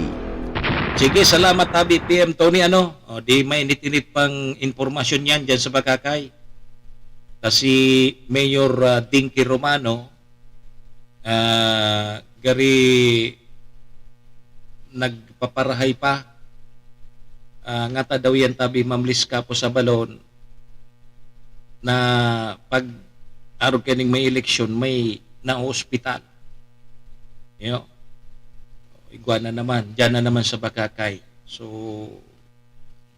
Sige, salamat, Abi, P M Tony, ano? O, di mainit-init pang impormasyon yan dyan sa Bakakay. Kasi Mayor, ah, Dinky Romano, ah, gari nagpaparahay pa. Ah, ngata daw yan, tabi, Ma'am Liz Capo Sabalon, na pag arog kaning may eleksyon, may naoospital. Yo. Igwa na naman, diyan na naman sa Bakakay. So,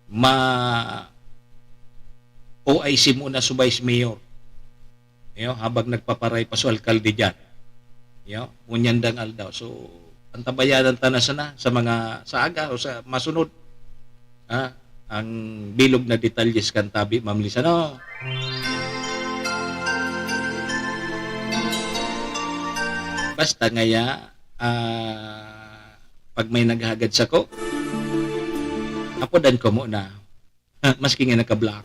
ma-, O I C muna sa Vice Mayor. Yo, habang nagpaparay pa sa alkalde diyan. Yo, ngunyan dang aldaw. So, antabayanan ta na sana sa mga, sa aga o sa masunod. Ha? Ang bilog na detalyes kan tabi, Ma'am Liz, ano? Basta ngaya, ah, pag may naghagad sako, apodan ko muna. Maski nga naka-block.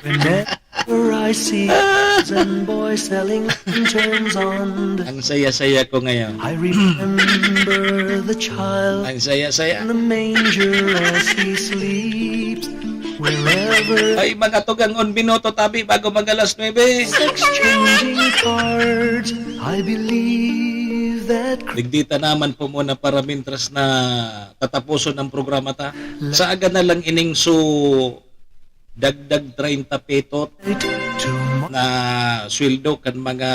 Whenever I see girls and boys selling lanterns on the Ang saya-saya ko ngayon. I remember the child Ang saya-saya. in the manger as he sleeps. Wherever Ay, mga tugang, un minuto, tabi, bago mag-alas nuebe. Exchanging cards, I believe that Digdi ta naman po muna para mintras na tatapuson ang programa ta. Sa aga na lang ining su dagdag treinta petot na sweldo kan mga,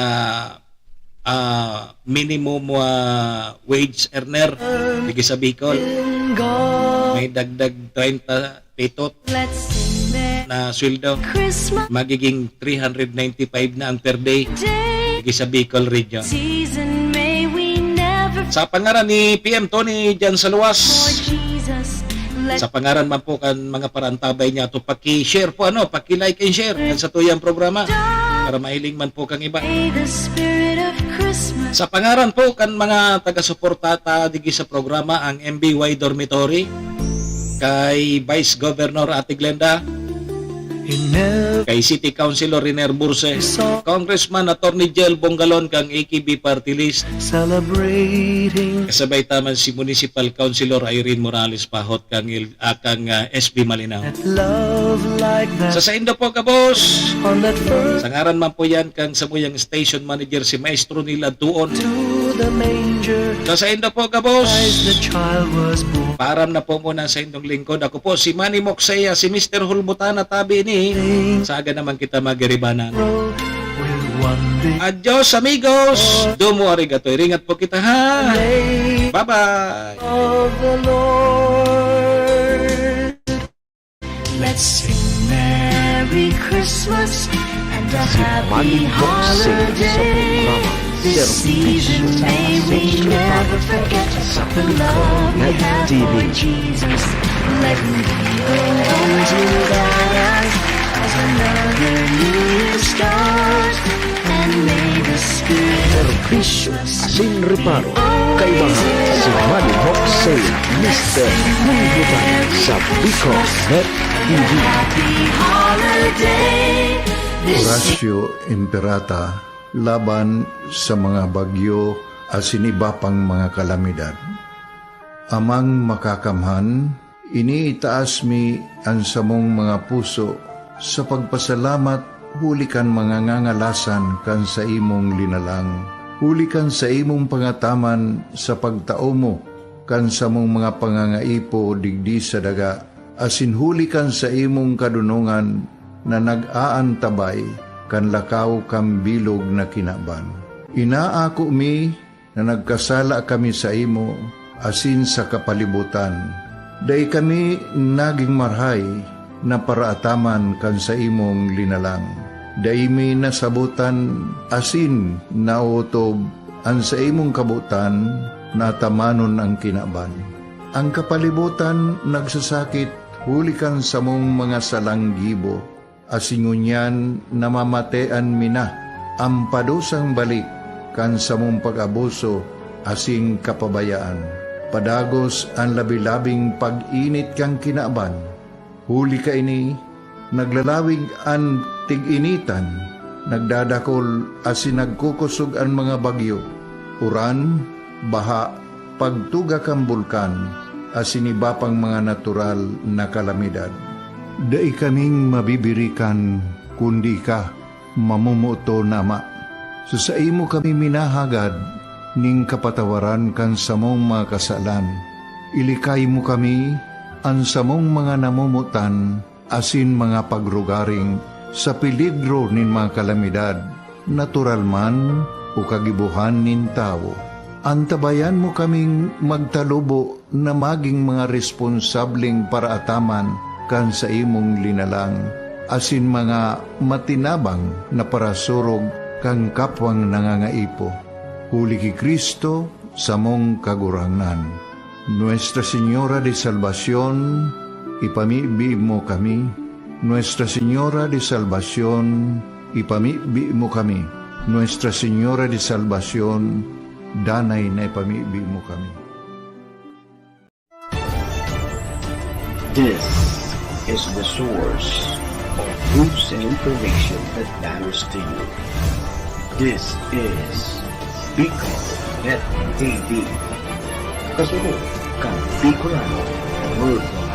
ah, minimum, ah, wage earner digi sa Bicol. May dagdag treinta petot na sweldo. Magiging three hundred ninety-five na ang per day digi sa Bicol region. Season, may we never Sa pangaran ni P M Tony dyan sa luwas. Sa pangaran man po kan mga parantabay niya, to paki-share po, ano, paki-like and share kan satuyang programa para mahiling man po kang iba. Sa pangaran po kan mga taga-suporta ta digi sa programa, ang M B Y Dormitory, kay Vice Governor Ate Glenda, kay City Councilor Riner Burse, Congressman Attorney Jel Bongalon kang A K B Party List, kasabay ta man si Municipal Councilor Irene Morales Pahot kang, il- ah, kang, ah, S B Malinao. Sa saindo po, kabos, sa ngaran man po yan kang samuyang station manager, si Maestro Neil Adtuon. Sa saindo po, kabos, paaram na po muna sa indong lingkod. Ako po si Manny Moksea, si Mister Hulbutana tabi ni. Saga naman kita magiribanan. Adios, amigos. Domo arigato. Iringat po kita, ha? Bye-bye. Let's sing Merry Christmas and a Happy Holiday. This season may we never forget the love we have for Jesus. Let me go home to that house as another new year starts, and may the spirit of Christmas. Sin reparo, kaibahan si Manny Moksea, Mister Hulbutana sa Bicol Net T V. Horacio Imperata, laban sa mga bagyo asin iba pang mga kalamidad. Amang Makakamhan, iniitaas mi an samong mga puso sa pagpasalamat huli kan mga ngangalasan kan saimong linalang, huli kan saimong pangataman sa pagtao mo kan samong mga pangangaipo digdi sa daga, asin huli kan saimong kadonongan na nag-aantabay kan lakaw kan bilog na kinaban. Inaako mi na nagkasala kami saimo asin sa kapalibotan. Dai kami nagin marahay na paraataman kan saimong linalang. Dai mi nasabotan asin naotob an saimong kabotan na atamanon an kinaban. An kapalibotan nagsasakit huli kan samong mga salang gibo, asin ngunyan namamatean mi na an padusang balik kan samong pag-abuso asin kapabayaan. Padagos an labi-labing pag-init kan kinaban. Huli kaini, naglalawig an tig-initan, nagdadakol asin nagkukosog an mga bagyo, uran, baha, pagtuga kan bulkan, asin iba pang mga natural na kalamidad. Dai kaming mabibirikan kundi ika, mamomoton na Ama. Sa saimo kami minahagad nin kapatawaran kan samong mga kasalan. Ilikay mo kami, an samong mga namomotan, asin mga pagrugaring sa peligro nin mga kalamidad, natural man o kagibohan nin tawo. Antabayan mo kaming magtalubo na magin mga responsableng paraataman kan saimong linalang, asin mga matinabang na parasurog kan kapwang nangangaipo. Huli ki Cristo, samong Kagurangnan. Nuestra Señora de Salvacion, ipamibi mo kami. Nuestra Señora de Salvacion, ipamibi mo kami. Nuestra Señora de Salvacion, danay na ipamibi mo kami. This is the source of news and information that matters to you. This is Bicol Net T V. Kasunod kan Bicolano Worldwide.